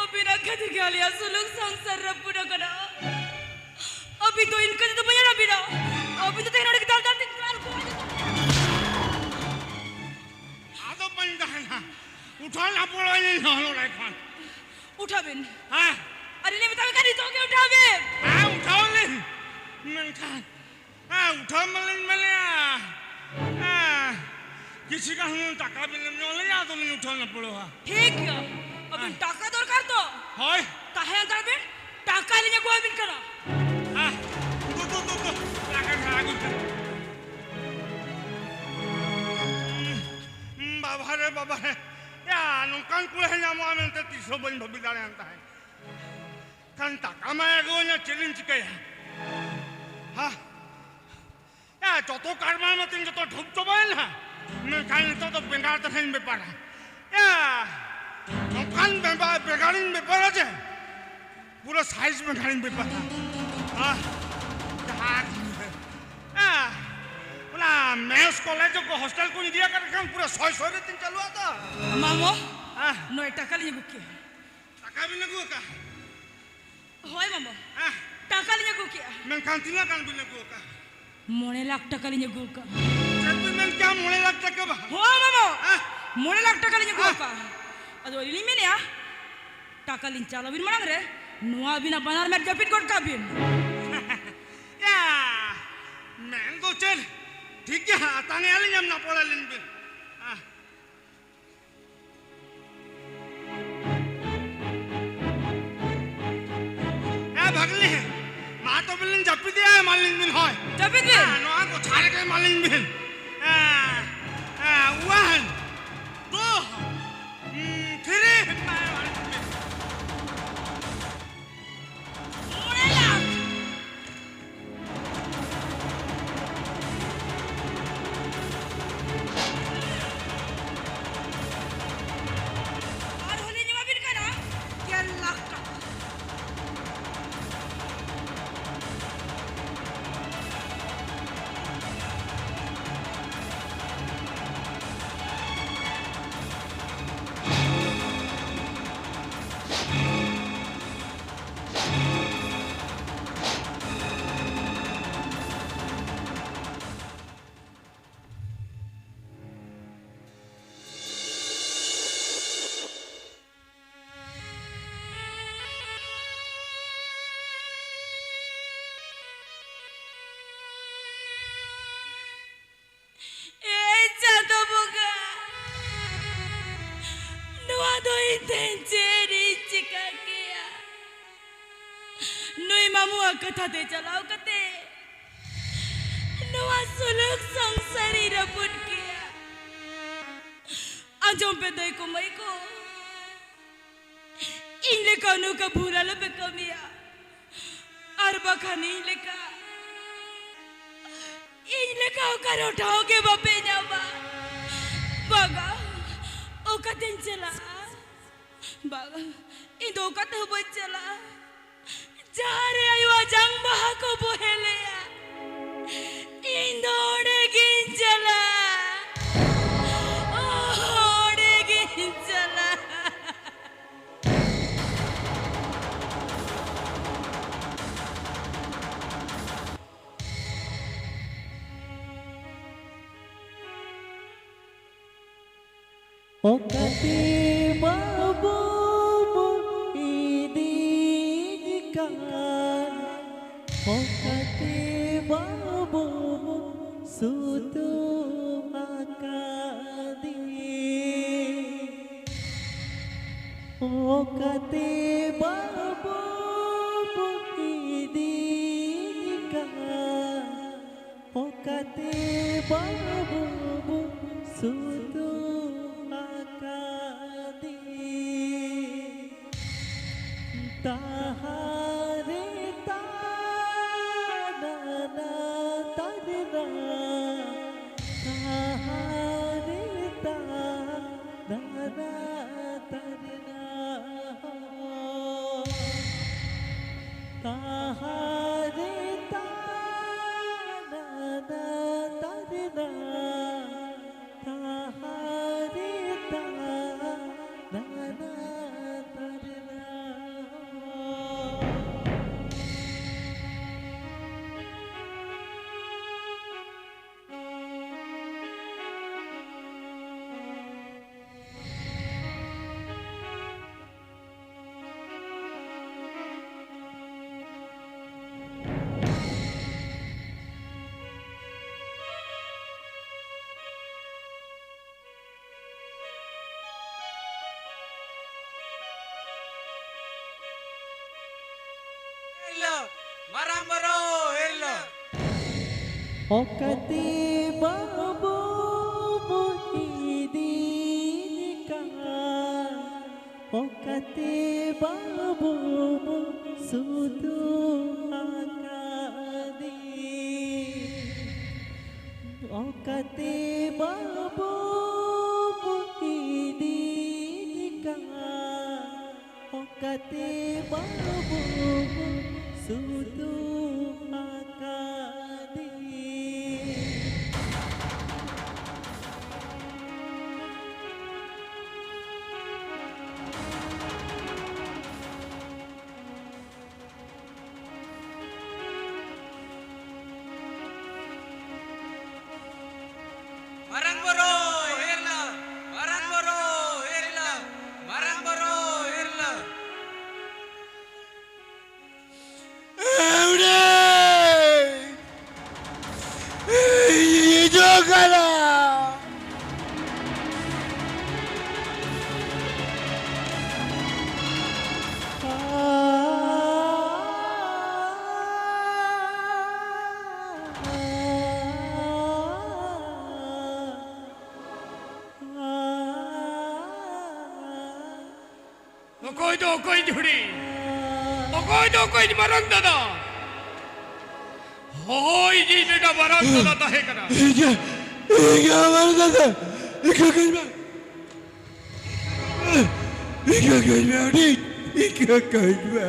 ᱟᱹᱵᱤᱱᱟᱜ ᱠᱷᱟᱹᱛᱤᱨ ᱜᱮ ᱟᱞᱮᱭᱟᱜ ᱥᱩᱞᱩᱠ ᱥᱚᱝᱥᱟᱨ ᱨᱟᱹᱯᱩᱫ ᱟᱠᱟᱱᱟ᱾ ᱟᱹᱵᱤᱱ ᱫᱚ ᱤᱱᱠᱟᱹ ᱛᱮᱫᱚ ᱵᱟᱹᱧ ᱟᱲᱟᱜ ᱵᱤᱱᱟ᱾ ᱟᱹᱵᱤᱱ ᱫᱚ ᱛᱮᱦᱮᱧ ᱱᱚᱰᱮ ᱜᱮ ᱫᱟᱞ ᱫᱟᱞ ᱛᱮ ᱫᱟᱞ ᱠᱚᱣᱟ᱾ ᱟᱫᱚ ᱵᱟᱹᱧ ᱛᱟᱦᱮᱱᱟ᱾ ᱩᱴᱷᱟᱹᱣ ᱱᱟᱯᱚᱲᱚ ᱤᱧ ᱦᱚᱸ ᱱᱚᱰᱮ ᱠᱷᱚᱱ᱾ ᱩᱴᱷᱟᱹᱣ ᱵᱤᱱ᱾ ᱦᱮᱸ᱾ ᱟᱨ ᱤᱧ ᱢᱮᱛᱟ ᱵᱤᱱ ᱠᱟᱱᱟ, ᱱᱤᱛᱚᱜ ᱜᱮ ᱩᱴᱷᱟᱹᱣ ᱵᱤᱱ᱾ ᱦᱮᱸ, ᱩᱴᱷᱟᱹᱣ ᱞᱤᱧ᱾ ᱢᱮᱱᱠᱷᱟᱱ ᱦᱮᱸ, ᱩᱴᱷᱟᱹᱣ ᱢᱟᱞᱤᱧ ᱢᱮᱱᱮᱜᱼᱟ᱾ ᱦᱮᱸ, ᱠᱤᱪᱷᱩ ᱜᱟᱱ ᱦᱩᱱᱟᱹᱝ ᱴᱟᱠᱟ ᱵᱤᱱ ᱮᱢ ᱧᱚᱜ ᱞᱤᱧᱟ, ᱟᱫᱚ ᱞᱤᱧ ᱩᱴᱷᱟᱹᱣ ᱧᱚᱜ ᱯᱟᱲᱚᱜᱼᱟ᱾ ᱴᱷᱤᱠ ᱜᱮᱭᱟ, ᱟᱹᱵᱤᱱ ᱦᱮᱸ᱾ ᱴᱟᱠᱟ ᱫᱚᱨᱠᱟᱨ ᱛᱚ? ᱦᱳᱭ᱾ ᱛᱟᱦᱮᱸ ᱦᱟᱛᱟᱲ ᱵᱤᱱ, ᱴᱟᱠᱟ ᱞᱤᱧ ᱟᱹᱜᱩ ᱟᱹᱵᱤᱱ ᱠᱟᱱᱟ᱾ ᱦᱮᱸ, ᱫᱩ, ᱫᱩ, ᱫᱩ, ᱫᱩ, ᱴᱟᱠᱟ ᱠᱷᱟᱱ ᱟᱹᱜᱩᱭ ᱯᱮ᱾ ᱩᱸ, ᱵᱟᱵᱟ ᱨᱮ, ᱵᱟᱵᱟ ᱨᱮ, ᱭᱟ, ᱱᱚᱝᱠᱟᱱ ᱠᱩᱲᱤ ᱦᱚᱸ ᱧᱟᱢᱚᱜᱼᱟ ᱢᱮᱱᱛᱮ ᱛᱤᱥ ᱦᱚᱸ ᱵᱟᱹᱧ ᱵᱷᱟᱹᱵᱤ ᱫᱟᱲᱮᱭᱟᱜ ᱛᱟᱦᱮᱸᱫ᱾ ᱠᱷᱟᱱ ᱴᱟᱠᱟ ᱢᱟᱭ ᱟᱹᱜᱩᱣᱟᱹᱧᱟ, ᱪᱮᱫ ᱤᱧ ᱪᱤᱠᱟᱹᱭᱟ? ᱦᱟ? ᱡᱚᱛᱚ ᱠᱟᱨᱵᱟᱨ ᱢᱟᱛᱤᱧ ᱡᱚᱛᱚ ᱰᱷᱩᱵ ᱪᱟᱵᱟᱭᱮᱱᱟ, ᱢᱮᱱᱠᱷᱟᱱ ᱱᱤᱛᱚᱜ ᱫᱚ ᱵᱮᱸᱜᱟᱲ ᱛᱟᱦᱮᱸᱧ ᱵᱮᱯᱟᱨᱟ᱾ ᱭᱟ, ᱱᱚᱝᱠᱟᱱ ᱵᱮᱸᱜᱟᱲ, ᱵᱮᱸᱜᱟᱲᱤᱧ ᱵᱮᱯᱟᱨᱟ ᱡᱮ ᱯᱩᱨᱟᱹ ᱥᱟᱭᱤᱡ ᱵᱮᱸᱜᱟᱲᱤᱧ ᱵᱮᱯᱟᱨᱟ᱾ ᱟᱦ, ᱡᱟᱦᱟᱸ, ᱦᱮᱸ, ᱚᱱᱟ ᱢᱮᱥ, ᱠᱚᱞᱮᱡᱽ ᱠᱚ, ᱦᱳᱥᱴᱮᱞ ᱠᱚᱧ ᱤᱫᱤᱭᱟ ᱠᱟᱱ ᱠᱷᱟᱱ ᱯᱩᱨᱟᱹ ᱥᱚᱭ ᱥᱚᱭ ᱨᱮ ᱛᱤᱧ ᱪᱟᱹᱞᱩᱜᱼᱟ ᱛᱚ᱾ ᱢᱟᱢᱚ, ᱦᱮᱸ᱾ ᱱᱚᱜᱼᱚᱭ ᱴᱟᱠᱟ ᱞᱤᱧ ᱟᱹᱜᱩ ᱠᱮᱜᱼᱟ᱾ ᱴᱟᱠᱟ ᱵᱤᱱ ᱟᱹᱜᱩ ᱟᱠᱟᱫᱼᱟ? ᱦᱳᱭ ᱢᱟᱢᱚ, ᱦᱮᱸ᱾ ᱴᱟᱠᱟ ᱞᱤᱧ ᱟᱹᱜᱩ ᱠᱮᱜᱼᱟ᱾ ᱢᱮᱱᱠᱷᱟᱱ ᱛᱤᱱᱟᱹᱜ ᱜᱟᱱ ᱵᱤᱱ ᱟᱹᱜᱩ ᱟᱠᱟᱫᱼᱟ? ᱢᱚᱬᱮ ᱞᱟᱠᱷ ᱴᱟᱠᱟ ᱞᱤᱧ ᱟᱹᱜᱩ ᱟᱠᱟᱫᱼᱟ᱾ ᱪᱮᱫ ᱵᱤᱱ ᱢᱮᱱ ᱠᱮᱜᱼᱟ? ᱢᱚᱬᱮ ᱞᱟᱠᱷ ᱴᱟᱠᱟ ᱵᱟ? ᱦᱳᱭ ᱢᱟᱢᱚ, ᱦᱮᱸ᱾ ᱢᱚᱬᱮ ᱞᱟᱠᱷ ᱴᱟᱠᱟ ᱞᱤᱧ ᱟᱹᱜᱩ ᱦᱮᱸ᱾ ᱟᱠᱟᱫᱼᱟ᱾ ᱟᱫᱚ ᱟᱹᱞᱤᱧ ᱞᱤᱧ ᱢᱮᱱᱮᱜᱼᱟ, ᱴᱟᱠᱟ ᱞᱤᱧ ᱪᱟᱞ ᱟᱹᱵᱤᱱ ᱢᱟᱲᱟᱝ ᱨᱮ ᱱᱚᱣᱟ ᱟᱹᱵᱤᱱᱟᱜ ᱵᱟᱱᱟᱨ ᱢᱮᱫ ᱡᱟᱹᱯᱤᱫ ᱜᱚᱫ ᱠᱟᱜ ᱵᱤᱱ᱾ ᱭᱟ, ᱢᱮᱱ ᱫᱚ ᱪᱮᱫ? ᱴᱷᱤᱠ ᱜᱮᱭᱟ, ᱟᱛᱟᱝ ᱮᱜᱼᱟ ᱞᱤᱧ, ᱮᱢ ᱱᱟᱯᱚᱲ ᱟᱹᱞᱤᱧ ᱵᱤᱱ᱾ ᱦᱮᱸ᱾ ᱮ ᱵᱷᱟᱜᱽᱱᱤ, ᱢᱟ ᱛᱚᱵᱮ ᱞᱤᱧ ᱡᱟᱹᱯᱤᱫᱮᱜᱼᱟ, ᱮᱢᱟᱞᱤᱧ ᱵᱤᱱ, ᱦᱳᱭ᱾ ᱡᱟᱹᱯᱤᱫ ᱵᱤᱱ᱾ ᱦᱮᱸ, ᱱᱚᱣᱟ ᱜᱚᱪᱷᱟ ᱨᱮᱜᱮ ᱮᱢᱟᱞᱤᱧ ᱵᱤᱱ᱾ ᱦᱮᱸ, ᱦᱮᱸ, one, two, ᱦᱩᱸ, three, ᱮᱢᱟᱞᱤᱧ ᱵᱤᱱ᱾ ᱢᱚᱬᱮ ᱞᱟᱠᱷ᱾ ᱟᱨᱦᱚᱸ ᱞᱤᱧ ᱮᱢᱟᱵᱤᱱ ᱠᱟᱱᱟ ᱜᱮᱞ ᱞᱟᱠᱷ ᱴᱟᱠᱟ᱾ ᱮ ᱪᱟᱸᱫᱚ ᱵᱚᱸᱜᱟ, ᱱᱚᱣᱟ ᱫᱚ ᱤᱧ ᱛᱮ ᱪᱮᱫ ᱤᱧ ᱪᱤᱠᱟ ᱠᱮᱭᱟ? ᱱᱩᱭ ᱢᱟᱢᱩᱣᱟᱜ ᱠᱟᱛᱷᱟ ᱛᱮ ᱪᱟᱞᱟᱣ ᱠᱟᱛᱮ ᱱᱚᱣᱟ ᱥᱩᱞᱩᱠ ᱥᱚᱝᱥᱟᱨᱤᱧ ᱨᱟᱹᱯᱩᱫ ᱠᱮᱭᱟ᱾ ᱟᱸᱡᱚᱢ ᱯᱮ ᱫᱟᱹᱭ ᱠᱚ ᱢᱟᱹᱭ ᱠᱚ, ᱤᱧ ᱞᱮᱠᱟ ᱱᱚᱝᱠᱟ ᱵᱷᱩᱞ ᱟᱞᱚᱯᱮ ᱠᱟᱹᱢᱤᱭᱟ, ᱟᱨ ᱵᱟᱠᱷᱟᱱ ᱤᱧ ᱞᱮᱠᱟ, ᱤᱧ ᱤᱧ ᱞᱮᱠᱟ ᱚᱠᱟ ᱨᱮᱦᱚᱸ ᱴᱷᱟᱶ ᱜᱮ ᱵᱟᱯᱮ ᱧᱟᱢᱟ᱾ ᱵᱟᱝᱟ, ᱚᱠᱟᱛᱮᱧ ᱪᱟᱞᱟᱜᱼᱟ? ᱵᱟᱝᱟ, ᱤᱧ ᱫᱚ ᱚᱠᱟ ᱛᱮᱦᱚᱸ ᱵᱟᱹᱧ ᱪᱟᱞᱟᱜᱼᱟ᱾ ᱡᱟᱦᱟᱸ ᱨᱮ ᱟᱭᱳᱣᱟᱜ ᱡᱟᱝ ᱵᱟᱦᱟ ᱠᱚ ᱵᱚᱦᱮᱞᱮᱜᱼᱟ, ᱤᱧ ᱫᱚ ᱚᱸᱰᱮ ᱜᱤᱧ ᱪᱟᱞᱟᱜᱼᱟ᱾ ᱚᱸᱰᱮ ᱜᱤᱧ ᱪᱟᱞᱟᱜᱼᱟ᱾ ᱚᱠᱟᱛᱮ ᱵᱟᱹᱵᱩ ᱵᱚ ᱤᱫᱤᱧ ᱠᱟᱱ, ᱚᱠᱟᱛᱮ ᱵᱟᱹᱵᱩ ᱵᱚ ᱥᱩᱛᱩᱜ ᱟᱠᱟᱫᱮ᱾ ᱚᱠᱟᱛᱮ ᱵᱟᱹᱵᱩ ᱵᱚ ᱤᱫᱤᱧ ᱠᱟᱱ, ᱚᱠᱟᱛᱮ ᱵᱟᱹᱵᱩ ᱵᱚ ᱥᱩᱛᱩᱜ ᱟᱠᱟᱫᱮ᱾ ᱛᱟᱦᱟᱨᱮ ᱛᱟᱱᱟᱱᱟ ᱛᱟᱱᱟᱱᱟ, ᱛᱟᱦᱟᱨᱮ ᱛᱟᱱᱟᱱᱟ ᱛᱟᱱᱟᱱᱟ᱾ ᱛᱟᱦᱟᱨᱮ ᱛᱟᱱᱟᱱᱟ ᱛᱟᱱᱟᱱᱟ, ᱛᱟᱦᱟᱨᱮ ᱛᱟᱱᱟᱱᱟ ᱛᱟᱱᱟᱱᱟ᱾ ᱦᱤᱞᱳ, ᱢᱟᱨᱟᱝ ᱵᱚᱨᱚ ᱦᱤᱞᱳ᱾ ᱚᱠᱟᱛᱮ ᱵᱟᱹᱵᱩ ᱵᱚ ᱤᱫᱤᱧ ᱠᱟᱱ, ᱚᱠᱟᱛᱮ ᱵᱟᱹᱵᱩ ᱵᱚ ᱥᱩᱛᱩᱜ ᱟᱠᱟᱫᱮ᱾ ᱚᱠᱟᱛᱮ ᱵᱟᱹᱵᱩᱢ ᱤᱫᱤᱭᱮ ᱠᱟᱱ? ᱚᱠᱟᱛᱮ ᱵᱟᱹᱵᱩᱢ ᱥᱩᱫᱩ ᱟᱠᱟᱫᱮ? ᱢᱟᱨᱟᱝ ᱵᱳᱨᱳ ᱦᱤᱨᱞᱟᱹ, ᱢᱟᱨᱟᱝ ᱵᱳᱨᱳ ᱦᱤᱨᱞᱟᱹ, ᱢᱟᱨᱟᱝ ᱵᱳᱨᱳ ᱦᱤᱨᱞᱟᱹ᱾ ᱮᱣᱲᱮ! ᱦᱤᱡᱩᱜ ᱠᱟᱱᱟ! ᱚᱠᱚᱭ ᱫᱚ ᱚᱠᱚᱭ ᱡᱷᱩᱲᱤ? ᱚᱠᱚᱭ ᱫᱚ ᱚᱠᱚᱭ ᱢᱟᱨᱟᱝ ᱫᱟᱫᱟ? ᱦᱳᱭ, ᱤᱧᱤᱡ ᱵᱮᱴᱟ ᱢᱟᱨᱟᱝ ᱫᱟᱫᱟ ᱛᱟᱦᱮᱸ ᱠᱟᱱᱟ᱾ ᱤᱧ ᱜᱮ, ᱤᱧ ᱜᱮ ᱢᱟᱨᱟᱝ ᱫᱟᱫᱟ᱾ ᱤᱠᱟᱹ ᱠᱟᱹᱧ ᱢᱮ᱾ ᱤᱠᱟᱹ ᱠᱟᱹᱧ ᱢᱮ, ᱟᱹᱰᱤ ᱤᱠᱟᱹ ᱠᱟᱹᱧ ᱢᱮ᱾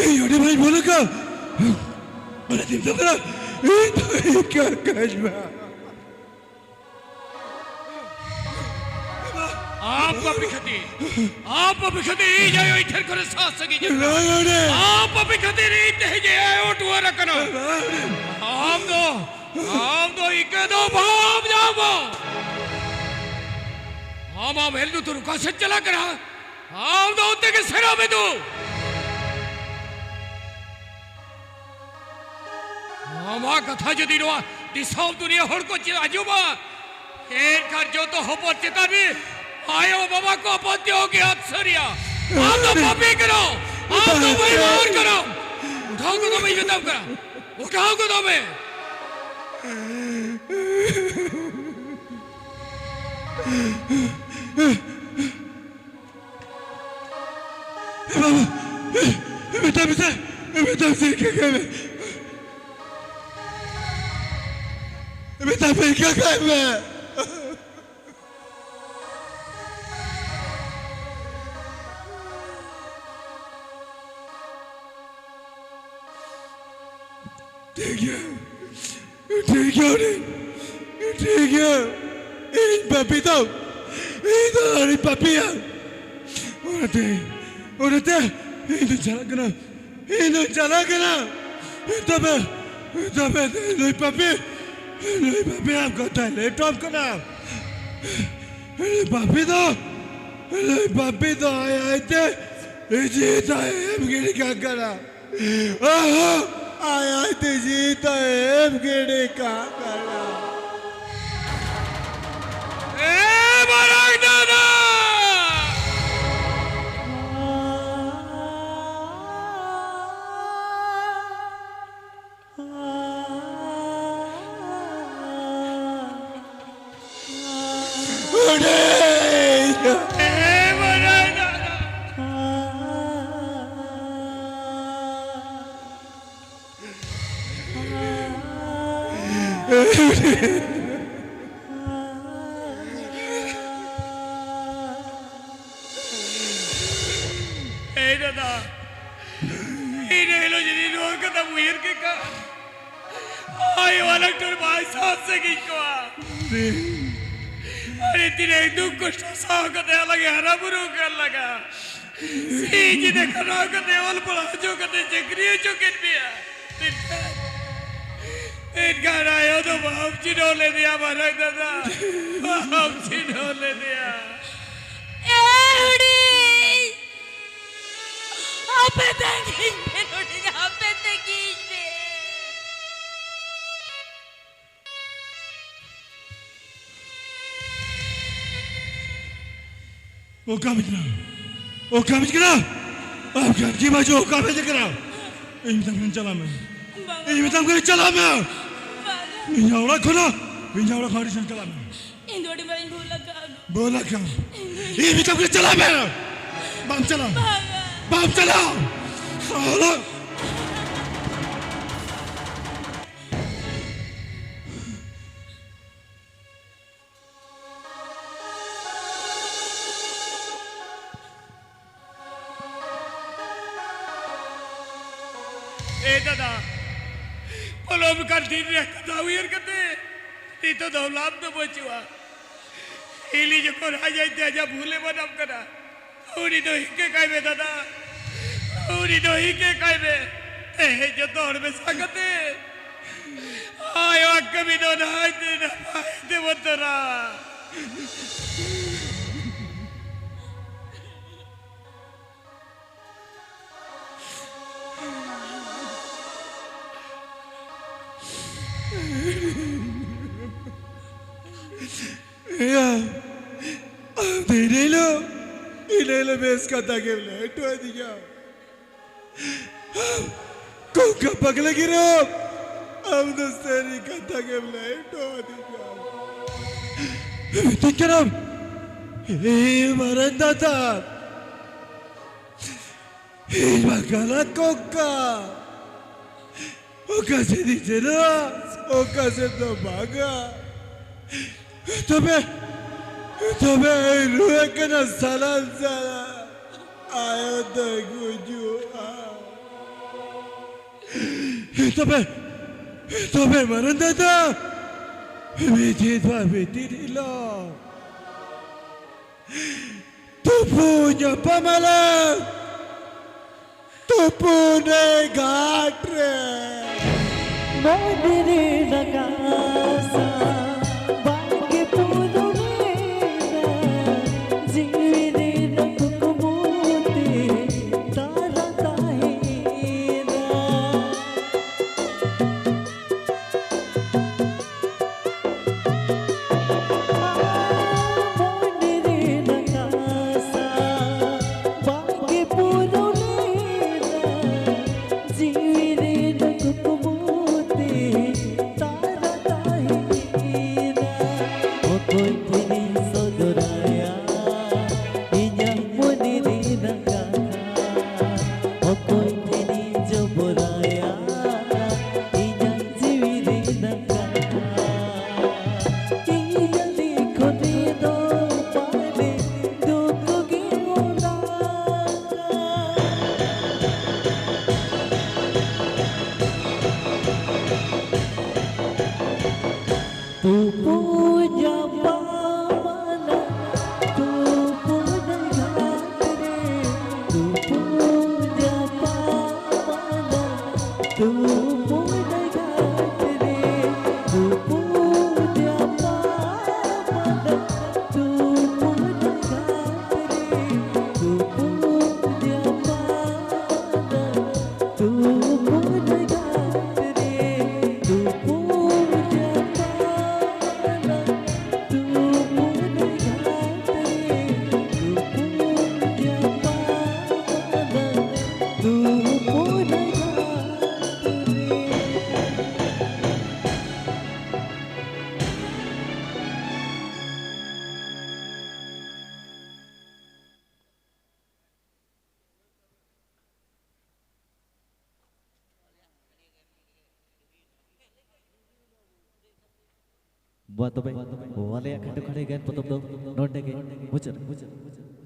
ᱤᱧ ᱚᱸᱰᱮ ᱵᱟᱹᱧ ᱵᱚᱞᱚ ᱠᱟᱜ᱾ ᱚᱸᱰᱮ ᱛᱤᱧ ᱫᱚ ᱠᱟᱱᱟ᱾ ᱤᱧ ᱫᱚ ᱤᱠᱟᱹ ᱠᱟᱹᱧ ᱢᱮ᱾ ᱟᱢ ᱯᱟᱯᱤ ᱠᱷᱟᱹᱛᱤᱨ, ᱟᱢ ᱯᱟᱯᱤ ᱠᱷᱟᱹᱛᱤᱨ ᱤᱧ ᱟᱭᱳ ᱤᱧ ᱴᱷᱮᱱ ᱠᱷᱚᱱᱮ ᱥᱟᱦᱟ ᱥᱟᱺᱜᱤᱧ ᱟᱠᱟᱱᱟ᱾ ᱵᱟᱝ ᱚᱸᱰᱮ᱾ ᱟᱢ ᱯᱟᱯᱤ ᱠᱷᱟᱹᱛᱤᱨ ᱤᱧ ᱛᱮᱦᱮᱧ ᱮ ᱟᱭᱳ ᱴᱩᱣᱟᱹᱨ ᱟᱠᱟᱱᱟ᱾ ᱵᱟᱝ ᱚᱸᱰᱮ᱾ ᱟᱢ ᱫᱚ, ᱟᱢ ᱫᱚ ᱤᱠᱟᱹ ᱫᱚ ᱵᱟᱢ ᱧᱟᱢᱟ᱾ ᱟᱢ, ᱟᱢ ᱢᱮᱫ ᱞᱩᱛᱩᱨ ᱚᱠᱟ ᱥᱮᱫ ᱪᱟᱞᱟᱜ ᱠᱟᱱᱟ? ᱟᱢ ᱫᱚ ᱚᱱᱛᱮ ᱜᱮ ᱥᱮᱱᱚᱜ ᱢᱮ ᱫᱩ᱾ ᱟᱢᱟᱜ ᱠᱟᱛᱷᱟ ᱡᱩᱫᱤ ᱱᱚᱣᱟ ᱫᱤᱥᱚᱢ ᱫᱩᱱᱤᱭᱟᱹ ᱦᱚᱲ ᱠᱚ ᱪᱮᱫ ᱟᱸᱡᱚᱢᱟ, ᱮᱱᱠᱷᱟᱱ ᱡᱚᱛᱚ ᱦᱚᱯᱚᱱ ᱪᱮᱛᱟᱱ ᱨᱮ ᱟᱭᱳ ᱵᱟᱵᱟ ᱠᱚ ᱯᱟᱹᱛᱭᱟᱹᱣ ᱜᱮ ᱟᱫ ᱥᱟᱹᱨᱤᱭᱟ᱾ ᱟᱢ ᱫᱚ ᱯᱟᱯᱤ ᱠᱟᱱᱟᱢ, ᱟᱢ ᱫᱚ ᱵᱟᱹᱭ ᱵᱟᱦᱚᱨ ᱠᱟᱱᱟᱢ᱾ ᱩᱴᱷᱟᱹᱣ ᱜᱚᱫᱚᱜ ᱢᱮ, ᱢᱮᱛᱟᱢ ᱠᱟᱱᱟ, ᱩᱴᱷᱟᱹᱣ ᱜᱚᱫᱚᱜ ᱢᱮ᱾ ᱵᱟᱵᱟ, ᱢᱮᱛᱟᱭ ᱢᱮᱥᱮ, ᱢᱮᱛᱟᱭ ᱢᱮᱥᱮ, ᱤᱠᱟᱹ ᱠᱟᱭ ᱢᱮ᱾ ᱢᱮᱛᱟ ᱯᱮ ᱠᱟᱠᱟᱭ ᱢᱮ᱾ ᱴᱷᱤᱠ ᱜᱮᱭᱟ, ᱴᱷᱤᱠ ᱜᱮᱭᱟ, ᱩᱱᱤ, ᱴᱷᱤᱠ ᱜᱮᱭᱟ᱾ ᱤᱧ ᱯᱟᱯᱤ ᱫᱚ, ᱤᱧ ᱫᱚ ᱟᱹᱰᱤ ᱯᱟᱯᱤᱭᱟ᱾ ᱚᱱᱟᱛᱮ, ᱚᱱᱟᱛᱮ ᱤᱧ ᱫᱚᱧ ᱪᱟᱞᱟᱜ ᱠᱟᱱᱟ, ᱤᱧ ᱫᱚᱧ ᱪᱟᱞᱟᱜ ᱠᱟᱱᱟ᱾ ᱛᱚᱵᱮ, ᱛᱚᱵᱮ ᱱᱩᱭ ᱯᱟᱯᱤ, ᱱᱩᱭ ᱯᱟᱯᱤ ᱟᱢ ᱠᱟᱛᱷᱟᱭ ᱞᱟᱹᱭ ᱦᱚᱴᱚ ᱟᱢ ᱠᱟᱱᱟ᱾ ᱱᱩᱭ ᱯᱟᱯᱤ ᱫᱚ, ᱱᱩᱭ ᱯᱟᱯᱤ ᱫᱚ ᱟᱭ ᱟᱭ ᱛᱮ ᱡᱤᱣᱤ ᱛᱟᱭ ᱮᱢ ᱜᱤᱰᱤ ᱠᱟᱜ ᱠᱟᱱᱟ᱾ ᱟᱭ ᱟᱭ ᱛᱮ ᱡᱤᱣᱤ ᱛᱟᱭ ᱮᱢ ᱜᱤᱰᱤ ᱠᱟᱜ ᱠᱟᱱᱟ᱾ ᱮ ᱢᱟᱨᱟᱝ ᱫᱟᱫᱟ! ᱮ ᱢᱟᱨᱟᱝ ᱫᱟᱫᱟ! ᱮᱭ ᱫᱟᱫᱟ, ᱤᱱᱟᱹ ᱦᱤᱞᱳᱜ ᱡᱩᱫᱤ ᱱᱚᱣᱟ ᱠᱟᱛᱷᱟᱢ ᱩᱭᱦᱟᱹᱨ ᱠᱮ ᱠᱷᱟᱱ, ᱟᱭᱳ ᱟᱨ ᱰᱟᱠᱛᱟᱨ ᱵᱟᱭ ᱥᱟᱦᱟ ᱥᱟᱺᱜᱤᱧ ᱠᱚᱣᱟ᱾ ᱟᱨᱮ ᱛᱤᱱᱟᱹᱜ ᱫᱩᱠ ᱠᱚᱥᱴᱚ ᱥᱟᱦᱟᱣ ᱠᱟᱛᱮ ᱟᱞᱟᱝ ᱮ ᱦᱟᱨᱟ ᱵᱩᱨᱩ ᱠᱟᱱ ᱞᱟᱝᱟ᱾ ᱥᱤᱧ ᱧᱤᱫᱟᱹ ᱠᱷᱟᱴᱟᱣ ᱠᱟᱛᱮ, ᱚᱞ ᱯᱟᱲᱦᱟᱣ ᱦᱚᱪᱚ ᱠᱟᱛᱮ, ᱪᱟᱹᱠᱨᱤ ᱦᱚᱪᱚ ᱠᱮᱫ ᱢᱮᱭᱟ᱾ ᱢᱮᱱᱠᱷᱟᱱ, ᱢᱮᱱᱠᱷᱟᱱ ᱟᱭᱳ ᱫᱚ ᱵᱟᱢ ᱪᱤᱱᱦᱟᱹᱣ ᱞᱮᱫᱮᱭᱟ, ᱢᱟᱨᱟᱝ ᱫᱟᱫᱟ᱾ ᱵᱟᱢ ᱪᱤᱱᱦᱟᱹᱣ ᱞᱮᱫᱮᱭᱟ᱾ ᱮ ᱦᱩᱰᱤᱧ! ᱟᱯᱮ ᱛᱟᱺᱜᱤᱧ ᱯᱮ ᱱᱚᱰᱮ, ᱟᱯᱮ ᱛᱟᱺᱜᱤᱧ ᱯᱮ᱾ ᱚᱠᱟ ᱢᱮᱡ ᱠᱟᱱᱟ? ᱚᱠᱟ ᱢᱮᱡ ᱠᱟᱱᱟ? ᱟᱢ ᱠᱟᱱ ᱜᱮ ᱵᱟᱡᱚ, ᱚᱠᱟ ᱢᱮᱡ ᱠᱟᱱᱟ? ᱤᱧ ᱢᱮᱛᱟᱢ ᱠᱟᱱᱟ ᱪᱟᱞᱟᱜ ᱢᱮ᱾ ᱵᱟᱝ᱾ ᱤᱧ ᱢᱮᱛᱟᱢ ᱠᱟᱱᱟ ᱪᱟᱞᱟᱜ ᱢᱮ᱾ ᱵᱟᱝ᱾ ᱤᱧᱟᱹᱜ ᱚᱲᱟᱜ ᱠᱷᱚᱱᱟᱜ, ᱤᱧᱟᱹᱜ ᱚᱲᱟᱜ ᱠᱷᱚᱱ ᱟᱹᱰᱤ ᱥᱟᱺᱜᱤᱧ ᱪᱟᱞᱟᱜ ᱢᱮ᱾ ᱤᱧ ᱫᱚ ᱟᱹᱰᱤ ᱢᱟᱨᱟᱝ ᱵᱷᱩᱞ ᱟᱠᱟᱫ᱾ ᱵᱷᱩᱞ ᱟᱠᱟᱫ? ᱤᱧ ᱢᱮᱛᱟᱢ ᱠᱟᱱᱟ ᱪᱟᱞᱟᱜ ᱢᱮ᱾ ᱵᱟᱢ ᱪᱟᱞᱟᱜ᱾ ᱵᱟᱝ᱾ ᱵᱟᱢ ᱪᱟᱞᱟᱜ᱾ ᱥᱟᱞᱟ᱾ ᱮ ᱫᱟᱫᱟ, ᱯᱚᱞᱚᱢ ᱠᱟᱱ ᱫᱤᱱ ᱨᱮᱭᱟᱜ ᱠᱟᱛᱷᱟ ᱩᱭᱦᱟᱹᱨ ᱠᱟᱛᱮ ᱱᱤᱛᱚᱜ ᱫᱚ ᱞᱟᱵᱷ ᱫᱚ ᱵᱟᱹᱪᱩᱜᱼᱟ᱾ ᱦᱤᱞᱤ ᱡᱚᱠᱷᱚᱱ ᱟᱡ ᱟᱡᱛᱮ ᱟᱡᱟᱜ ᱵᱷᱩᱞᱮ ᱢᱟᱱᱟᱣ ᱠᱟᱱᱟ, ᱩᱱᱤ ᱫᱚ ᱦᱤᱠᱟᱹ ᱠᱟᱭ ᱢᱮ ᱫᱟᱫᱟ, ᱩᱱᱤ ᱫᱚ ᱦᱤᱠᱟᱹ ᱠᱟᱭ ᱢᱮ᱾ ᱛᱮᱦᱮᱧ ᱡᱚᱛᱚ ᱦᱚᱲ ᱢᱮᱥᱟ ᱠᱟᱛᱮ ᱟᱭᱳᱣᱟᱜ ᱠᱟᱹᱢᱤ ᱫᱚ ᱱᱟᱭᱛᱮ ᱱᱟᱯᱟᱭ ᱛᱮᱵᱚᱱ ᱛᱚᱨᱟ᱾ ᱮᱭᱟ, ᱟᱢ ᱫᱚ ᱤᱱᱟᱹ ᱦᱤᱞᱳᱜ, ᱤᱱᱟᱹ ᱦᱤᱞᱳᱜ ᱵᱮᱥ ᱠᱟᱛᱷᱟ ᱜᱮᱢ ᱞᱟᱹᱭ ᱦᱚᱴᱚ ᱟᱹᱫᱤᱧᱟ᱾ ᱠᱚᱝᱠᱟ ᱯᱟᱜᱽᱞᱟ ᱜᱤᱨᱟᱹ, ᱟᱢ ᱫᱚ ᱥᱟᱹᱨᱤ ᱠᱟᱛᱷᱟ ᱜᱮᱢ ᱞᱟᱹᱭ ᱦᱚᱴᱚ ᱟᱹᱫᱤᱧᱟ᱾ ᱢᱤᱛᱟᱹᱧ ᱠᱟᱱᱟᱢ, ᱮ ᱢᱟᱨᱟᱝ ᱫᱟᱫᱟ, ᱤᱧ ᱢᱟ ᱜᱟᱞᱟᱛ ᱠᱚᱝᱠᱟ᱾ ᱚᱠᱟ ᱥᱮᱫ ᱤᱧ ᱥᱮᱱᱚᱜᱼᱟ, ᱚᱠᱟ ᱥᱮᱫ ᱫᱚ ᱵᱟᱝᱟ᱾ ᱛᱚᱵᱮ, ᱛᱚᱵᱮ ᱨᱩᱣᱟᱹᱜ ᱠᱟᱱᱟ ᱥᱟᱞᱟᱱ ᱥᱟᱞᱟᱱ᱾ ᱟᱭᱳ ᱫᱚᱭ ᱜᱩᱡᱩᱜᱼᱟ᱾ ᱛᱚᱵᱮ, ᱛᱚᱵᱮ ᱢᱟᱨᱟᱝ ᱫᱟᱫᱟ, ᱢᱤᱫ ᱫᱤᱱ ᱵᱟ ᱢᱤᱫ ᱫᱤᱱ ᱦᱤᱞᱳᱜ ᱛᱩᱯᱩ ᱧᱟᱯᱟᱢ ᱟᱞᱟᱝ᱾ ᱛᱩᱯᱩᱱ ᱜᱷᱟᱴ ᱨᱮ᱾ ᱢᱚᱱᱮ ᱨᱮ ᱨᱟᱠᱟᱥᱟ ᱵᱟᱝᱜᱮ ᱯᱩᱨᱩᱱᱮᱱᱟ, ᱡᱤᱣᱤ ᱨᱮ ᱠᱩᱠᱢᱩ ᱛᱮ ᱛᱟᱨᱟ ᱛᱟᱦᱮᱸᱭᱮᱱᱟ᱾ ᱢᱚᱱᱮ ᱨᱮᱱᱟᱜ ᱟᱥᱟ ᱵᱟᱝᱜᱮ ᱯᱩᱨᱩᱱᱮᱱᱟ, ᱡᱤᱣᱤ ᱨᱮᱱᱟᱜ ᱠᱩᱠᱢᱩ ᱛᱮ ᱛᱟᱨᱟ ᱛᱟᱦᱮᱸᱭᱮᱱᱟ᱾ ᱚᱠᱚᱭ ᱴᱷᱮᱱᱤᱧ ᱥᱚᱫᱚᱨᱟᱭᱟ ᱤᱧᱟᱹᱜ ᱢᱚᱱᱮ ᱨᱮᱱᱟᱜ ᱠᱟᱛᱷᱟ? ᱚᱠᱚᱭ ᱴᱷᱮᱱᱤᱧ ᱡᱚᱵᱚᱨᱟᱭᱟ ᱤᱧᱟᱹᱜ ᱡᱤᱣᱤ ᱨᱮᱱᱟᱜ ᱠᱟᱛᱷᱟ? ᱤᱧᱟᱹᱜ ᱞᱤᱠᱷᱚᱱ ᱨᱮᱫᱚ ᱯᱟᱞᱮ ᱫᱩᱠ ᱜᱮ ᱚᱞ ᱟᱠᱟᱱ᱾ ᱢᱟ ᱛᱚᱵᱮ, ᱟᱞᱮᱭᱟᱜ ᱠᱷᱟᱴᱚ ᱠᱷᱟᱴᱚ ᱜᱟᱭᱟᱱ ᱯᱚᱛᱚᱵ ᱫᱚ ᱱᱚᱰᱮ ᱜᱮ ᱢᱩᱪᱟᱹᱫ ᱮᱱᱟ᱾